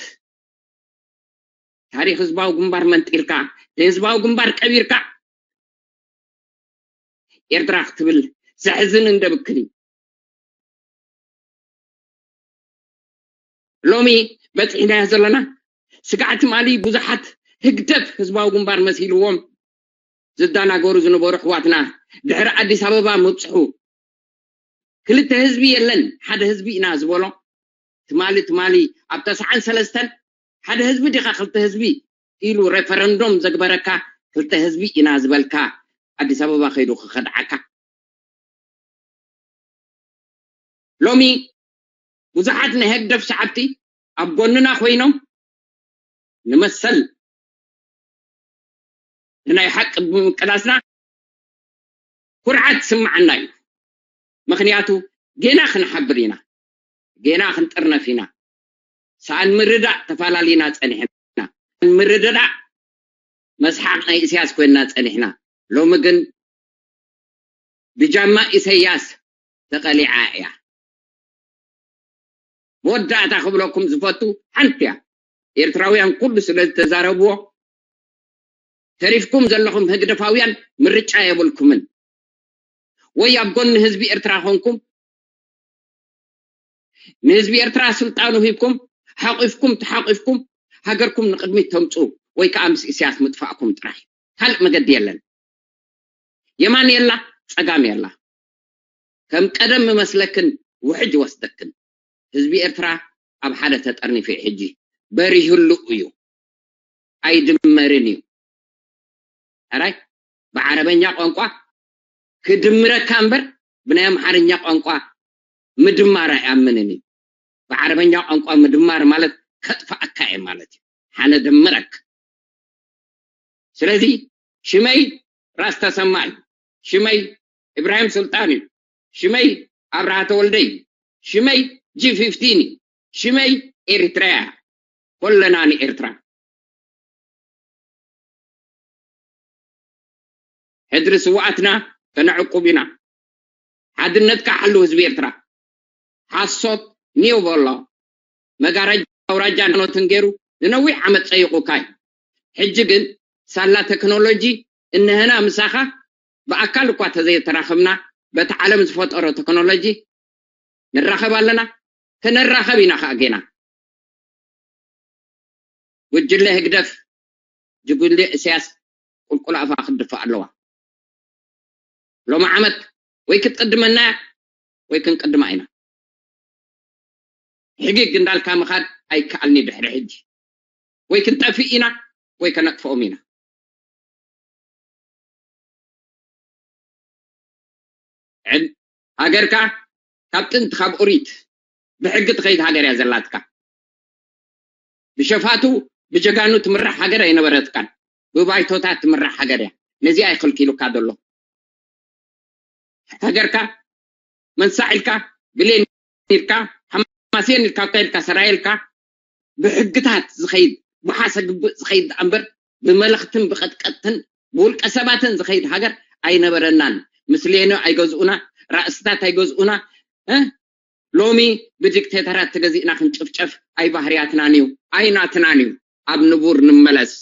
ታሪኽ ህዝባዊ ግንባር መንጢልካ ንህዝባዊ ግንባር ቀቢርካ ኤርትራ ክትብል ዘሕዝን እንደብክን እዩ ሎሚ በፂሕናዮ ዘለና ስጋዕ ትማሊ ብዙሓት ህግደፍ ህዝባዊ ግንባር መሲልዎም ዝዳናገሩ ዝነበሩ ኣሕዋትና ድሕሪ ኣዲስ ኣበባ ምብፅሑ ክልተ ህዝቢ የለን ሓደ ህዝቢ ኢና ዝበሎ ትማሊ ትማሊ ኣብ ተስዓን ሰለስተን ሓደ ህዝቢ ዲኻ ክልተ ህዝቢ ኢሉ ሬፈረንዶም ዘግበረካ ክልተ ህዝቢ ኢና ዝበልካ ኣዲስ ኣበባ ከይዱ ክኸድዓካ ሎሚ ብዙሓት ናይ ህግደፍ ሰዓብቲ ኣብ ጎንና ኮይኖም ንመሰል ንናይ ሓቂ ብምቅላስና ኩርዓት ስምዓና እዩ ምክንያቱ ጌና ክንሓብር ኢና ጌና ክንጥርነፍ ኢና። ሰኣን ምርዳእ ተፋላሊና ጸኒሕና። ምርድዳእ መስሓቕ ናይ ኢሳያስ ኮይንና ጸኒሕና። ሎሚ ግን ብጃማ ኢሳያስ ተቐሊዓ እያ። መወዳእታ ክብለኩም ዝፈቱ ሓንቲ እያ። ኤርትራውያን ኩሉ ስለ ዝተዛረብዎ፣ ተሪፍኩም ዘለኹም ህግደፋውያን ምርጫ የብልኩምን። ወይ ኣብ ጎኒ ህዝቢ ኤርትራ ኮንኩም ንህዝቢ ኤርትራ ስልጣኑ ሂብኩም ሓቂፍኩም ተሓቂፍኩም ሃገርኩም ንቕድሚት ተምፁ ወይ ከዓ ምስ ኢሳያስ ምጥፋእኩም ጥራሕ ካልእ መገዲ የለን። የማን የላ ጸጋም የላ። ከም ቀደም ምመስለክን ውሕጅ ወስደክን። ህዝቢ ኤርትራ ኣብ ሓደ ተጠርኒፉ እዩ። ሕጂ በሪህሉ እዩ። ኣይድመርን እዩ። ሕራይ ብዓረበኛ ቋንቋ ክድምረካ እምበር ብናይ ኣምሓርኛ ቋንቋ ምድማር ኣይኣምንን እዩ። ብዓረበኛ ቋንቋ ምድማር ማለት ከጥፍኣካ እየ ማለት እዩ። ሓነ ድምረክ። ስለዚ ሽመይ ራስ ተሰማ እዩ። ሽመይ ኢብራሂም ሱልጣን እዩ። ሽመይ ኣብርሃ ተወልደ እዩ። ሽመይ ጂ ፊፍቲን እዩ። ሽመይ ኤሪትራያ። ኮለና ንኤርትራ። ሕድሪ ስውኣትና ከነዕቁብ ኢና። ሓድነትካ ሓሉ ህዝቢ ኤርትራ። ሓሶት ኒው በሎ። መጋረጃ ኣውራጃ ሃይማኖትን ገይሩ ንነዊሕ ዓመት ጸይቑካ እዩ። ሕጂ ግን ሳላ ቴክኖሎጂ እነሀና ምሳኻ ብኣካል እኳ ተዘይተራኸብና በቲ ዓለም ዝፈጠሮ ቴክኖሎጂ ንራኸብ ኣለና። ከነራኸብ ኢና ከዓ ጌና። ጉጅለ ህግደፍ፣ ጉጅለ እስያስ ቁልቁል ኣፋ ክትድፋእ ኣለዋ። ሎሚ ዓመት ወይ ክትቅድመና እያ ወይ ክንቅድማ ኢና። ሕጊግ እንዳልካ ምኻድ ኣይከኣልኒ ድሕሪ ሕጂ። ወይ ክንጠፍእ ኢና ወይ ከነጥፍኦም ኢና። ዕድ- ሃገርካ ካብ ጥንቲ ካብ ኦሪት ብሕጊ ትኸይድ ሃገር እያ ዘላትካ። ብሸፋቱ ብጀጋኑ ትምራሕ ሃገር ኣይነበረትካን። ብባይቶታት ትምራሕ ሃገር እያ። ነዚኣ ይኽልኪሉካ ዘሎ። ሃገርካ መንሳዕ ኢልካ ብሌን ኢልካ ሓማሴን ኢልካ ኢልካ ሰራየ ኢልካ ብሕግታት ዝኸይድ ብሓሰ ግብእ ዝኸይድ ደኣ እምበር ብመለኽትን ብቐጥቀጥትን ብውልቀ ሰባትን ዝኸይድ ሃገር ኣይነበረናን። ምስሌኖ ኣይገዝኡና፣ ራእስታት ኣይገዝኡና። እ? ሎሚ ብዲክቴተራት ተገዚእና ክንጭፍጨፍ ኣይባህርያትናን እዩ ኣይናትናን እዩ። ኣብ ንቡር ንመለስ።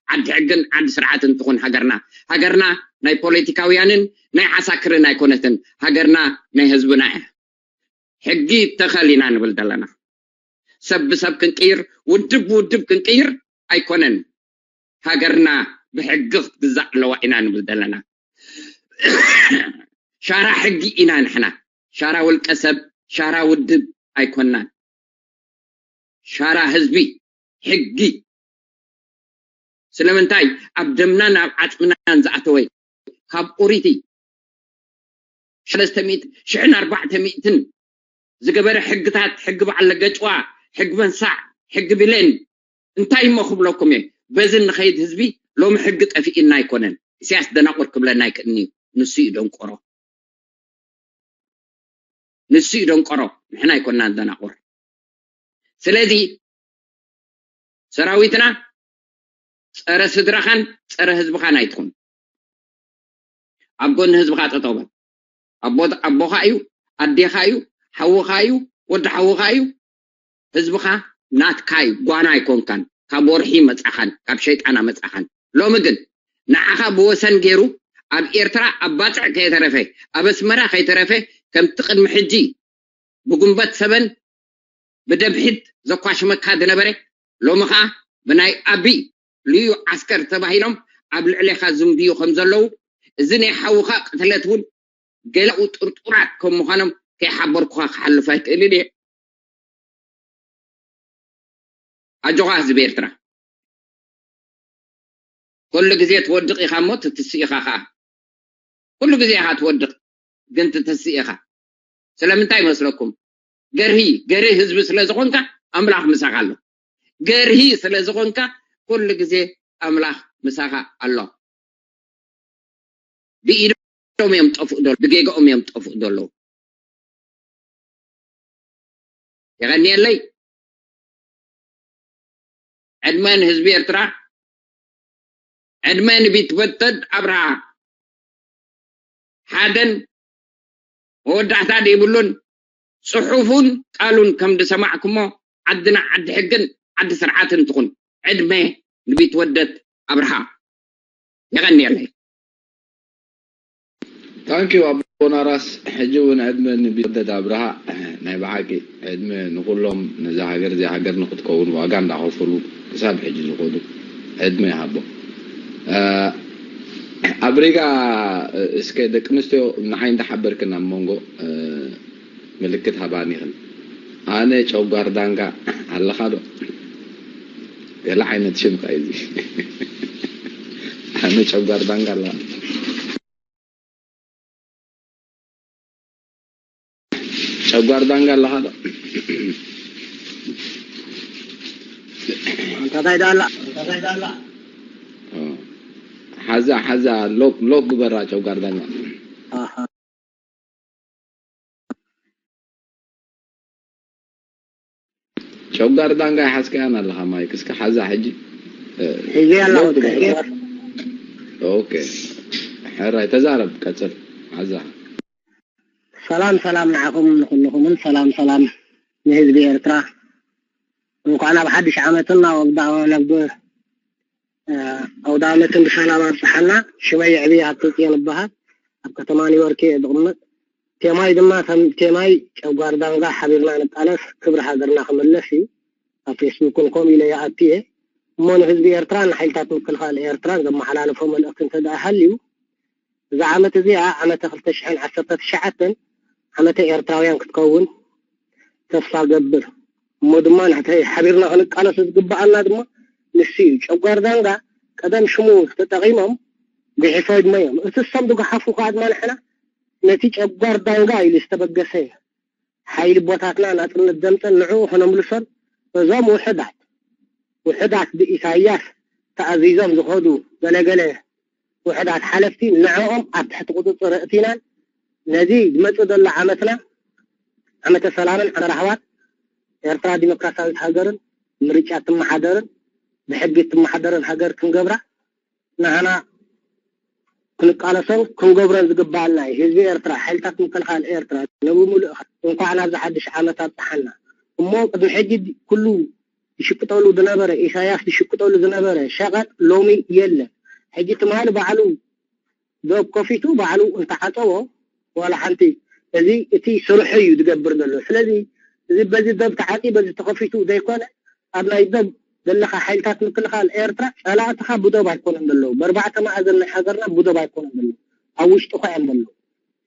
ዓዲ ሕግን ዓዲ ስርዓትን ትኹን ሃገርና። ሃገርና ናይ ፖለቲካውያንን ናይ ዓሳክርን ኣይኮነትን። ሃገርና ናይ ህዝብና እያ። ሕጊ ይተኸል ኢና ንብል ዘለና። ሰብ ብሰብ ክንቅይር፣ ውድብ ብውድብ ክንቅይር ኣይኮነን። ሃገርና ብሕጊ ክትግዛእ ኣለዋ ኢና ንብል ዘለና። ሻራ ሕጊ ኢና ንሕና። ሻራ ውልቀ ሰብ፣ ሻራ ውድብ ኣይኮናን። ሻራ ህዝቢ፣ ሕጊ። ስለምንታይ ኣብ ደምናን ኣብ ዓጽምናን ዝኣተወ ካብ ኦሪቲ ሰለስተ ሚእቲ ሽሕን ኣርባዕተ ሚእትን ዝገበረ ሕግታት፣ ሕጊ በዓል ለገጭዋ፣ ሕጊ መንሳዕ፣ ሕጊ ብሌን፣ እንታይ እሞ ክብለኩም እየ? በዚ ንኸይድ ህዝቢ ሎሚ ሕጊ ጠፊእና ኣይኮነን። ኢሳያስ ደናቁር ክብለና ኣይክእልን እዩ። ንሱ እዩ ደንቆሮ። ንሱ እዩ ደንቆሮ። ንሕና ኣይኮናን ደናቁር። ስለዚ ሰራዊትና ጸረ ስድራኻን ጸረ ህዝብኻን ኣይትኹን። ኣብ ጎኒ ህዝብኻ ጠጠው በል። ኣቦ-፣ ኣቦኻ እዩ፣ ኣዴኻ እዩ፣ ሓውኻ እዩ፣ ወዲ ሓውኻ እዩ። ህዝብኻ ናትካ እዩ፣ ጓና ኣይኮንካን። ካብ ወርሒ መጻኻን፣ ካብ ሸይጣን ኣመጻኻን። ሎሚ ግን ንዓኻ ብወሰን ገይሩ ኣብ ኤርትራ ኣብ ባጽዕ ከይተረፈ፣ ኣብ ኣስመራ ከይተረፈ፣ ከምቲ ቅድሚ ሕጂ ብጉንበት ሰበን ብደብሒት ዘኳሽመካ ዝነበረ፣ ሎሚ ኸኣ ብናይ ኣቢ ልዩ ዓስከር ተባሂሎም ኣብ ልዕሌኻ ዝምድዩ ከም ዘለዉ፣ እዚ ናይ ሓውኻ ቅትለት እውን ገለኡ ጥርጡራት ከም ምዃኖም ከይሓበርኩኻ ክሓልፍ ኣይክእልን እየ። ኣጆኻ ህዝቢ ኤርትራ። ኩሉ ግዜ ትወድቕ ኢኻ እሞ ትትስእ ኢኻ ኸኣ። ኩሉ ግዜ ኢኻ ትወድቕ፣ ግን ትትስእ ኢኻ። ስለምንታይ ይመስለኩም? ገርሂ፣ ገርሂ ህዝቢ ስለ ዝኾንካ ኣምላኽ ምሳኻ ኣሎ። ገርሂ ስለ ዝኾንካ ኩሉ ግዜ ኣምላኽ ምሳኻ ኣሎ። ብኢዶም እዮም ጠፍኡ ደሎ-፣ ብጌጋኦም እዮም ጠፍኡ ደለዉ። የቐንየለይ። ዕድመ ንህዝቢ ኤርትራ፣ ዕድመ ንቢትወደድ ኣብርሃ። ሓደን መወዳእታ ዘይብሉን ጽሑፉን ቃሉን ከም ዝሰማዕኩሞ ዓድና ዓዲ ሕግን ዓዲ ስርዓትን ትኹን። ዕድመ ንቢትወደድ ኣብርሃ። የቐንየለይ። ታንኪዩ ኣቦና ራስ። ሕጂ እውን ዕድመ ንቢትወደድ ኣብርሃ። ናይ ብሓቂ ዕድመ ንኩሎም ነዛ ሃገር እዚኣ ሃገር ንክትከውን ዋጋ እንዳኸፈሉ ክሳብ ሕጂ ዝኸዱ ዕድመ ይሃቦ። ኣብ ሪጋ እስከ ደቂ ኣንስትዮ ንዓይ እንዳሓበርክን ኣብ መንጎ ምልክት ሃባኒኽን። ኣነ ጨጓር ዳንጋ ኣለኻ ዶ? ገለ ዓይነት ሽም ከ እዚ። ኣነ ጨጓር ዳንጋ ኣለኻ? ጨጓር ዳንጋ ኣለኻ ዶ? እንታይ ዳላ ሓዛ ሓዛ ሎክ ሎክ ግበራ ጨጓር ዳንጋ። ጨጓር ዳንጋ ይሓዝካያን ኣለኻ ማይክ። እስከ ሓዛ ሕጂ ሕዚ ኣለኹ። ኦኬ ሕራይ ተዛረብ ቀጽል ሓዛ። ሰላም ሰላም ንዓኹም ንኩልኹምን ሰላም ሰላም ንህዝቢ ኤርትራ። እንኳዕ ናብ ሓድሽ ዓመትና ወብዳ ናብ ኣውደ ዓመትን ብሰላም ኣብፅሓና። ሽመይ ዕብይ ሃብተፅዮን እበሃል። ኣብ ከተማ ኒውዮርክ እየ ዝቕመጥ። ቴማይ ድማ ከም ቴማይ ጨጓር ዳንጋ ሓቢርና ንቃለስ ክብሪ ሃገርና ክምለስ እዩ። ኣብ ፌስቡክን ከምኡ ኢለ ይኣቱ እየ። እሞ ንህዝቢ ኤርትራን ንሓይልታት ምክልኻል ኤርትራን ዘመሓላልፎ መልእኽቲ እንተ ደኣ ሃልዩ እዛ ዓመት እዚኣ ዓመተ ክልተ ሽሕን ዓሰርተ ትሽዓተን ዓመተ ኤርትራውያን ክትከውን ተስፋ ገብር እሞ ድማ ንሕተይ ሓቢርና ክንቃለሶ ዝግበኣና ድማ ንሱ እዩ። ጨጓር ዳንጋ ቀደም ሽሙ ተጠቒሞም ግሒፎ ይድመዮም። እቲ እሶም ዝገሓፉ ከዓ ድማ ንሕና ነቲ ጨጓር ዳንጋ ኢሉ ዝተበገሰ ሓይሊ ቦታትና ናጽነት ዘምጸን ንዕኡ ከነምልሶን እዞም ውሕዳት ውሕዳት ብኢሳያስ ተኣዚዞም ዝኸዱ ገለገለ ውሕዳት ሓለፍቲ ንዕኦም ኣብ ትሕቲ ቁጽጽር ኣእቲናን ነዚ ዝመጽእ ዘሎ ዓመትና ዓመተ ሰላምን ዓመተ ራህዋን ኤርትራ ዲሞክራሲያዊት ሃገርን ምርጫ ትመሓደርን ብሕጊ ትመሓደርን ሃገር ክንገብራ ንዓና ክንቃለሶን ክንገብሮን ዝግባኣና እዩ። ህዝቢ ኤርትራ፣ ሓይልታት ምክልኻል ኤርትራ ንብምሉእ እንኳዕ ናብዚ ሓድሽ ዓመት ኣብጽሓና። እሞ ቅድሚ ሕጂ ኩሉ ዝሽቅጠሉ ዝነበረ ኢሳያስ ዝሽቅጠሉ ዝነበረ ሸቐጥ ሎሚ የለን። ሕጂ ትማሊ ባዕሉ ዶብ ከፊቱ ባዕሉ እንተዓጸዎ ዋላ ሓንቲ እዚ እቲ ስርሑ እዩ ዝገብር ዘሎ። ስለዚ እዚ በዚ ዶብ ተዓጺ በዚ ተኸፊቱ ዘይኮነ ኣብ ናይ ዶብ ዘለኻ ሓይልታት ምክልኻል ኤርትራ ጸላእትኻ ብዶብ ኣይኮነን ዘለዉ። በርባዕተ ማእዘን ናይ ሃገርና ብዶብ ኣይኮነን ዘለዉ። ኣብ ውሽጥኻ እዮም ዘለዉ።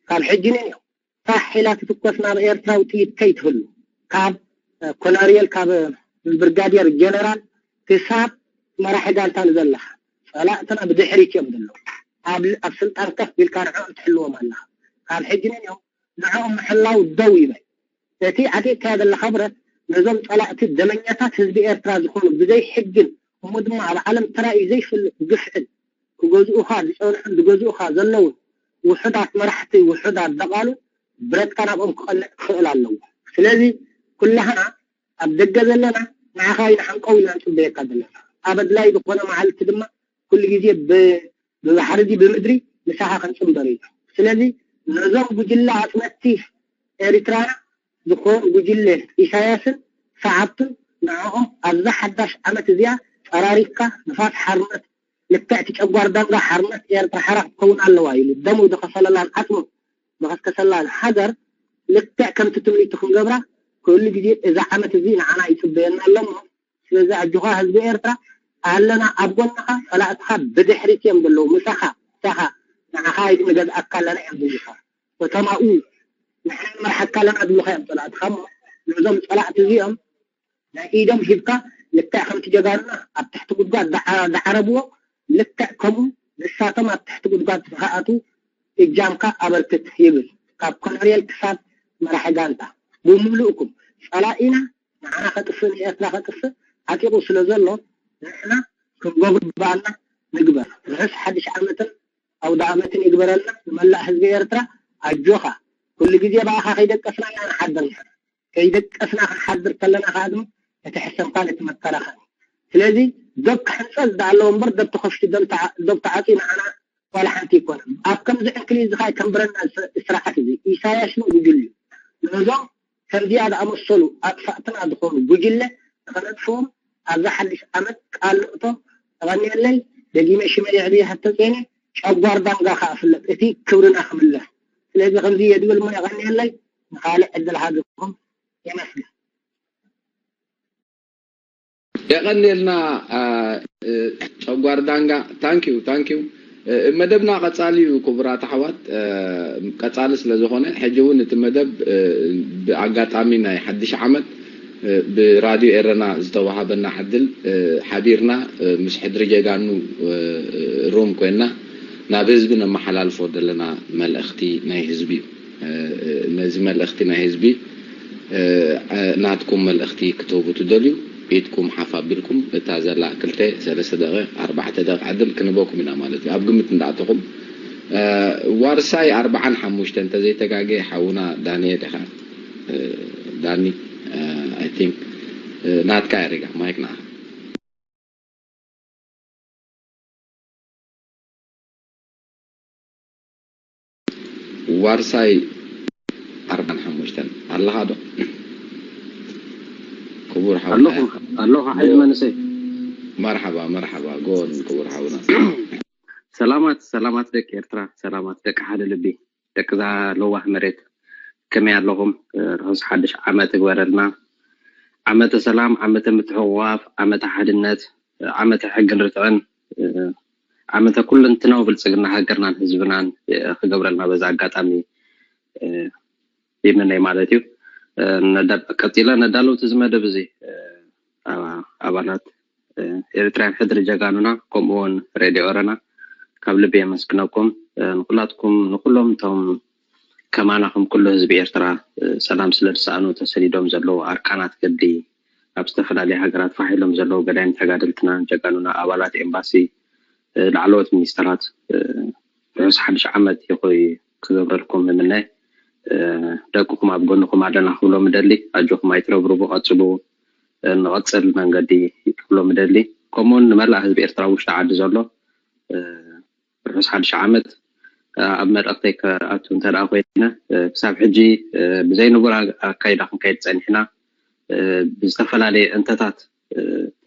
ካብ ሕጂ ንንዮም ፋሕ ኢላ ትትኮስ ናብ ኤርትራዊ ጥይት ከይትህሉ ካብ ኮሎኔል ካብ ብርጋዴር ጀነራል ክሳብ መራሒ ጋንታ ንዘለኻ ጸላእትና ብድሕሪት እዮም ዘለዉ። ኣብ ኣብ ስልጣን ከፍ ቢልካ ንዕኦም ትሕልዎም ኣለኻ። ካብ ሕጂ ንንዮም ንዕኦም ምሕላው ደው ይበል። እቲ ዓጢቕካዮ ዘለኻ ብረት ነዞም ጸላእቲ ደመኛታት ህዝቢ ኤርትራ ዝኾኑ ብዘይ ሕግን እሞ ድማ ኣብ ዓለም ተራእዩ ዘይፈልጥ ግፍዕን ክገዝኡኻ ዝጸንሑን ዝገዝኡኻ ዘለውን ውሑዳት መራሕቲ ውሑዳት ደቓሉ ብረትካ ናብኦም ክቐንዕ ክኽእል ኣለዎ። ስለዚ ኩላህና ኣብ ደገ ዘለና ንዓኻ ኢና ሓንቀው ኢልና ንጽበየካ ዘለና። ኣብ ኣድላይ ዝኾነ መዓልቲ ድማ ኩሉ ግዜ ብ ብባሕሪ ድዩ ብምድሪ ምሳኻ ክንጽንበር ኢና። ስለዚ ነዞም ጉጅለ ኣጽነትቲ ኤሪትራና ዝኾኑ ጉጅለ ኢሳያስን ሰዓብቱን ንዕኦም ኣብዛ ሓዳሽ ዓመት እዚኣ ጸራሪግካ ንፋስ ሓርነት ልክዕ እቲ ጨጓር ዳንጋ ሓርነት ኤርትራ ሓራ ክትከውን ኣለዋ ኢሉ ደሙ ዝኸፈለላን ዓጽሙ ዝኸስከሰላን ሃገር ልክዕ ከምቲ ትምኒቱ ክንገብራ ኩሉ ግዜ እዚ ዓመት እዚ ንዓና ይጽበየና ኣሎ እሞ ስለዚ ኣጆኻ ህዝቢ ኤርትራ ኣለና ኣብ ጎንኻ ጸላእትኻ ብድሕሪት እዮም ዘለዉ ምሳኻ ምሳኻ ንዓኻ ኣይንገዝኣካ ኣለና እዮም ዝብሉኻ ከተማኡ ንሕና ንመርሓካ ኣለና ዝብሉኻ እዮም ጸላእትኻ እሞ ነዞም ጸላእቲ እዚኦም ናይ ኢዶም ሂብካ ልክዕ ከምቲ ጀጋኑና ኣብ ትሕቲ ጉድጓድ ዝዓረብዎ ልክዕ ከምኡ ንሳቶም ኣብ ትሕቲ ጉድጓድ ንኽኣትዉ እጃምካ ኣበርክት ይብል ካብ ኮሎኔል ክሳብ መራሒ ጋንታ ብምሉእኩም ጸላኢና ንዓና ከጥፍእ ንኤርትራ ከጥፍእ ዓጢቑ ስለ ዘሎ ንሕና ክንገብሮ ዝግበኣና ንግበር። ርሑስ ሓድሽ ዓመትን ኣውደኣመትን ይግበረልና ንመላእ ህዝቢ ኤርትራ። ኣጆኻ ኩሉ ግዜ ብኣኻ ከይደቀስና ኢና ንሓድር ንሕና። ከይደቀስና ክንሓድር ከለና ከዓ ድማ እቲ ሕሰምካን እቲ መከላኸሊ። ስለዚ ዶብ ክሕንፀ ዝደኣለዎ እምበር ዶብ ተኸፊቱ ዶብ ተዓ- ዶብ ተዓፅዩ ንዓና ዋላ ሓንቲ ይኮነን። ኣብ ከምዚ ዕንክሊል እዚ ከዓ ከንብረና ዝስ- ስርዓት እዚ ኢሳያስ እውን ጉጅልኡ ነዞም ከምዚኣ ዝኣመሰሉ ኣጥፋእትና ዝኾኑ ጉጅለ ንኸነጥፍኦም ኣብዛ ሓድሽ ዓመት ቃል ንእቶ። ተቐንየለይ። ደጊመ ሽመይ ዕብየ ሃብተጼነ ጨጓር ዳንጋ ከዓ ፍለጥ እቲ ክብርና ክምለስ። ስለዚ ከምዚ እየ ዝብል እሞ የቐንየለይ። ንኻልእ ዕድል ሃብኩም። የመስግን። የቐንየልና። ጨጓር ዳንጋ። ታንኪዩ ታንኪዩ። መደብና ቀጻሊ እዩ። ክቡራት ኣሕዋት፣ ቀጻሊ ስለ ዝኾነ ሕጂ እውን እቲ መደብ ብኣጋጣሚ ናይ ሓድሽ ዓመት ብራድዮ ኤረና ዝተዋሃበና ዕድል ሓቢርና ምስ ሕድሪ ጀጋኑ ሩም ኮይና ናብ ህዝቢ ነመሓላልፎ ዘለና መልእኽቲ ናይ ህዝቢ እዩ። ነዚ መልእኽቲ ናይ ህዝቢ ናትኩም መልእኽቲ ክትህቡ ትደልዩ ኢድኩም ሓፍ ኣቢልኩም እታ ዘላ ክልተ ሰለስተ ደቂቕ ኣርባዕተ ደቂቕ ዕድል ክንበኩም ኢና ማለት እዩ። ኣብ ግምት እንዳኣተኹም ዋርሳይ ኣርባዓን ሓሙሽተ እንተዘይተጋገ ሓውና ዳንኤል ኢኻ። ዳኒ፣ I think ናትካ እያ ሪጋ ማይክ ንዓኻ። ዋርሳይ ኣርባን ሓሙሽተን ኣለኻ ዶ? ክቡር ሓውና ኣለኹ ኣለኹ ሓይሊ መንእሰይ። መርሓባ መርሓባ ጎን ክቡር ሓውና። ሰላማት ሰላማት ደቂ ኤርትራ፣ ሰላማት ደቂ ሓደ ልቢ፣ ደቂ እዛ ለዋህ መሬት። ከመይ ኣለኹም? ርሑስ ሓድሽ ዓመት ይግበረልና። ዓመተ ሰላም፣ ዓመተ ምትሕቑቋፍ፣ ዓመተ ሓድነት፣ ዓመተ ሕግን ርትዕን፣ ዓመተ ኩለንትናዊ ብልጽግና ሃገርናን ህዝብናን ክገብረልና በዛ ኣጋጣሚ ይምነይ ማለት እዩ። ቀጺለ ነዳለውቲ እዚ መደብ እዚ ኣባላት ኤርትራውያን ሕድሪ ጀጋኑና ከምኡ እውን ሬድዮ ኤረና ካብ ልቢ የመስግነኩም። ንኩላትኩም ንኩሎም እቶም ከማና ከም ኩሉ ህዝቢ ኤርትራ ሰላም ስለ ዝሰኣኑ ተሰዲዶም ዘለዉ ኣርካናት ገድሊ ኣብ ዝተፈላለዩ ሃገራት ፋሕ ኢሎም ዘለዉ ገዳይም ተጋደልትና ጀጋኑና ኣባላት ኤምባሲ ላዕለዎት ሚኒስተራት ርሑስ ሓድሽ ዓመት ይኹ ክገብረልኩም እምነ። ደቅኹም ኣብ ጎንኹም ኣለና ክብሎም እደሊ። ኣጆኹም ኣይትረብርቡ፣ ቀጽሉ። ንቐጽል መንገዲ ክብሎም እደሊ። ከምኡውን ንመላእ ህዝቢ ኤርትራ ውሽጢ ዓዲ ዘሎ ርሑስ ሓድሽ ዓመት። ኣብ መልእኽተይ ክኣቱ እንተ ደኣ ኮይነ ክሳብ ሕጂ ብዘይ ንቡር ኣካይዳ ክንከይድ ጸኒሕና ብዝተፈላለየ እንተታት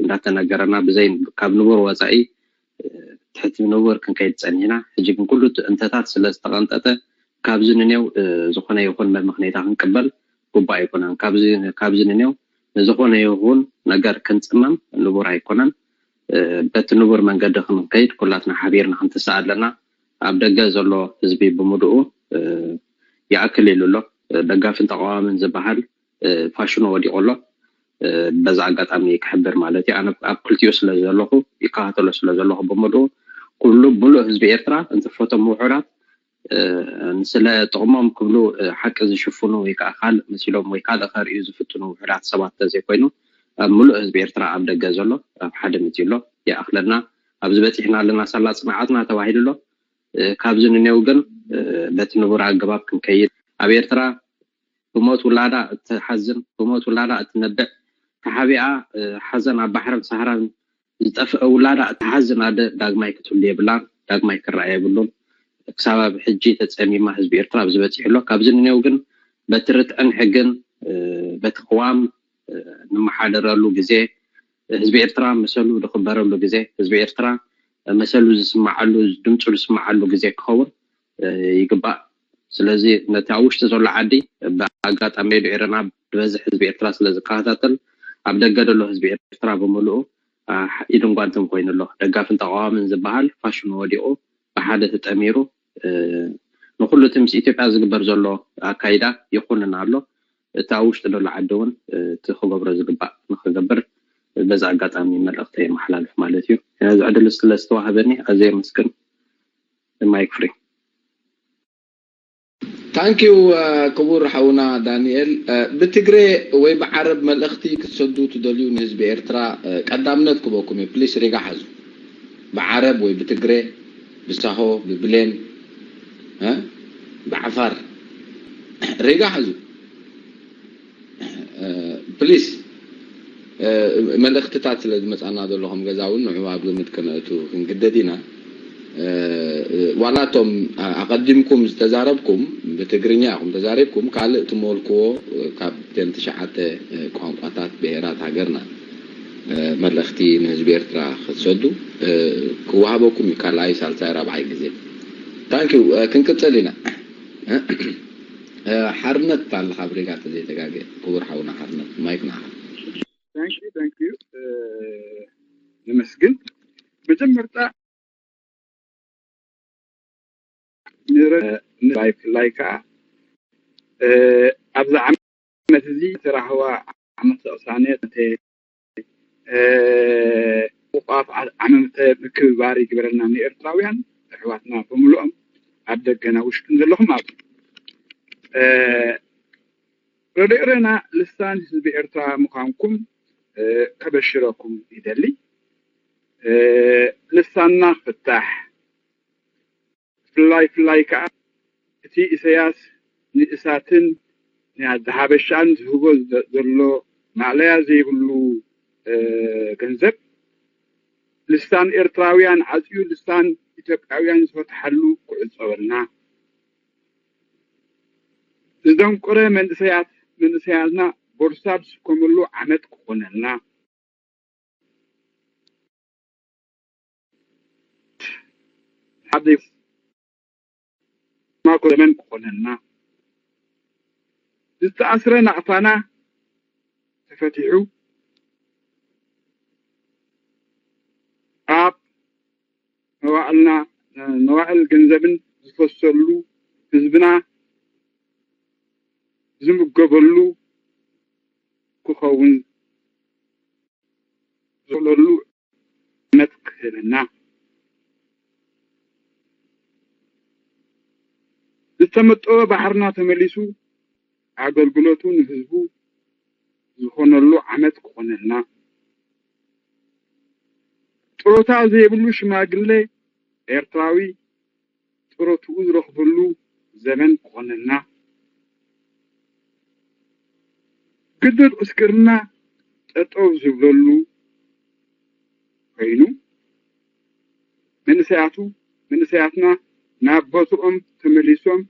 እንዳተነገረና ብዘይ ካብ ንቡር ወጻኢ ትሕቲ ንቡር ክንከይድ ጸኒሕና። ሕጂ ግን ኩሉ እቲ እንተታት ስለ ዝተቐንጠጠ ካብዚ ንኔው ዝኾነ ይኹን መመኽነይታ ክንቅበል ግቡእ ኣይኮነን። ካብዚ ንኔው ንዝኾነ ይኹን ነገር ክንጽመም ንቡር ኣይኮነን። በቲ ንቡር መንገዲ ክንከይድ ኩላትና ሓቢርና ክንትስእ ኣለና። ኣብ ደገ ዘሎ ህዝቢ ብምሉኡ ይኣክል ኢሉ ኣሎ። ደጋፍን ተቓዋምን ዝበሃል ፋሽኑ ወዲቑ ኣሎ። በዛ ኣጋጣሚ ክሕብር ማለት እዩ። ኣነ ኣብ ክልቲኡ ስለ ዘለኹ ይከታተሎ ስለ ዘለኹ ብምሉኡ ኩሉ ምሉእ ህዝቢ ኤርትራ እንትፈቶም ውሑዳት ስለ ጥቕሞም ክብሉ ሓቂ ዝሽፍኑ ወይ ከዓ ካልእ መሲሎም ወይ ካልእ ከርእዩ ዝፍትኑ ውሑዳት ሰባት ተዘይኮይኑ ኣብ ምሉእ ህዝቢ ኤርትራ ኣብ ደገ ዘሎ ኣብ ሓደ መፂኡ ኣሎ። ይኣኽለና ኣብዚ በፂሕና ኣለና ሳላ ፅንዓትና ተባሂሉ ኣሎ። ካብዚ ንኔው ግን በቲ ንቡር ኣገባብ ክንከይድ ኣብ ኤርትራ ብሞት ውላዳ እትሓዝን ብሞት ውላዳ እትነብዕ ተሓቢኣ ሓዘን ኣብ ባሕርን ሳህራን ዝጠፍአ ውላዳ እትሓዝን ኣደ ዳግማይ ክትህሉ የብላን፣ ዳግማይ ክረኣ የብሉን። ክሳብ ኣብ ሕጂ ተጸሚማ ህዝቢ ኤርትራ ኣብዚ በጺሑ ኣሎ። ካብዚ ንኔው ግን በቲ ርትዕን ሕግን በቲ ቅዋም ንመሓደረሉ ግዜ ህዝቢ ኤርትራ መሰሉ ዝኽበረሉ ግዜ ህዝቢ ኤርትራ መሰሉ ዝስማዓሉ ድምፁ ዝስማዓሉ ግዜ ክኸውን ይግባእ። ስለዚ ነቲ ኣብ ውሽጢ ዘሎ ዓዲ ብኣጋጣሚ ሬድዮ ኤረና ብበዝሒ ህዝቢ ኤርትራ ስለ ዝከታተል ኣብ ደገ ዘሎ ህዝቢ ኤርትራ ብምልኡ ኢድን ጓንትን ኮይኑ ኣሎ። ደጋፍን ተቃዋምን ዝበሃል ፋሽኑ ወዲቑ ብሓደ ተጠሚሩ ንኩሉ እቲ ምስ ኢትዮጵያ ዝግበር ዘሎ ኣካይዳ ይኹንን ኣሎ። እቲ ኣብ ውሽጢ ዘሎ ዓዲ እውን እቲ ክገብሮ ዝግባእ ንክገብር በዚ ኣጋጣሚ መልእኽተይ የመሓላልፍ ማለት እዩ። ነዚ ዕድል ስለ ዝተዋህበኒ ኣዝየ የመስግን። ማይክ ፍሪ። ታንኪዩ ክቡር ሓውና ዳንኤል። ብትግሬ ወይ ብዓረብ መልእኽቲ ክትሰዱ ትደልዩ ንህዝቢ ኤርትራ ቀዳምነት ክበኩም እዩ። ፕሊስ ሪጋ ሓዙ። ብዓረብ ወይ ብትግሬ፣ ብሳሆ፣ ብብሌን፣ ብዓፋር ሪጋ ሓዙ። ፕሊስ፣ መልእኽትታት ስለ ዝመጻና ዘሎ ከም ገዛ እውን ንዑ ኣብ ግምት ከነእቱ ክንግደድ ኢና። ዋላ እቶም ኣቐዲምኩም ዝተዛረብኩም ብትግርኛ ኢኹም ተዛሪብኩም፣ ካልእ ትመልክዎ ካብ ተን ትሽዓተ ቋንቋታት ብሄራት ሃገርና መልእኽቲ ንህዝቢ ኤርትራ ክትሰዱ ክወሃበኩም እዩ፣ ካልኣይ ሳልሳይ ራብዓይ ግዜ። ታንኪዩ። ክንቅጽል ኢና። ሓርነት ኣለኻ ብሪጋ ተዘይተጋገ፣ ክቡር ሓውና ሓርነት፣ ማይክ ንዓኻ። Thank you, thank you። ነመስግን። መጀመርታ ንረ- ንራይ ብፍላይ ከዓ ኣብዚ ዓመት እዚ ተራህዋ ዓመት ቅሳነት ቁቋፍ ዓመተ ምክብባር ይግበረልና ንኤርትራውያን ኣሕዋትና ብምልኦም ኣብ ደገና ውሽጥን ዘለኹም ኣብ ረድኤረና ልሳን ህዝቢ ኤርትራ ምዃንኩም ከበሽረኩም ይደሊ። ልሳንና ክፍታሕ፣ ፍላይ ፍላይ ከኣ እቲ ኢሰያስ ንእሳትን ንሓበሻን ዝህቦ ዘሎ ማእለያ ዘይብሉ ገንዘብ ልሳን ኤርትራውያን ዓጽዩ ልሳን ኢትዮጵያውያን ዝፈትሓሉ ክዕጸወልና፣ ዝደንቆረ መንእሰያት መንእሰያትና ቦርሳ ዝስከመሉ ዓመት ክኾነልና፣ ሓደ ማኮ ዘመን ክኾነልና፣ ዝተኣስረ ናቕፋና ተፈቲሑ ኣብ መዋእልና መዋእል ገንዘብን ዝፈሰሉ ህዝብና ዝምገበሉ ክኸውን ዝኽእለሉ ዓመት ክህበና፣ ዝተመጠወ ባሕርና ተመሊሱ ኣገልግሎቱ ንህዝቡ ዝኾነሉ ዓመት ክኾነልና፣ ጥሮታ ዘይብሉ ሽማግለ ኤርትራዊ ጥሮትኡ ዝረኽበሉ ዘመን ክኾነልና፣ ግዱድ ዕስክርና ጠጠው ዝብለሉ ኮይኑ፣ መንእሰያቱ መንእሰያትና ናብ ቦትኦም ተመሊሶም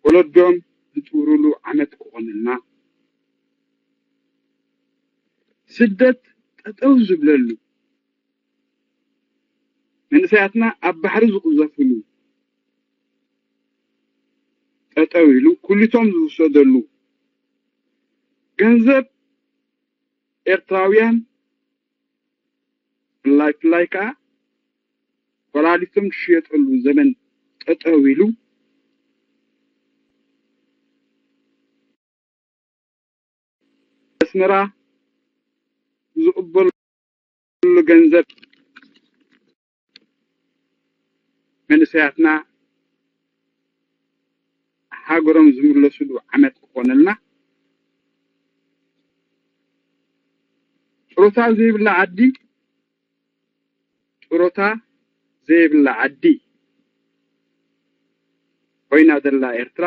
ወለዶም ዝጥውርሉ ዓመት ክኾነልና፣ ስደት ጠጠው ዝብለሉ፣ መንእሰያትና ኣብ ባሕሪ ዝቕዘፍሉ ጠጠው ኢሉ ኩሊቶም ዝውሰደሉ፣ ገንዘብ ኤርትራውያን ብፍላይ ብፍላይ ከኣ ኮላሊቶም ዝሽየጠሉ ዘመን ጠጠው ኢሉ፣ ኣስመራ ዝቕበሉ ገንዘብ መንእሰያትና ሃገሮም ዝምለስሉ ዓመት ክኾነልና፣ ጥሮታ ዘይብላ ዓዲ፣ ጥሮታ ዘይብላ ዓዲ ኮይና ዘላ ኤርትራ፣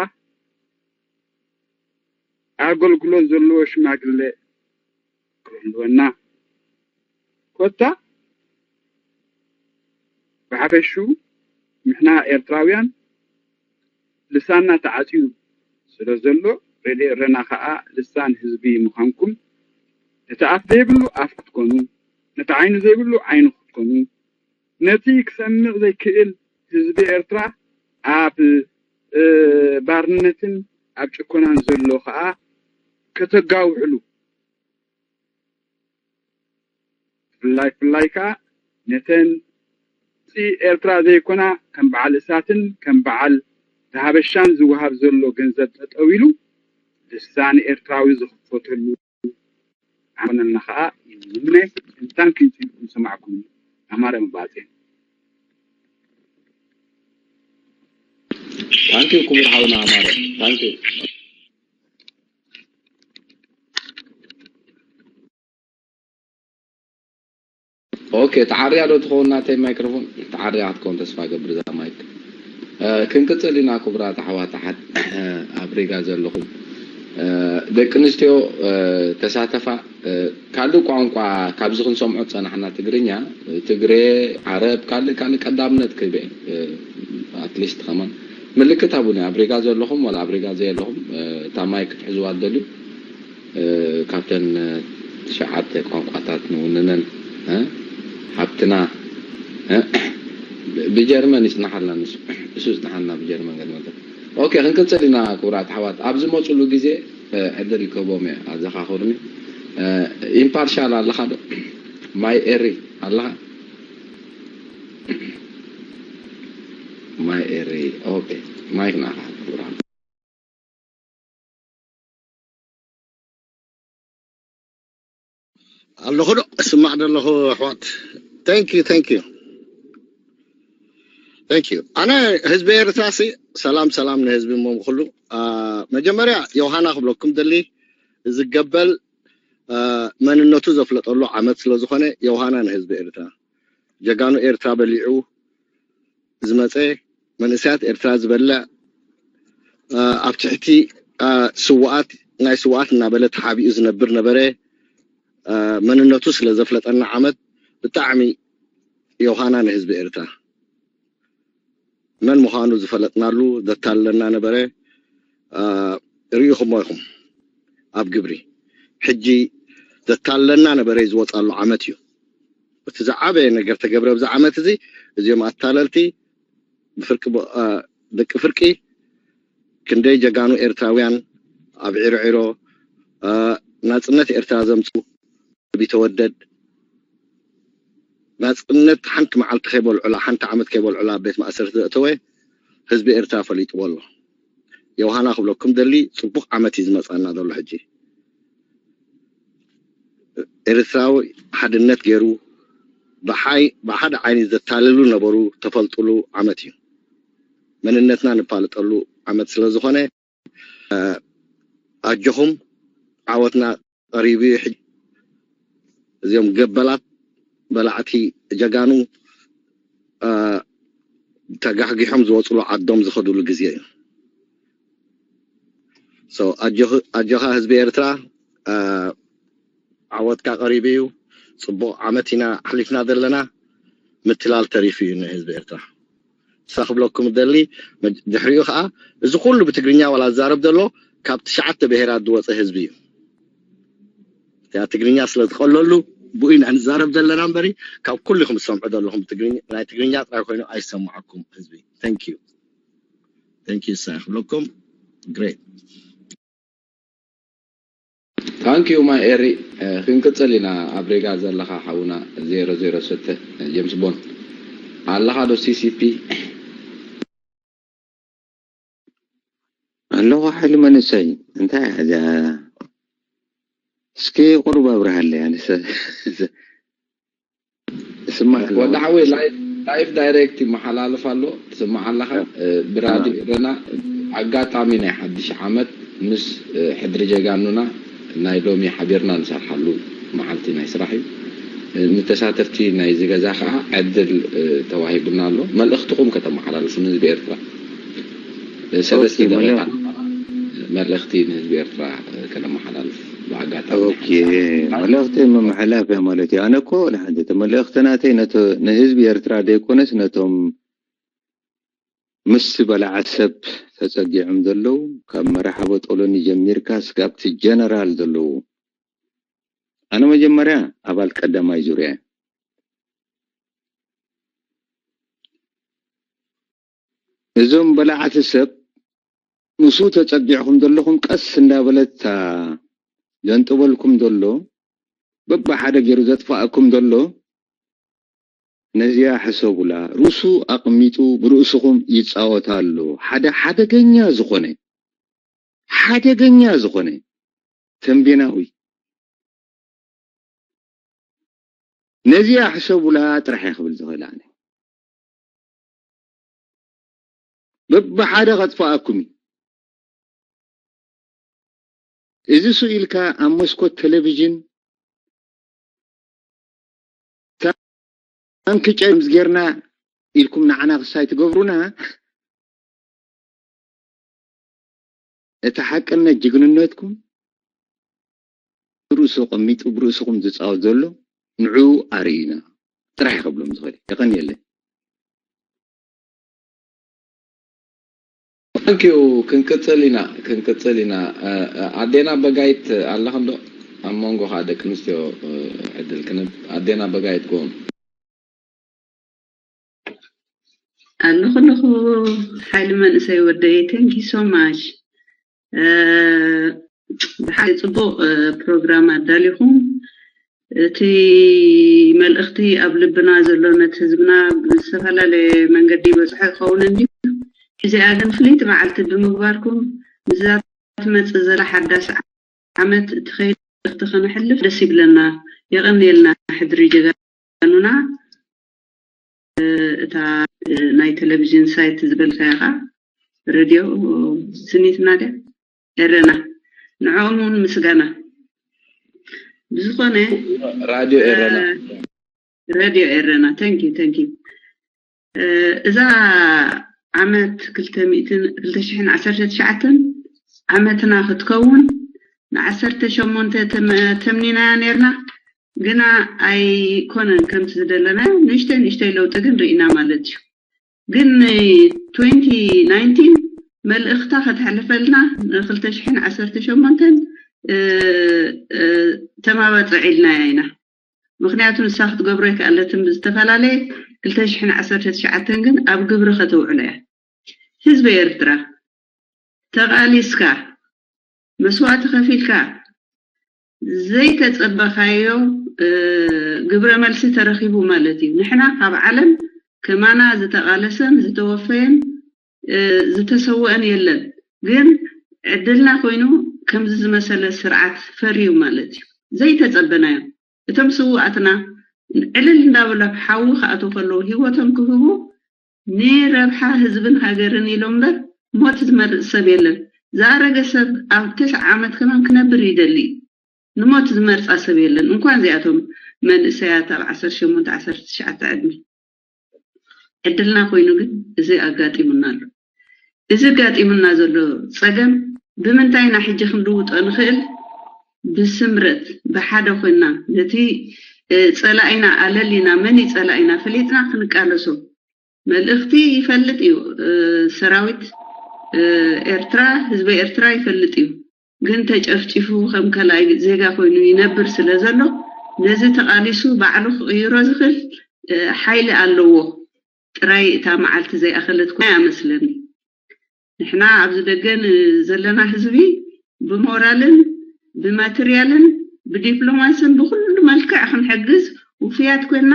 ኣገልግሎት ዘለዎ ሽማግለ ክህልወና፣ ኮታ ብሓፈሽኡ ንሕና ኤርትራውያን ልሳንና ተዓጽዩ ስለ ዘሎ፣ ረድኤረና ከኣ ልሳን ህዝቢ ምዃንኩም፣ ነቲ ኣፍ ዘይብሉ ኣፍ ክትኮኑ፣ ነቲ ዓይኒ ዘይብሉ ዓይኒ ክትኮኑ፣ ነቲ ክሰምዕ ዘይክእል ህዝቢ ኤርትራ ኣብ ባርነትን ኣብ ጭኮናን ዘሎ ከኣ ከተጋውሕሉ፣ ብፍላይ ብፍላይ ከኣ ነተን ውጽኢ ኤርትራ ዘይኮና ከም በዓል እሳትን ከም በዓል ዳህበሻን ዝወሃብ ዘሎ ገንዘብ ጠጠው ኢሉ ልሳን ኤርትራዊ ዝኽፈተሉ ዓመት ክኾነልና ከኣ ይምነ። እንታን ክንጽልኩም ሰማዕኩም ኣማረ መባጽ። ታንኪ ክቡር ሓውና ኣማረ። ታንኪ። ኦኬ፣ ተዓርያ ዶ ትኸውን ናተይ ማይክሮፎን? ተዓርያ ክትከውን ተስፋ ገብር እዛ ማይክ። ክንቅጽል ኢና ክቡራት ኣሕዋት ኣሓት ኣብ ሪጋ ዘለኹም። ደቂ ኣንስትዮ ተሳተፋ። ካልእ ቋንቋ ካብዚ ክንሰምዖ ዝጸናሕና ትግርኛ፣ ትግሬ፣ ዓረብ፣ ካልእ ካልእ ቀዳምነት ክህብ እየ። ኣትሊስት ከማን ምልክት ሃቡኒ፣ ኣብ ሪጋ ዘለኹም ዋላ ኣብ ሪጋ ዘየለኹም፣ እታ ማይ ክትሕዝዋ ትደልዩ። ካብተን ትሽዓተ ቋንቋታት ንውንነን። ሓብትና ብጀርመን ይጽናሓልና፣ ንሱ ይጽናሓልና ብጀርመን ገድመተ። ኦኬ፣ ክንቅጽል ኢና ክቡራት ኣሕዋት። ኣብ ዝመጹሉ ግዜ ዕድል ክህቦም እየ፣ ኣዘኻኽሩኒ። ኢምፓርሻል ኣለኻ ዶ? ማይ ኤሪ ኣለኻ? ማይ ኤሪ። ኦኬ፣ ማይክ ንዓኻ ክቡር። ኣለኹ ዶ? እስማዕ ዘለኹ ኣሕዋት። Thank you, thank you, thank you። ኣነ ህዝቢ ኤርትራ ሲ፣ ሰላም ሰላም ንህዝቢ ሞም ኩሉ። መጀመርያ ዮሃና ክብለኩም ደሊ፣ ዝገበል መንነቱ ዘፍለጠሉ ዓመት ስለ ዝኾነ፣ ዮሃና ንህዝቢ ኤርትራ፣ ጀጋኑ ኤርትራ በሊዑ ዝመፀ፣ መንእሰያት ኤርትራ ዝበልዕ፣ ኣብ ትሕቲ ስውኣት፣ ናይ ስውኣት እናበለ ተሓቢኡ ዝነብር ነበረ። መንነቱ ስለ ዘፍለጠና ዓመት ብጣዕሚ ዮሃና ንህዝቢ ኤርትራ። መን ምዃኑ ዝፈለጥናሉ ዘታልለና ነበረ። ርኢኹሞ ኢኹም ኣብ ግብሪ። ሕጂ ዘታልለና ነበረ ዝወፃሉ ዓመት እዩ። እቲ ዝዓበየ ነገር ተገብረ ኣብዚ ዓመት እዚ፣ እዚኦም ኣታለልቲ ብፍርቂ ደቂ ፍርቂ ክንደይ ጀጋኑ ኤርትራውያን ኣብ ዒሮዒሮ ናጽነት ኤርትራ ዘምፁ ቢተወደድ ናጽነት ሓንቲ መዓልቲ ከይበልዑላ፣ ሓንቲ ዓመት ከይበልዑላ ኣብ ቤት ማእሰርቲ ዘእተወ ህዝቢ ኤርትራ ፈሊጥዎ ኣሎ። ዮሃና ክብለኩም ደሊ፣ ጽቡቕ ዓመት እዩ ዝመጻና ዘሎ ሕጂ። ኤርትራዊ ሓድነት ገይሩ ብሓይ-፣ ብሓደ ዓይኒ ዘታልሉ ነበሩ ተፈልጥሉ ዓመት እዩ። መንነትና ንፋለጠሉ ዓመት ስለ ዝኾነ፣ ኣጆኹም፣ ዓወትና ቀሪቡ እዩ። ሕጂ እዚኦም ገበላት በላዕቲ ጀጋኑ፣ አ፣ ተጋሕጊሖም ዝወፅሉ ዓዶም ዝኸዱሉ ግዜ እዩ። So፣ ኣጆኽ-፣ ኣጆኻ ህዝቢ ኤርትራ፣ አ፣ ዓወትካ ቀሪቡ እዩ። ፅቡቕ ዓመት ኢና ኣሕሊፍና ዘለና። ምትላል ተሪፉ እዩ ንህዝቢ ኤርትራ። ንሳ ክብለኩም ደሊ፣ መ-፣ ድሕሪኡ ከዓ፣ እዚ ኩሉ ብትግርኛ ዋላ ዝዛረብ ዘሎ፣ ካብ ትሽዓተ ብሄራት ዝወፀ ህዝቢ እዩ። እቲኣ ትግርኛ ስለ ዝቐለሉ፣ ብኡ ኢና ንዛረብ ዘለና እምበሪ፣ ካብ ኩሉ ኢኹም ዝሰምዑ ዘለኹም ትግርኛ፣ ናይ ትግርኛ ጥራይ ኮይኑ ኣይሰማዓኩም ህዝቢ። Thank you። Thank you፣ ንሳ ክብለኩም። Great። Thank you my ኤሪ። ክንቅጽል ኢና። ኣብ ሪጋ ዘለኻ ሓውና ዜሮ ዜሮ ሰተ ጀምስ ቦንድ ኣለኻ ዶ? ሲ ሲ ፒ ኣለኹ ሓይሊ መንእሰይ። እንታይ እያ እዚኣ? እስኪ ቁሩብ ኣብርሃለይ። ኣነ ስማዕ ኣለኹ። ወዲ ሓወይ፣ ላይፍ ዳይሬክት ይመሓላለፍ ኣሎ፣ ትስማዕ ኣለኻ። ብራድዮ ኤረና ኣጋጣሚ ናይ ሓድሽ ዓመት ምስ ሕድሪ ጀጋኑና ናይ ሎሚ ሓቢርና ንሰርሓሉ መዓልቲ ናይ ስራሕ እዩ። ንተሳተፍቲ ናይዚ ገዛ ከዓ ዕድል ተዋሂቡና ኣሎ። መልእኽትኹም ከተመሓላልፉ ንህዝቢ ኤርትራ ሰለስተ ደቂቃ መልእኽቲ ንህዝቢ ኤርትራ ከነመሓላልፍ ብኣጋጣሚ። መልእኽቲ ምምሕላፍ እያ ማለት እዩ። ኣነ እኮ ንሓንቲ እቲ መልእኽቲ ናተይ ነቶ-፣ ንህዝቢ ኤርትራ ዘይኮነስ ነቶም ምስ በላዓ ሰብ ተጸጊዖም ዘለዉ፣ ካብ መራሓቦ ጦሎኒ ጀሚርካ ስጋብቲ ጀነራል ዘለዉ። ኣነ መጀመርያ ኣባል ቀዳማይ ዙርያ እየ። እዞም በላዕቲ ሰብ ምስኡ ተጸጊዕኩም ዘለኹም ቀስ እንዳበለት እታ ዘንጥበልኩም ዘሎ በብሓደ ገይሩ ዘጥፋኣኩም ዘሎ ነዚኣ ሕሰቡላ። ርእሱ ኣቕሚጡ ብርእስኹም ይጻወት ኣሎ። ሓደ ሓደገኛ ዝኾነ፣ ሓደገኛ ዝኾነ ተንቤናዊ። ነዚኣ ሕሰቡላ ጥራሕ እየ ክብል ዝኽእል ኣነ። በብሓደ ከጥፍኣኩም እዩ። እዚ ስኢልካ ኣብ መስኮት ቴሌቪዥን ታንኪ ጨምዝ ጌርና ኢልኩም ንዓና ክሳይ ትገብሩና። እቲ ሓቅነት ጅግንነትኩም ብርእሱ ቀሚጡ ብርእስኹም ዝጻወት ዘሎ ንዕኡ ኣርእዩና ጥራሕ ክብሎም ዝኽእል። የቐንየለይ። Thank you። ክንቅጽል ኢና፣ ክንቅጽል ኢና። ኣዴና በጋይት ኣለኽን ዶ? ኣብ መንጎ ከዓ ደቂ ኣንስትዮ ዕድል ክንብ። ኣዴና በጋይት ጎም ኣለኹ ኣለኹ። ሓይሊ መንእሰይ ወደይ፣ thank you so much። ብሓቂ ጽቡቕ ፕሮግራም ኣዳሊኹም። እቲ መልእኽቲ ኣብ ልብና ዘሎ፣ ነቲ ህዝብና ብዝተፈላለየ መንገዲ ይበጽሖ ይኸውን እንድዩ። እዚኣ ግን ፍልይቲ መዓልቲ ብምግባርኩም ምስዛ ትመጽእ ዘላ ሓዳስ ዓመት እትኸይድ መልእኽቲ ከነሕልፍ ደስ ይብለና። የቐንየልና ሕድሪ ጀጋኑና። እታ ናይ ቴሌቪዥን ሳይት ዝበልካያ ኸዓ ሬድዮ ስኒትና ድያ? ኤረና። ንዕኦም እውን ምስጋና። ብዝኾነ ራድዮ ኤረና ሬድዮ ኤረና፣ thank you thank you። እዛ ዓመት ክልተ ሚእትን ክልተ ሽሕን ዓሰርተ ትሽዓተን ዓመትና ክትከውን ንዓሰርተ ሸሞንተ ተም- ተምኒናያ ነርና። ግና ኣይኮነን ከምቲ ዝደለናዮ። ንእሽተይ ንእሽተይ ለውጢ ግን ርኢና ማለት እዩ። ግን twenty nineteen መልእኽታ ከተሕልፈልና ንክልተ ሽሕን ዓሰርተ ሸሞንተን ተማባፅዕ ኢልናያ ኢና። ምኽንያቱ ንሳ ክትገብሮ ኣይከኣለትን ብዝተፈላለየ ክልተ ሽሕን ዓሰርተ ትሽዓተን ግን ኣብ ግብሪ ከተውዕሎ እያ። ህዝቢ ኤርትራ ተቓሊስካ መስዋእቲ ከፊልካ ዘይተጸበኻዮ ግብረ መልሲ ተረኺቡ ማለት እዩ። ንሕና ካብ ዓለም ከማና ዝተቓለሰን ዝተወፈየን ዝተሰወአን የለን። ግን ዕድልና ኮይኑ ከምዚ ዝመሰለ ስርዓት ፈርዩ ማለት እዩ። ዘይተጸበናዮ። እቶም ስውኣትና ዕልል እንዳበሉ ኣብ ሓዊ ክኣትዉ ከለዉ ህይወቶም ክህቡ ንረብሓ ህዝብን ሃገርን ኢሎም እምበር ሞት ዝመርጽ ሰብ የለን። ዝኣረገ ሰብ ኣብ ተስዓ ዓመት ከማን ክነብር ይደሊ እዩ። ንሞት ዝመርጻ ሰብ የለን። እንኳን እዚኣቶም መንእሰያት ኣብ ዓሰርተ ሸሞንተ ዓሰርተ ትሽዓተ ዕድመ። ዕድልና ኮይኑ ግን እዚ ኣጋጢሙና ኣሎ። እዚ ኣጋጢሙና ዘሎ ጸገም ብምንታይ ኢና ሕጂ ክንልውጦ ንኽእል? ብስምረት ብሓደ ኮይና ነቲ ጸላኢና ኣለሊና መን እዩ ጸላኢና ፈሊጥና ክንቃለሶ። መልእኽቲ ይፈልጥ እዩ ሰራዊት ኤርትራ፣ ህዝቢ ኤርትራ ይፈልጥ እዩ። ግን ተጨፍጪፉ ከም ካልኣይ ዜጋ ኮይኑ ይነብር ስለ ዘሎ ነዚ ተቓሊሱ ባዕሉ ክቕይሮ ዝኽእል ሓይሊ ኣለዎ። ጥራይ እታ መዓልቲ ዘይኣኸለት ኮይና እያ መስለኒ። ንሕና ኣብዚ ደገ ዘለና ህዝቢ ብሞራልን ብማተርያልን ብዲፕሎማስን ብኩሉ መልክዕ ክንሕግዝ ውፍያት ኮይና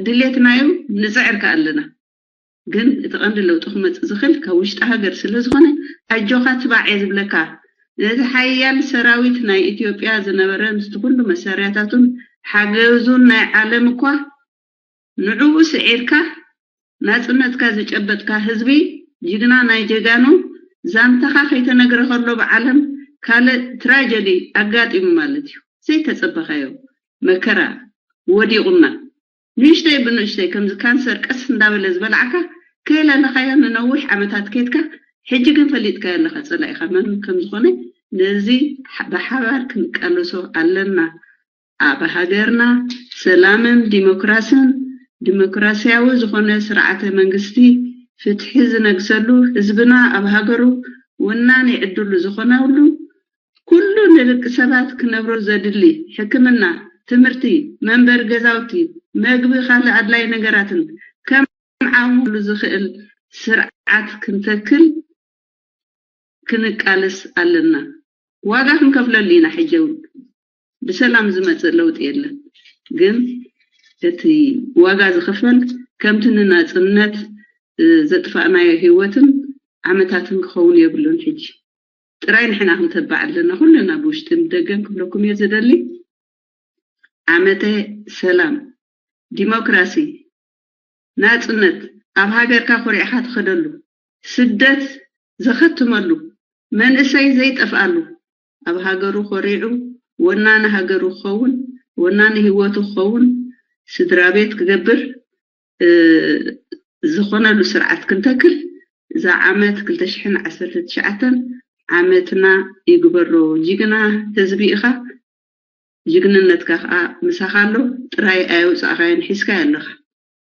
ድሌትና እዩ፣ ንጽዕር ከኣ ኣለና። ግን እቲ ቀንዲ ለውጢ ክመጽእ ዝኽእል ካብ ውሽጢ ሃገር ስለ ዝኾነ ኣጆኻ ትባዕ እየ ዝብለካ። ነቲ ሓያል ሰራዊት ናይ ኢትዮጵያ ዝነበረ ምስቲ ኩሉ መሳርያታቱን ሓገዙን ናይ ዓለም እኳ ንዕኡ ስዒርካ ናጽነትካ ዝጨበጥካ ህዝቢ ጅግና ናይ ጀጋኑ ዛንታኻ ከይተነግረ ከሎ ብዓለም ካልእ ትራጀዲ ኣጋጢሙ ማለት እዩ። ዘይተጸበኻዮ መከራ ወዲቑና ንእሽተይ ብንእሽተይ ከምዚ ካንሰር ቀስ እንዳበለ ዝበልዓካ ከየለለኻዮ ንነዊሕ ዓመታት ከድካ ሕጂ ግን ፈሊጥካዮ ኣለኻ ጸላኢኻ መን ከም ዝኾነ። ነዚ ብሓባር ክንቃለሶ ኣለና። ኣብ ሃገርና ሰላምን ዲሞክራስን ዲሞክራስያዊ ዝኾነ ስርዓተ መንግስቲ ፍትሒ ዝነግሰሉ ህዝብና ኣብ ሃገሩ ወናኒ ዕድሉ ዝኾነሉ ኩሉ ንደቂ ሰባት ክነብሮ ዘድሊ ሕክምና፣ ትምህርቲ፣ መንበሪ ገዛውቲ፣ መግቢ ካልእ ኣድላይ ነገራትን ከም ዓቕሙ ዝኽእል ስርዓት ክንተክል ክንቃለስ ኣለና። ዋጋ ክንከፍለሉ ኢና። ሕጂ እውን ብሰላም ዝመጽእ ለውጢ የለን። ግን እቲ ዋጋ ዝኽፈል ከምቲ ንናጽነት ዘጥፋእናዮ ህይወትን ዓመታትን ክኸውን የብሉን። ሕጂ ጥራይ ንሕና ክንተባዕ ኣለና። ኩልና ብውሽጥን ብደገን ክብለኩም እየ ዝደሊ። ዓመተ ሰላም፣ ዲሞክራሲ፣ ናጽነት፣ ኣብ ሃገርካ ኮሪዕካ ትኸደሉ፣ ስደት ዘኸትመሉ፣ መንእሰይ ዘይጠፍኣሉ፣ ኣብ ሃገሩ ኮሪዑ ወናኒ ሃገሩ ክኸውን፣ ወናኒ ህይወቱ ክኸውን፣ ስድራ ቤት ክገብር ዝኾነሉ ስርዓት ክንተክል እዛ ዓመት ክልተ ሽሕን ዓሰርተ ትሽዓተን ዓመትና ይግበሮ። ጅግና ህዝቢ ኢኻ። ጅግንነትካ ከዓ ምሳኻ ኣሎ። ጥራይ ኣየውፃእኻዮን፣ ሒዝካዮ ኣለኻ።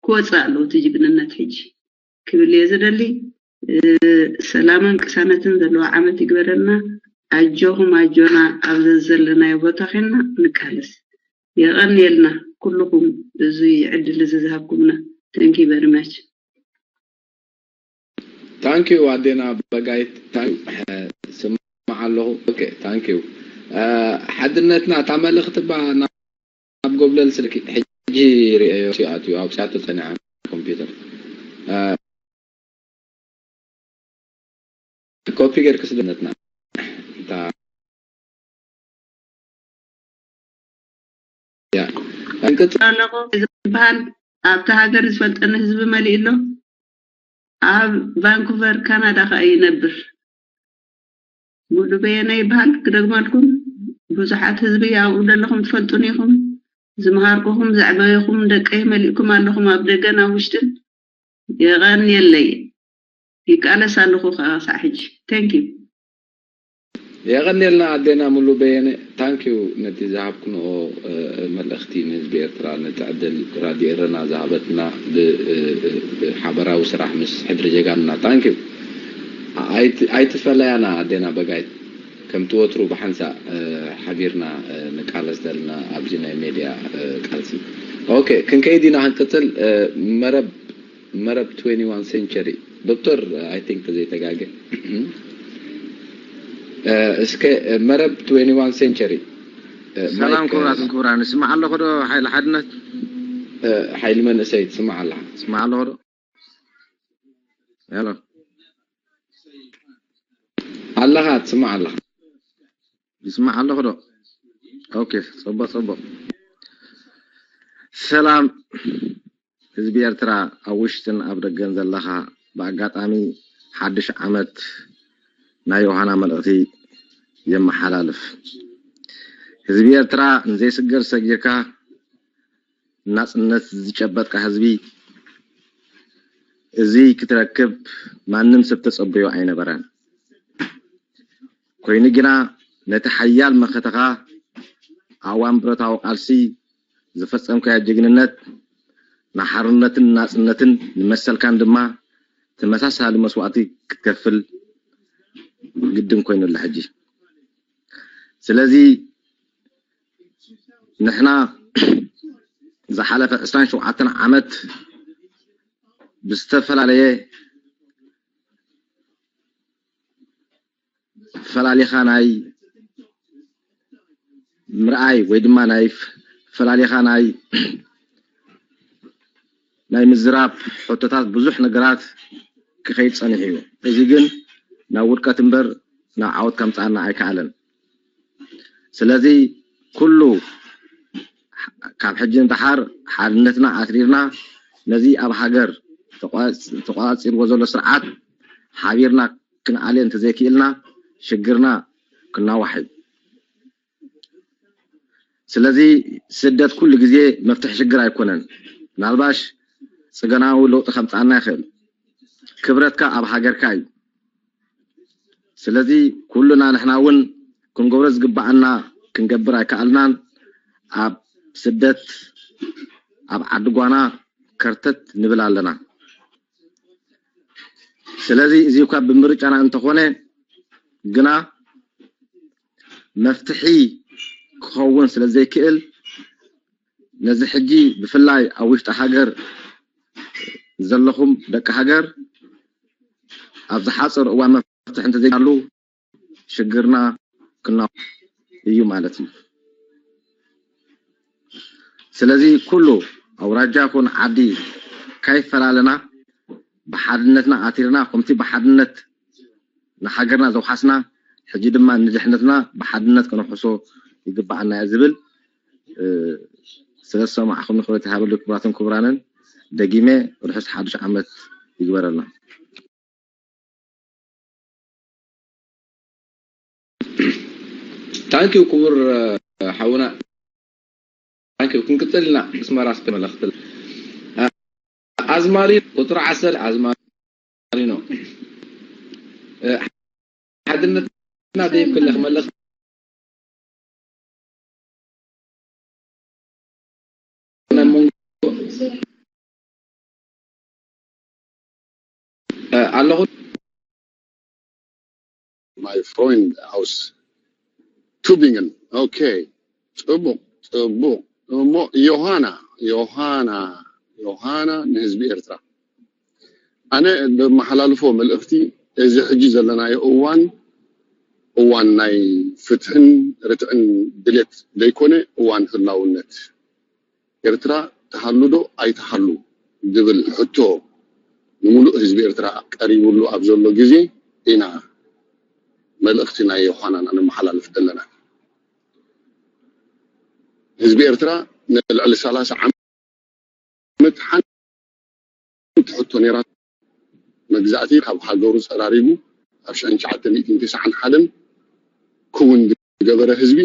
ክወፅእ ኣለዎ እቲ ጅግንነት ሕጂ ክብል እየ ዝደሊ። ሰላምን ቅሳነትን ዘለዎ ዓመት ይግበረልና። ኣጆኹም ኣጆና፣ ኣብ ዘዘለናዮ ቦታ ኬንና ንቃለስ። የቐንየልና ኩልኹም እዚ ዕድል እዚ ዝሃብኩምና። Thank you very much። Thank you ኣዴና በጋይት። Thank you። ስማዕ ኣለኹ። Okay, thank you። ሓድነትና እታ መልእኽቲ ባ ናብ ጎብለል ስልኪ ሕጂ ርእዮ ሲኣትዩ ኣውፅኣቶ ጸኒዓ ኮምፒውተር ኮፒ ጌርክ ስደነትና እታ ያ እንቅጽ ኣለኹ ዝበሃል ኣብቲ ሃገር ዝፈልጠኒ ህዝቢ መሊእ ኣሎ። ኣብ ቫንኩቨር ካናዳ ከኣ ይነብር። ሙሉ በየነ ይበሃል። ክደግመልኩም፣ ብዙሓት ህዝቢ ኣብኡ ዘለኹም ትፈልጡኒ ኢኹም። ዝመሃርኩኹም፣ ዘዕበየኹም ደቀይ መሊእኩም ኣለኹም ኣብ ደገን ኣብ ውሽጥን። የቐንየለይ። ይቃለስ ኣለኹ ከኣ ክሳዕ ሕጂ። Thank you። የቐንየልና ኣዴና ሙሉ በየነ። Thank you ነቲ ዝሃብክንኦ መልእኽቲ ንህዝቢ ኤርትራ፣ ነቲ ዕድል ራድዮ ኤረና ዝሃበትና፣ ብሓበራዊ ስራሕ ምስ ሕድሪ ጀጋኑና። Thank you። ኣይትፈለያና ኣዴና በጋይት። ከምቲ ወትሩ ብሓንሳእ ሓቢርና ንቃለስ ዘለና ኣብዚ ናይ ሜድያ ቃልሲ። Okay፣ ክንከይድ ኢና፣ ክንቅጽል። መረብ መረብ twenty-one century ዶክተር፣ I think ተዘይተጋገ። እስከ መረብ twenty-one century። ሰላም ክቡራትን ክቡራን፣ ይስማዕ ኣለኹ ዶ? ሓይሊ ሓድነት ሓይሊ መንእሰይ ትስማዕ ኣለኻ? ይስማዕ ኣለኹ ዶ? ሄሎ ኣለኻ፣ ትስማዕ ኣለኻ? ይስማዕ ኣለኹ ዶ? ኦኬ፣ ጽቡቕ ጽቡቕ። ሰላም ህዝቢ ኤርትራ ኣብ ውሽጥን ኣብ ደገን ዘለኻ፣ ብኣጋጣሚ ሓድሽ ዓመት ናይ ዮሃና መልእኽቲ የመሓላልፍ። ህዝቢ ኤርትራ ንዘይስገር ሰጊርካ ናጽነት ዝጨበጥካ ህዝቢ፣ እዚ ክትረክብ ማንም ሰብ ተጸብዮ ኣይነበረን። ኮይኑ ግና ነቲ ሓያል መኸተኻ ኣብ እዋን ብረታዊ ቃልሲ ዝፈጸምካዮ ጅግንነት ንሓርነትን ናጽነትን ንመሰልካን ድማ ተመሳሳሊ መስዋእቲ ክትከፍል ግድን ኮይኑ ኣሎ ሕጂ። ስለዚ ንሕና ዝሓለፈ ዕስራን ሸውዓተን ዓመት ብዝተፈላለየ ፈላሊኻ ናይ ምርኣይ ወይ ድማ ናይ ፈላሊኻ ናይ ናይ ምዝራብ ሕቶታት ብዙሕ ነገራት ክኸይድ ጸኒሑ እዩ። እዚ ግን ናብ ውድቀት እምበር ናብ ዓወት ከምጽኣና ኣይከኣለን። ስለዚ ኩሉ ካብ ሕጂ ንደሓር ሓድነትና ኣትሪርና ነዚ ኣብ ሃገር ተቋጺርዎ ዘሎ ስርዓት ሓቢርና ክንኣልዮ እንተዘይክኢልና ሽግርና ክናዋሕ እዩ። ስለዚ ስደት ኩሉ ግዜ መፍትሒ ሽግር ኣይኮነን። ምናልባሽ ጽገናዊ ለውጢ ከምጽኣና ይኽእል። ክብረትካ ኣብ ሃገርካ እዩ። ስለዚ ኩሉና ንሕና እውን ክንገብሮ ዝግባኣና ክንገብር ኣይከኣልናን። ኣብ ስደት ኣብ ዓዲ ጓና ከርተት ንብል ኣለና። ስለዚ እዚ እኳ ብምርጫና እንተኾነ ግና መፍትሒ ክኸውን ስለ ዘይክእል ነዚ ሕጂ ብፍላይ ኣብ ውሽጢ ሃገር ዘለኹም ደቂ ሃገር ኣብ ዝሓፅር እዋን መፍትሒ እንተዘይናሉ ሽግርና ክና እዩ ማለት እዩ። ስለዚ ኩሉ ኣውራጃ ኩን ዓዲ ካይፈላለና ብሓድነትና ኣቲርና ከምቲ ብሓድነት ንሃገርና ዘውሓስና ሕጂ ድማ ንድሕነትና ብሓድነት ከነውሕሶ ይግባኣና እዩ ዝብል ስለ ዝሰማዕኹም ንክብረት ይሃበሉ። ክቡራትን ክቡራንን ደጊመ ርሑስ ሓዱሽ ዓመት ይግበረልና። ታንኪዩ ክቡር ሓውና። ታንኪዩ። ክንቅጽል ኢና። ኣስመራ እስከ መለኽትል ኣዝማሪ ቁጽሪ ዓሰርተ ኣዝማሪኖ። ሓድነትና ደይብ ክለኽ መልእኽቲ ኣብ መንጎ ኣለኹ። My Freund aus Tübingen. Okay. ጽቡቕ ጽቡቕ። እሞ ዮሃና ዮሃና ዮሃና ንህዝቢ ኤርትራ ኣነ ብመሓላልፎ መልእኽቲ፣ እዚ ሕጂ ዘለናዮ እዋን እዋን ናይ ፍትሕን ርትዕን ድሌት ዘይኮነ፣ እዋን ህላውነት ኤርትራ ትሃሉ ዶ ኣይትሃሉ ዝብል ሕቶ ንምሉእ ህዝቢ ኤርትራ ቀሪቡሉ ኣብ ዘሎ ግዜ ኢና መልእኽቲ ናይ ዮሃናና ነመሓላልፍ ዘለና። ህዝቢ ኤርትራ ንልዕሊ ሰላሳ ዓመት ሓንቲ ሕቶ ነይራ። መግዛእቲ ካብ ሃገሩ ጸራሪጉ ኣብ ሽሕን ትሽዓተ ሚእትን ተስዓን ሓደን ክውን ዝገበረ ህዝቢ፣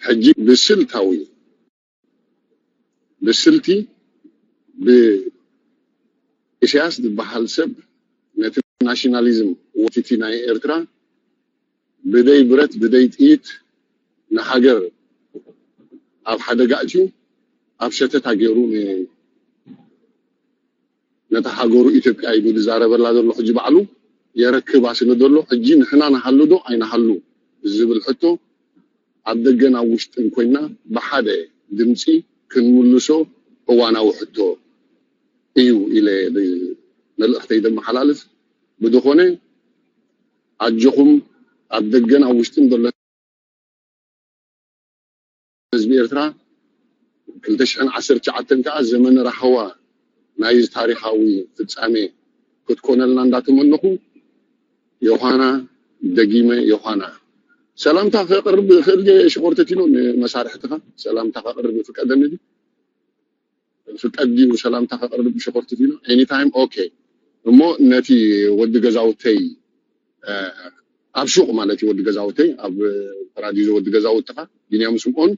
ሕጂ ብስልታዊ ብስልቲ ብኢሳያስ ዝበሃል ሰብ ነቲ ናሽናሊዝም ወቲቲ ናይ ኤርትራ ብደይ ብረት ብደይ ጥይት ንሃገር ኣብ ሓደጋ ኣትዩ ኣብ ሸተታ ገይሩ ን- ነታ ሃገሩ ኢትዮጵያ ኢሉ ዝዛረበላ ዘሎ ሕጂ ባዕሉ የረክባ ስለ ዘሎ ሕጂ ንሕና ንሃሉ ዶ ኣይንሃሉ ዝብል ሕቶ ኣብ ደገን ኣብ ውሽጥን ኮይና ብሓደ ድምፂ ክንምልሶ እዋናዊ ሕቶ እዩ ኢለ መልእኽተይ ዘመሓላልፍ። ብዝኾነ ኣጆኹም ኣብ ደገን ኣብ ውሽጥን ዘሎ ህዝቢ ኤርትራ ክልተ ሽሕን ዓሰርተ ትሽዓተን ከዓ ዘመነ ራህዋ ናይዚ ታሪኻዊ ፍጻሜ ክትኮነልና እንዳተመነኹ ዮሃና ደጊመ ዮሃና ሰላምታ ከቅርብ ክእል ሸኮርተቲኖ ንመሳርሕትኻ ሰላምታ ከቅርብ ፍቀደኒ ፍቀድ ድዩ ሰላምታ ከቅርብ ሸኮርተቲኖ anytime okay እሞ ነቲ ወዲ ገዛውተይ ኣብ ሹቕ ማለት እዩ ወዲ ገዛውተይ ኣብ ፓራዲዞ ወዲ ገዛውትኻ ቢንያም ስምኦን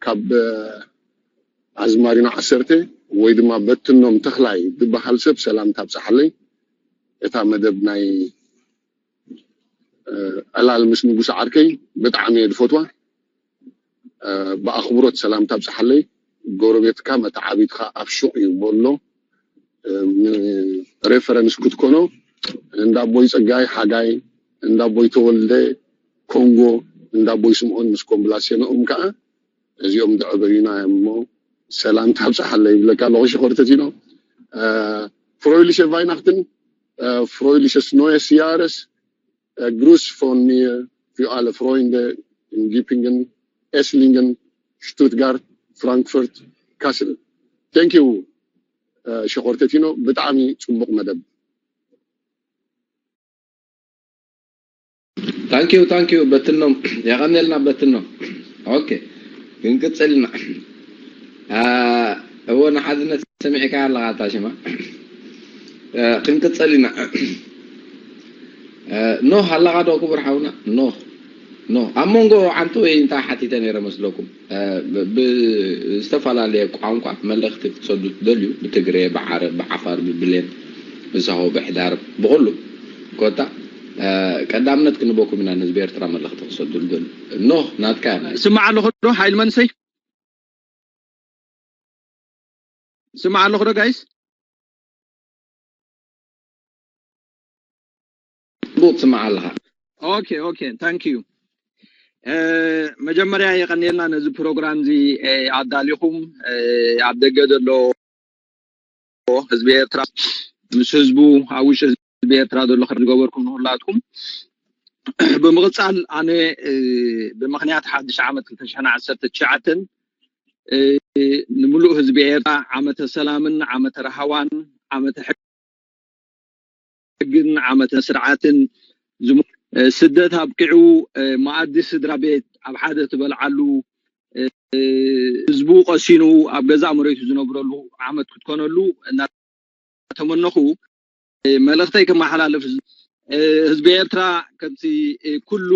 ካብ ኣዝማሪኖ ዓሰርተ ወይ ድማ በትኖም ተኽላይ ዝበሃል ሰብ ሰላምታ ኣብፀሓለይ እታ መደብ ናይ ዕላል ምስ ንጉስ ዓርከይ ብጣዕሚ እየ ዝፈትዋ ብኣኽብሮት ሰላምታ ኣብፀሓለይ ጎረቤትካ መተዓቢትካ ኣብ ሹቕ እዩ በሎ reference ክትኮኖ እንዳቦይ ፀጋይ ሓጋይ እንዳቦይ ተወልደ ኮንጎ እንዳቦይ ስምኦን ምስ ኮምብላሴኖኦም ከዓ እዚኦም ዝዕበዩና እዮም እሞ ሰላምታ ኣብፀሓለይ ይብለካ ኣለኹ ሽኮርተቲኖ freuliche Weihnachten freuliches neues Jahres Gruß von mir für alle Freunde in Gippingen, Esslingen, Stuttgart, Frankfurt, Kassel. Thank you. ሸኾርተቲኖ ብጣዕሚ ፅቡቕ መደብ። ታንኪዩ ታንኪዩ በትኖም የቐኔልና በትኖም። ኦኬ ክንቅፅል ኢና። እወ ንሓድነት ሰሚዕካ ኣለኻ ኣታ ሽማ ክንቅፅል ኢና። ኖህ ኣለኻ ዶ ክቡር ሓውና ኖህ? ኖህ ኣብ መንጎ ዓንተ ወይ እንታይ ሓቲተ ነይረ መስለኩም? ብዝተፈላለየ ቋንቋ መልእኽቲ ክትሰዱ ትደልዩ ብትግሬ ብዓረብ ብዓፋር ብብሌን ብሳሆ ብሕዳር ብኹሉ ኮታ ቀዳምነት ክንበኩም ኢና ንህዝቢ ኤርትራ መልእኽቲ ክሰዱ ትደልዩ። ኖህ ናትካ እያ። ስማዕ ኣለኹ ዶ ሓይል መንሰይ? ስማዕ ኣለኹ ዶ ጋይስ? ጽቡቕ ትስማዕ ኣለኻ። ኦኬ ኦኬ ታንክ ዩ። መጀመርያ የቐንየልና ነዚ ፕሮግራም እዚ ኣዳሊኹም ኣብ ደገ ዘሎ ህዝቢ ኤርትራ ምስ ህዝቡ ኣብ ውሽጢ ህዝቢ ኤርትራ ዘሎ ከም ዝገበርኩም ንሁላትኩም ብምቕፃል ኣነ ብምኽንያት ሓድሽ ዓመት ክልተ ሽሕን ዓሰርተ ትሽዓተን ንምሉእ ህዝቢ ኤርትራ ዓመተ ሰላምን ዓመተ ራህዋን ዓመተ ሕግን ዓመተ ስርዓትን ስደት ኣብቂዑ መኣዲ ስድራ ቤት ኣብ ሓደ ትበልዓሉ ህዝቡ ቀሲኑ ኣብ ገዛእ መሬቱ ዝነብረሉ ዓመት ክትኮነሉ እናተመነኹ መልእኽተይ ከመሓላልፍ ህዝቢ ኤርትራ ከምቲ ኩሉ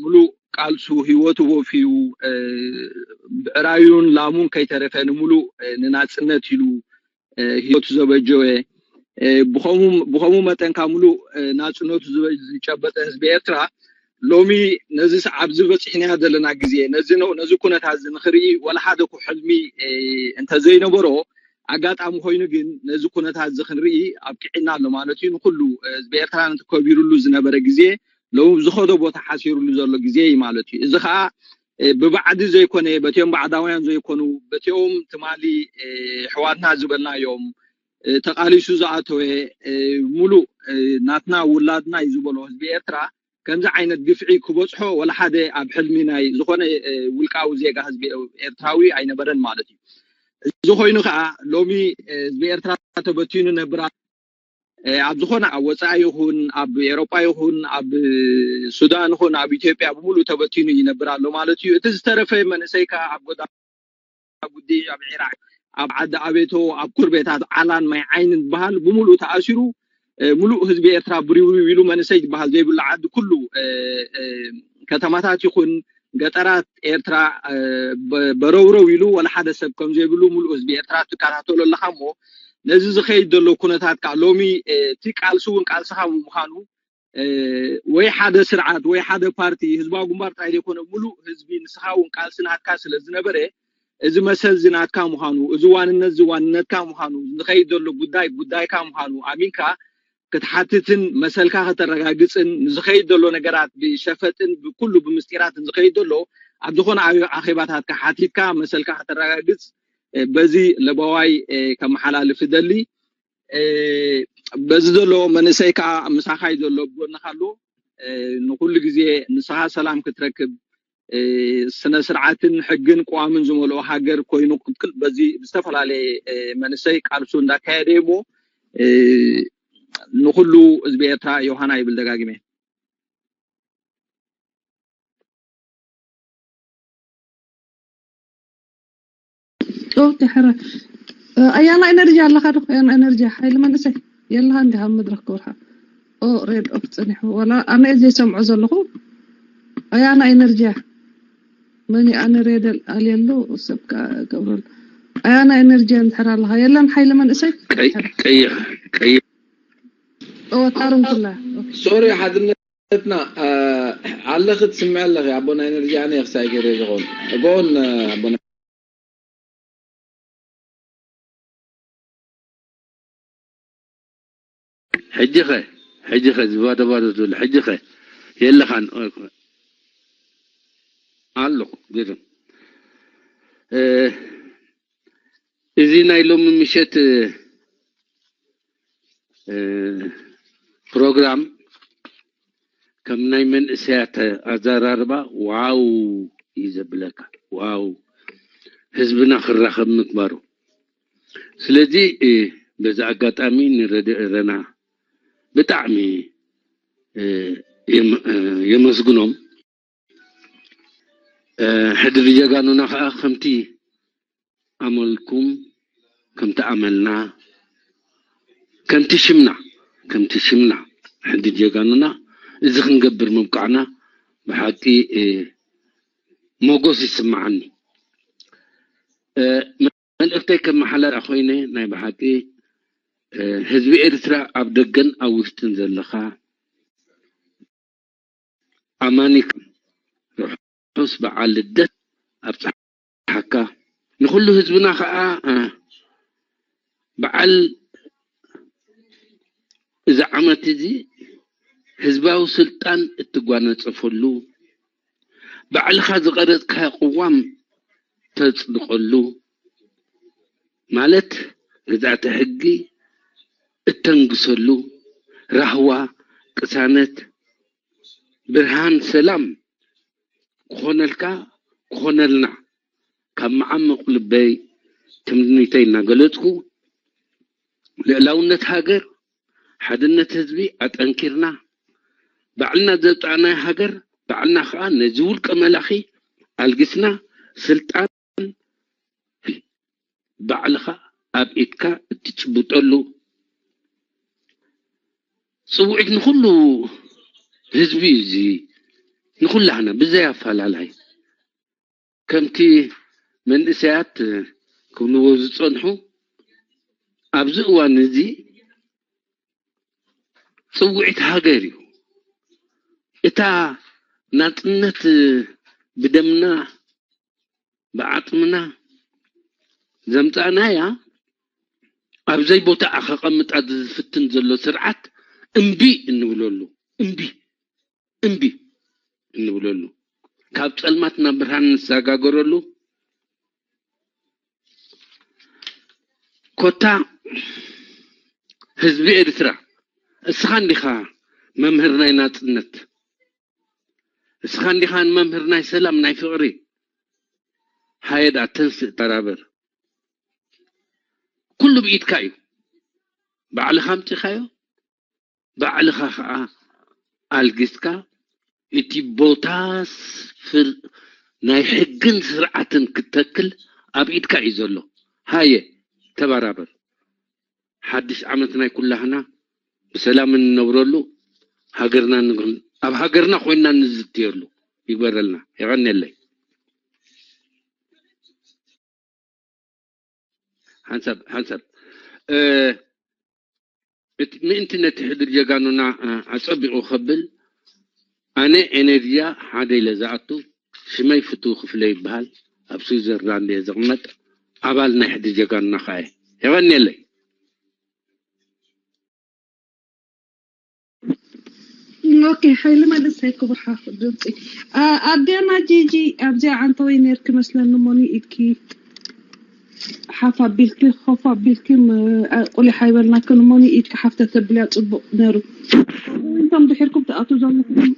ምሉእ ቃልሱ ህይወቱ ወፍዩ ብዕራዩን ላሙን ከይተረፈ ንምሉእ ንናጽነት ኢሉ ህይወቱ ዘበጀወ ብኸምኡ መጠን ካብ ሙሉእ ናፅነቱ ዝጨበጠ ህዝቢ ኤርትራ ሎሚ ነዚ ኣብዚ በፂሕናዮ ዘለና ግዜ ነዚ ኩነታት እዚ ንክርኢ ወላ ሓደ እኮ ሕልሚ እንተዘይነበሮ ኣጋጣሚ ኮይኑ ግን ነዚ ኩነታት እዚ ክንርኢ ኣብቂዕና ኣሎ ማለት እዩ። ንኩሉ ህዝቢ ኤርትራ ነቲ ከቢሩሉ ዝነበረ ግዜ ሎሚ ዝኸዶ ቦታ ሓሲሩሉ ዘሎ ግዜ እዩ ማለት እዩ። እዚ ከዓ ብባዕዲ ዘይኮነ በቲኦም ባዕዳውያን ዘይኮኑ በቲኦም ትማሊ ኣሕዋትና ዝበልናዮም ተቃሊሱ ዝኣተወ ሙሉእ ናትና ውላድና እዩ ዝበሎ ህዝቢ ኤርትራ ከምዚ ዓይነት ግፍዒ ክበፅሖ ወላ ሓደ ኣብ ሕልሚ ናይ ዝኾነ ውልቃዊ ዜጋ ህዝቢ ኤርትራዊ ኣይነበረን ማለት እዩ። እዚ ኮይኑ ከዓ ሎሚ ህዝቢ ኤርትራ ተበቲኑ ነብራ ኣብ ዝኾነ ኣብ ወፃኢ ይኹን ኣብ ኤሮጳ ይኹን ኣብ ሱዳን ይኹን ኣብ ኢትዮጵያ ብምሉእ ተበቲኑ ይነብር ኣሎ ማለት እዩ። እቲ ዝተረፈ መንእሰይ ከዓ ኣብ ጎዳ ጉዲ ኣብ ዒራቅ ኣብ ዓዲ ኣቤቶ ኣብ ኩርቤታት ዓላን ማይ ዓይንን ዝበሃል ብምሉእ ተኣሲሩ ሙሉእ ህዝቢ ኤርትራ ብሪውሪው ኢሉ መንእሰይ ዝበሃል ዘይብሉ ዓዲ ኩሉ ከተማታት ይኹን ገጠራት ኤርትራ በረውረው ኢሉ ወላ ሓደ ሰብ ከም ዘይብሉ ሙሉእ ህዝቢ ኤርትራ ትከታተሎ ኣለኻ እሞ ነዚ ዝኸይድ ዘሎ ኩነታት ከዓ ሎሚ እቲ ቃልሲ እውን ቃልስኻ ምዃኑ ወይ ሓደ ስርዓት ወይ ሓደ ፓርቲ ህዝባዊ ግንባር ጥራይ ዘይኮነ ሙሉእ ህዝቢ ንስኻ እውን ቃልሲ ናትካ ስለ ዝነበረ እዚ መሰል እዚ ናትካ ምዃኑ እዚ ዋንነት እዚ ዋንነትካ ምዃኑ ዝኸይድ ዘሎ ጉዳይ ጉዳይካ ምዃኑ ኣሚንካ ክትሓትትን መሰልካ ከተረጋግፅን ንዝኸይድ ዘሎ ነገራት ብሸፈጥን ብኩሉ ብምስጢራትን ዝኸይድ ዘሎ ኣብ ዝኾነ ኣኼባታትካ ሓቲትካ መሰልካ ከተረጋግፅ በዚ ለባዋይ ከመሓላልፍ እደሊ። በዚ ዘሎ መንእሰይ ከዓ ምሳኻይ ዘሎ ብጎንኻ ኣሎ። ንኩሉ ግዜ ንስኻ ሰላም ክትረክብ ስነ ስርዓትን ሕግን ቅዋምን ዝመልኦ ሃገር ኮይኑ ክትክል በዚ ዝተፈላለየ መንእሰይ ቃልሱ እንዳካየደ እሞ ንኩሉ ህዝቢ ኤርትራ ዮሃና ይብል ደጋግሜ። ኦኬ ሕራይ ኣያና ኤነርጂ ኣለኻ ዶ ኣያና ኤነርጂ ሓይሊ መንእሰይ የለኻ እንዲ ኣብ መድረክ ክብርሃ ኦ ሬድ ኦፍ ጸኒሑ ወላ ኣነ እየ ዘይሰምዖ ዘለኹ ኣያና ኤነርጂ መን ኣነ ሬደል ኣልየሉ ሰብ ገብረሉ ኣያና ኤነርጂ እንድሕር ኣለኻ የለን ሓይሊ መንእሰይ ቀይሕ ቀይሕ ኦ ታሩም ኩላ ሶሪ ሓድነትና ኣለኺ ትስምዒ ኣለኺ ኣቦና ኤነርጂ ኣነ ክሳይ ገይረ ዝኸውን ጎን ኣቦና ሕጂ ኸ ሕጂ ኸ ዝባዶ ባዶ ትብል ሕጂ ኸ የለኻን ኣለኹ ግርም እዚ ናይ ሎሚ ምሸት ፕሮግራም ከም ናይ መንእሰያት ኣዘራርባ ዋው እዩ ዘብለካ ዋው ህዝብና ክራኸብ ምግባሩ ስለዚ በዚ ኣጋጣሚ ንረድእ ረና ብጣዕሚ የመስግኖም ሕድሪ ጀጋኑና ከዓ ከምቲ ኣመልኩም ከምቲ ኣመልና ከምቲ ሽምና ከምቲ ሽምና ሕድሪ ጀጋኑና እዚ ክንገብር ምብቃዕና ብሓቂ ሞጎስ ይስምዓኒ መልእክተይ ከመሓላልፍ ኮይነ ናይ ብሓቂ ህዝቢ ኤርትራ ኣብ ደገን ኣብ ውሽጥን ዘለኻ ኣማኒ ርሑስ በዓል ልደት ኣብፀሓካ ንኩሉ ህዝብና ከዓ በዓል እዚ ዓመት እዚ ህዝባዊ ስልጣን እትጓነፀፈሉ ባዕልኻ ዝቐረፅካዮ ቅዋም ተፅድቐሉ ማለት ግዝኣተ ሕጊ እተንግሰሉ ራህዋ ቅሳነት ብርሃን ሰላም ክኾነልካ ክኾነልና ካብ መዓሙቕ ልበይ ትምኒተይ እናገለፅኩ ልእላውነት ሃገር ሓድነት ህዝቢ ኣጠንኪርና ባዕልና ዘውፃእናዮ ሃገር ባዕልና ከዓ ነዚ ውልቀ መላኺ ኣልጊስና ስልጣን ባዕልኻ ኣብ ኢድካ እትጭብጠሉ ፅውዒት ንኩሉ ህዝቢ እዩ እዚ ንኩላህና ብዘይ ኣፈላላይ ከምቲ መንእሰያት ክብልዎ ዝፀንሑ ኣብዚ እዋን እዚ ጽውዒት ሃገር እዩ። እታ ናጽነት ብደምና ብዓጽምና ዘምጻእናያ ኣብ ዘይቦታኣ ከቐምጣ ዝፍትን ዘሎ ስርዓት እምቢ እንብለሉ፣ እምቢ፣ እምቢ እንብለሉ፣ ካብ ጸልማት ናብ ብርሃን እንሰጋገረሉ። ኮታ ህዝቢ ኤርትራ፣ እስኻ እንዲኻ መምህር ናይ ናጽነት፣ እስኻ እንዲኻ መምህር ናይ ሰላም፣ ናይ ፍቕሪ። ሃየ ደኣ ተንስእ፣ ተራበር። ኩሉ ብኢድካ እዩ። ባዕልኻ ኣምጺኻዮ፣ ባዕልኻ ኸኣ ኣልጊስካ እቲ ቦታ ናይ ሕግን ስርዓትን ክተክል ኣብ ኢድካ እዩ ዘሎ። ሃየ ተበራበር። ሓድሽ ዓመት ናይ ኩላህና ብሰላም እንነብረሉ፣ ሃገርና ኣብ ሃገርና ኮይንና እንዝትየሉ ይግበረልና። የቐንየለይ። ሓንሳብ ሓንሳብ ምእንቲ ነቲ ሕድር ጀጋኑና ኣጸቢቑ ከብል፣ ኣነ ኤነርጂያ ሓደ ኢለ ዝኣቱ፣ ሽመይ ፍትው ክፍለ ይበሃል። ኣብ ስዊዘርላንድ እየ ዝቕመጥ። ኣባል ናይ ሕድር ጀጋኑና ከኣ እየ። የቐንየለይ። ኦኬ፣ ሓይሊ መልሰይ ክቡር ሓፍ ድምፂ። ኣዴና ጂጂ ኣብዚኣ ዓንተወይ ነርኪ መስለኒ፣ ሞኒ ኢድኪ ሓፍ ኣቢልኪ ኮፍ ኣቢልኪ ቁሊሕ ኣይበልናክን፣ ሞኒ ኢድኪ ሓፍ ተተብልያ ፅቡቅ ነሩ። እንቶም ድሕርኩም ትኣቱ ዘለኩም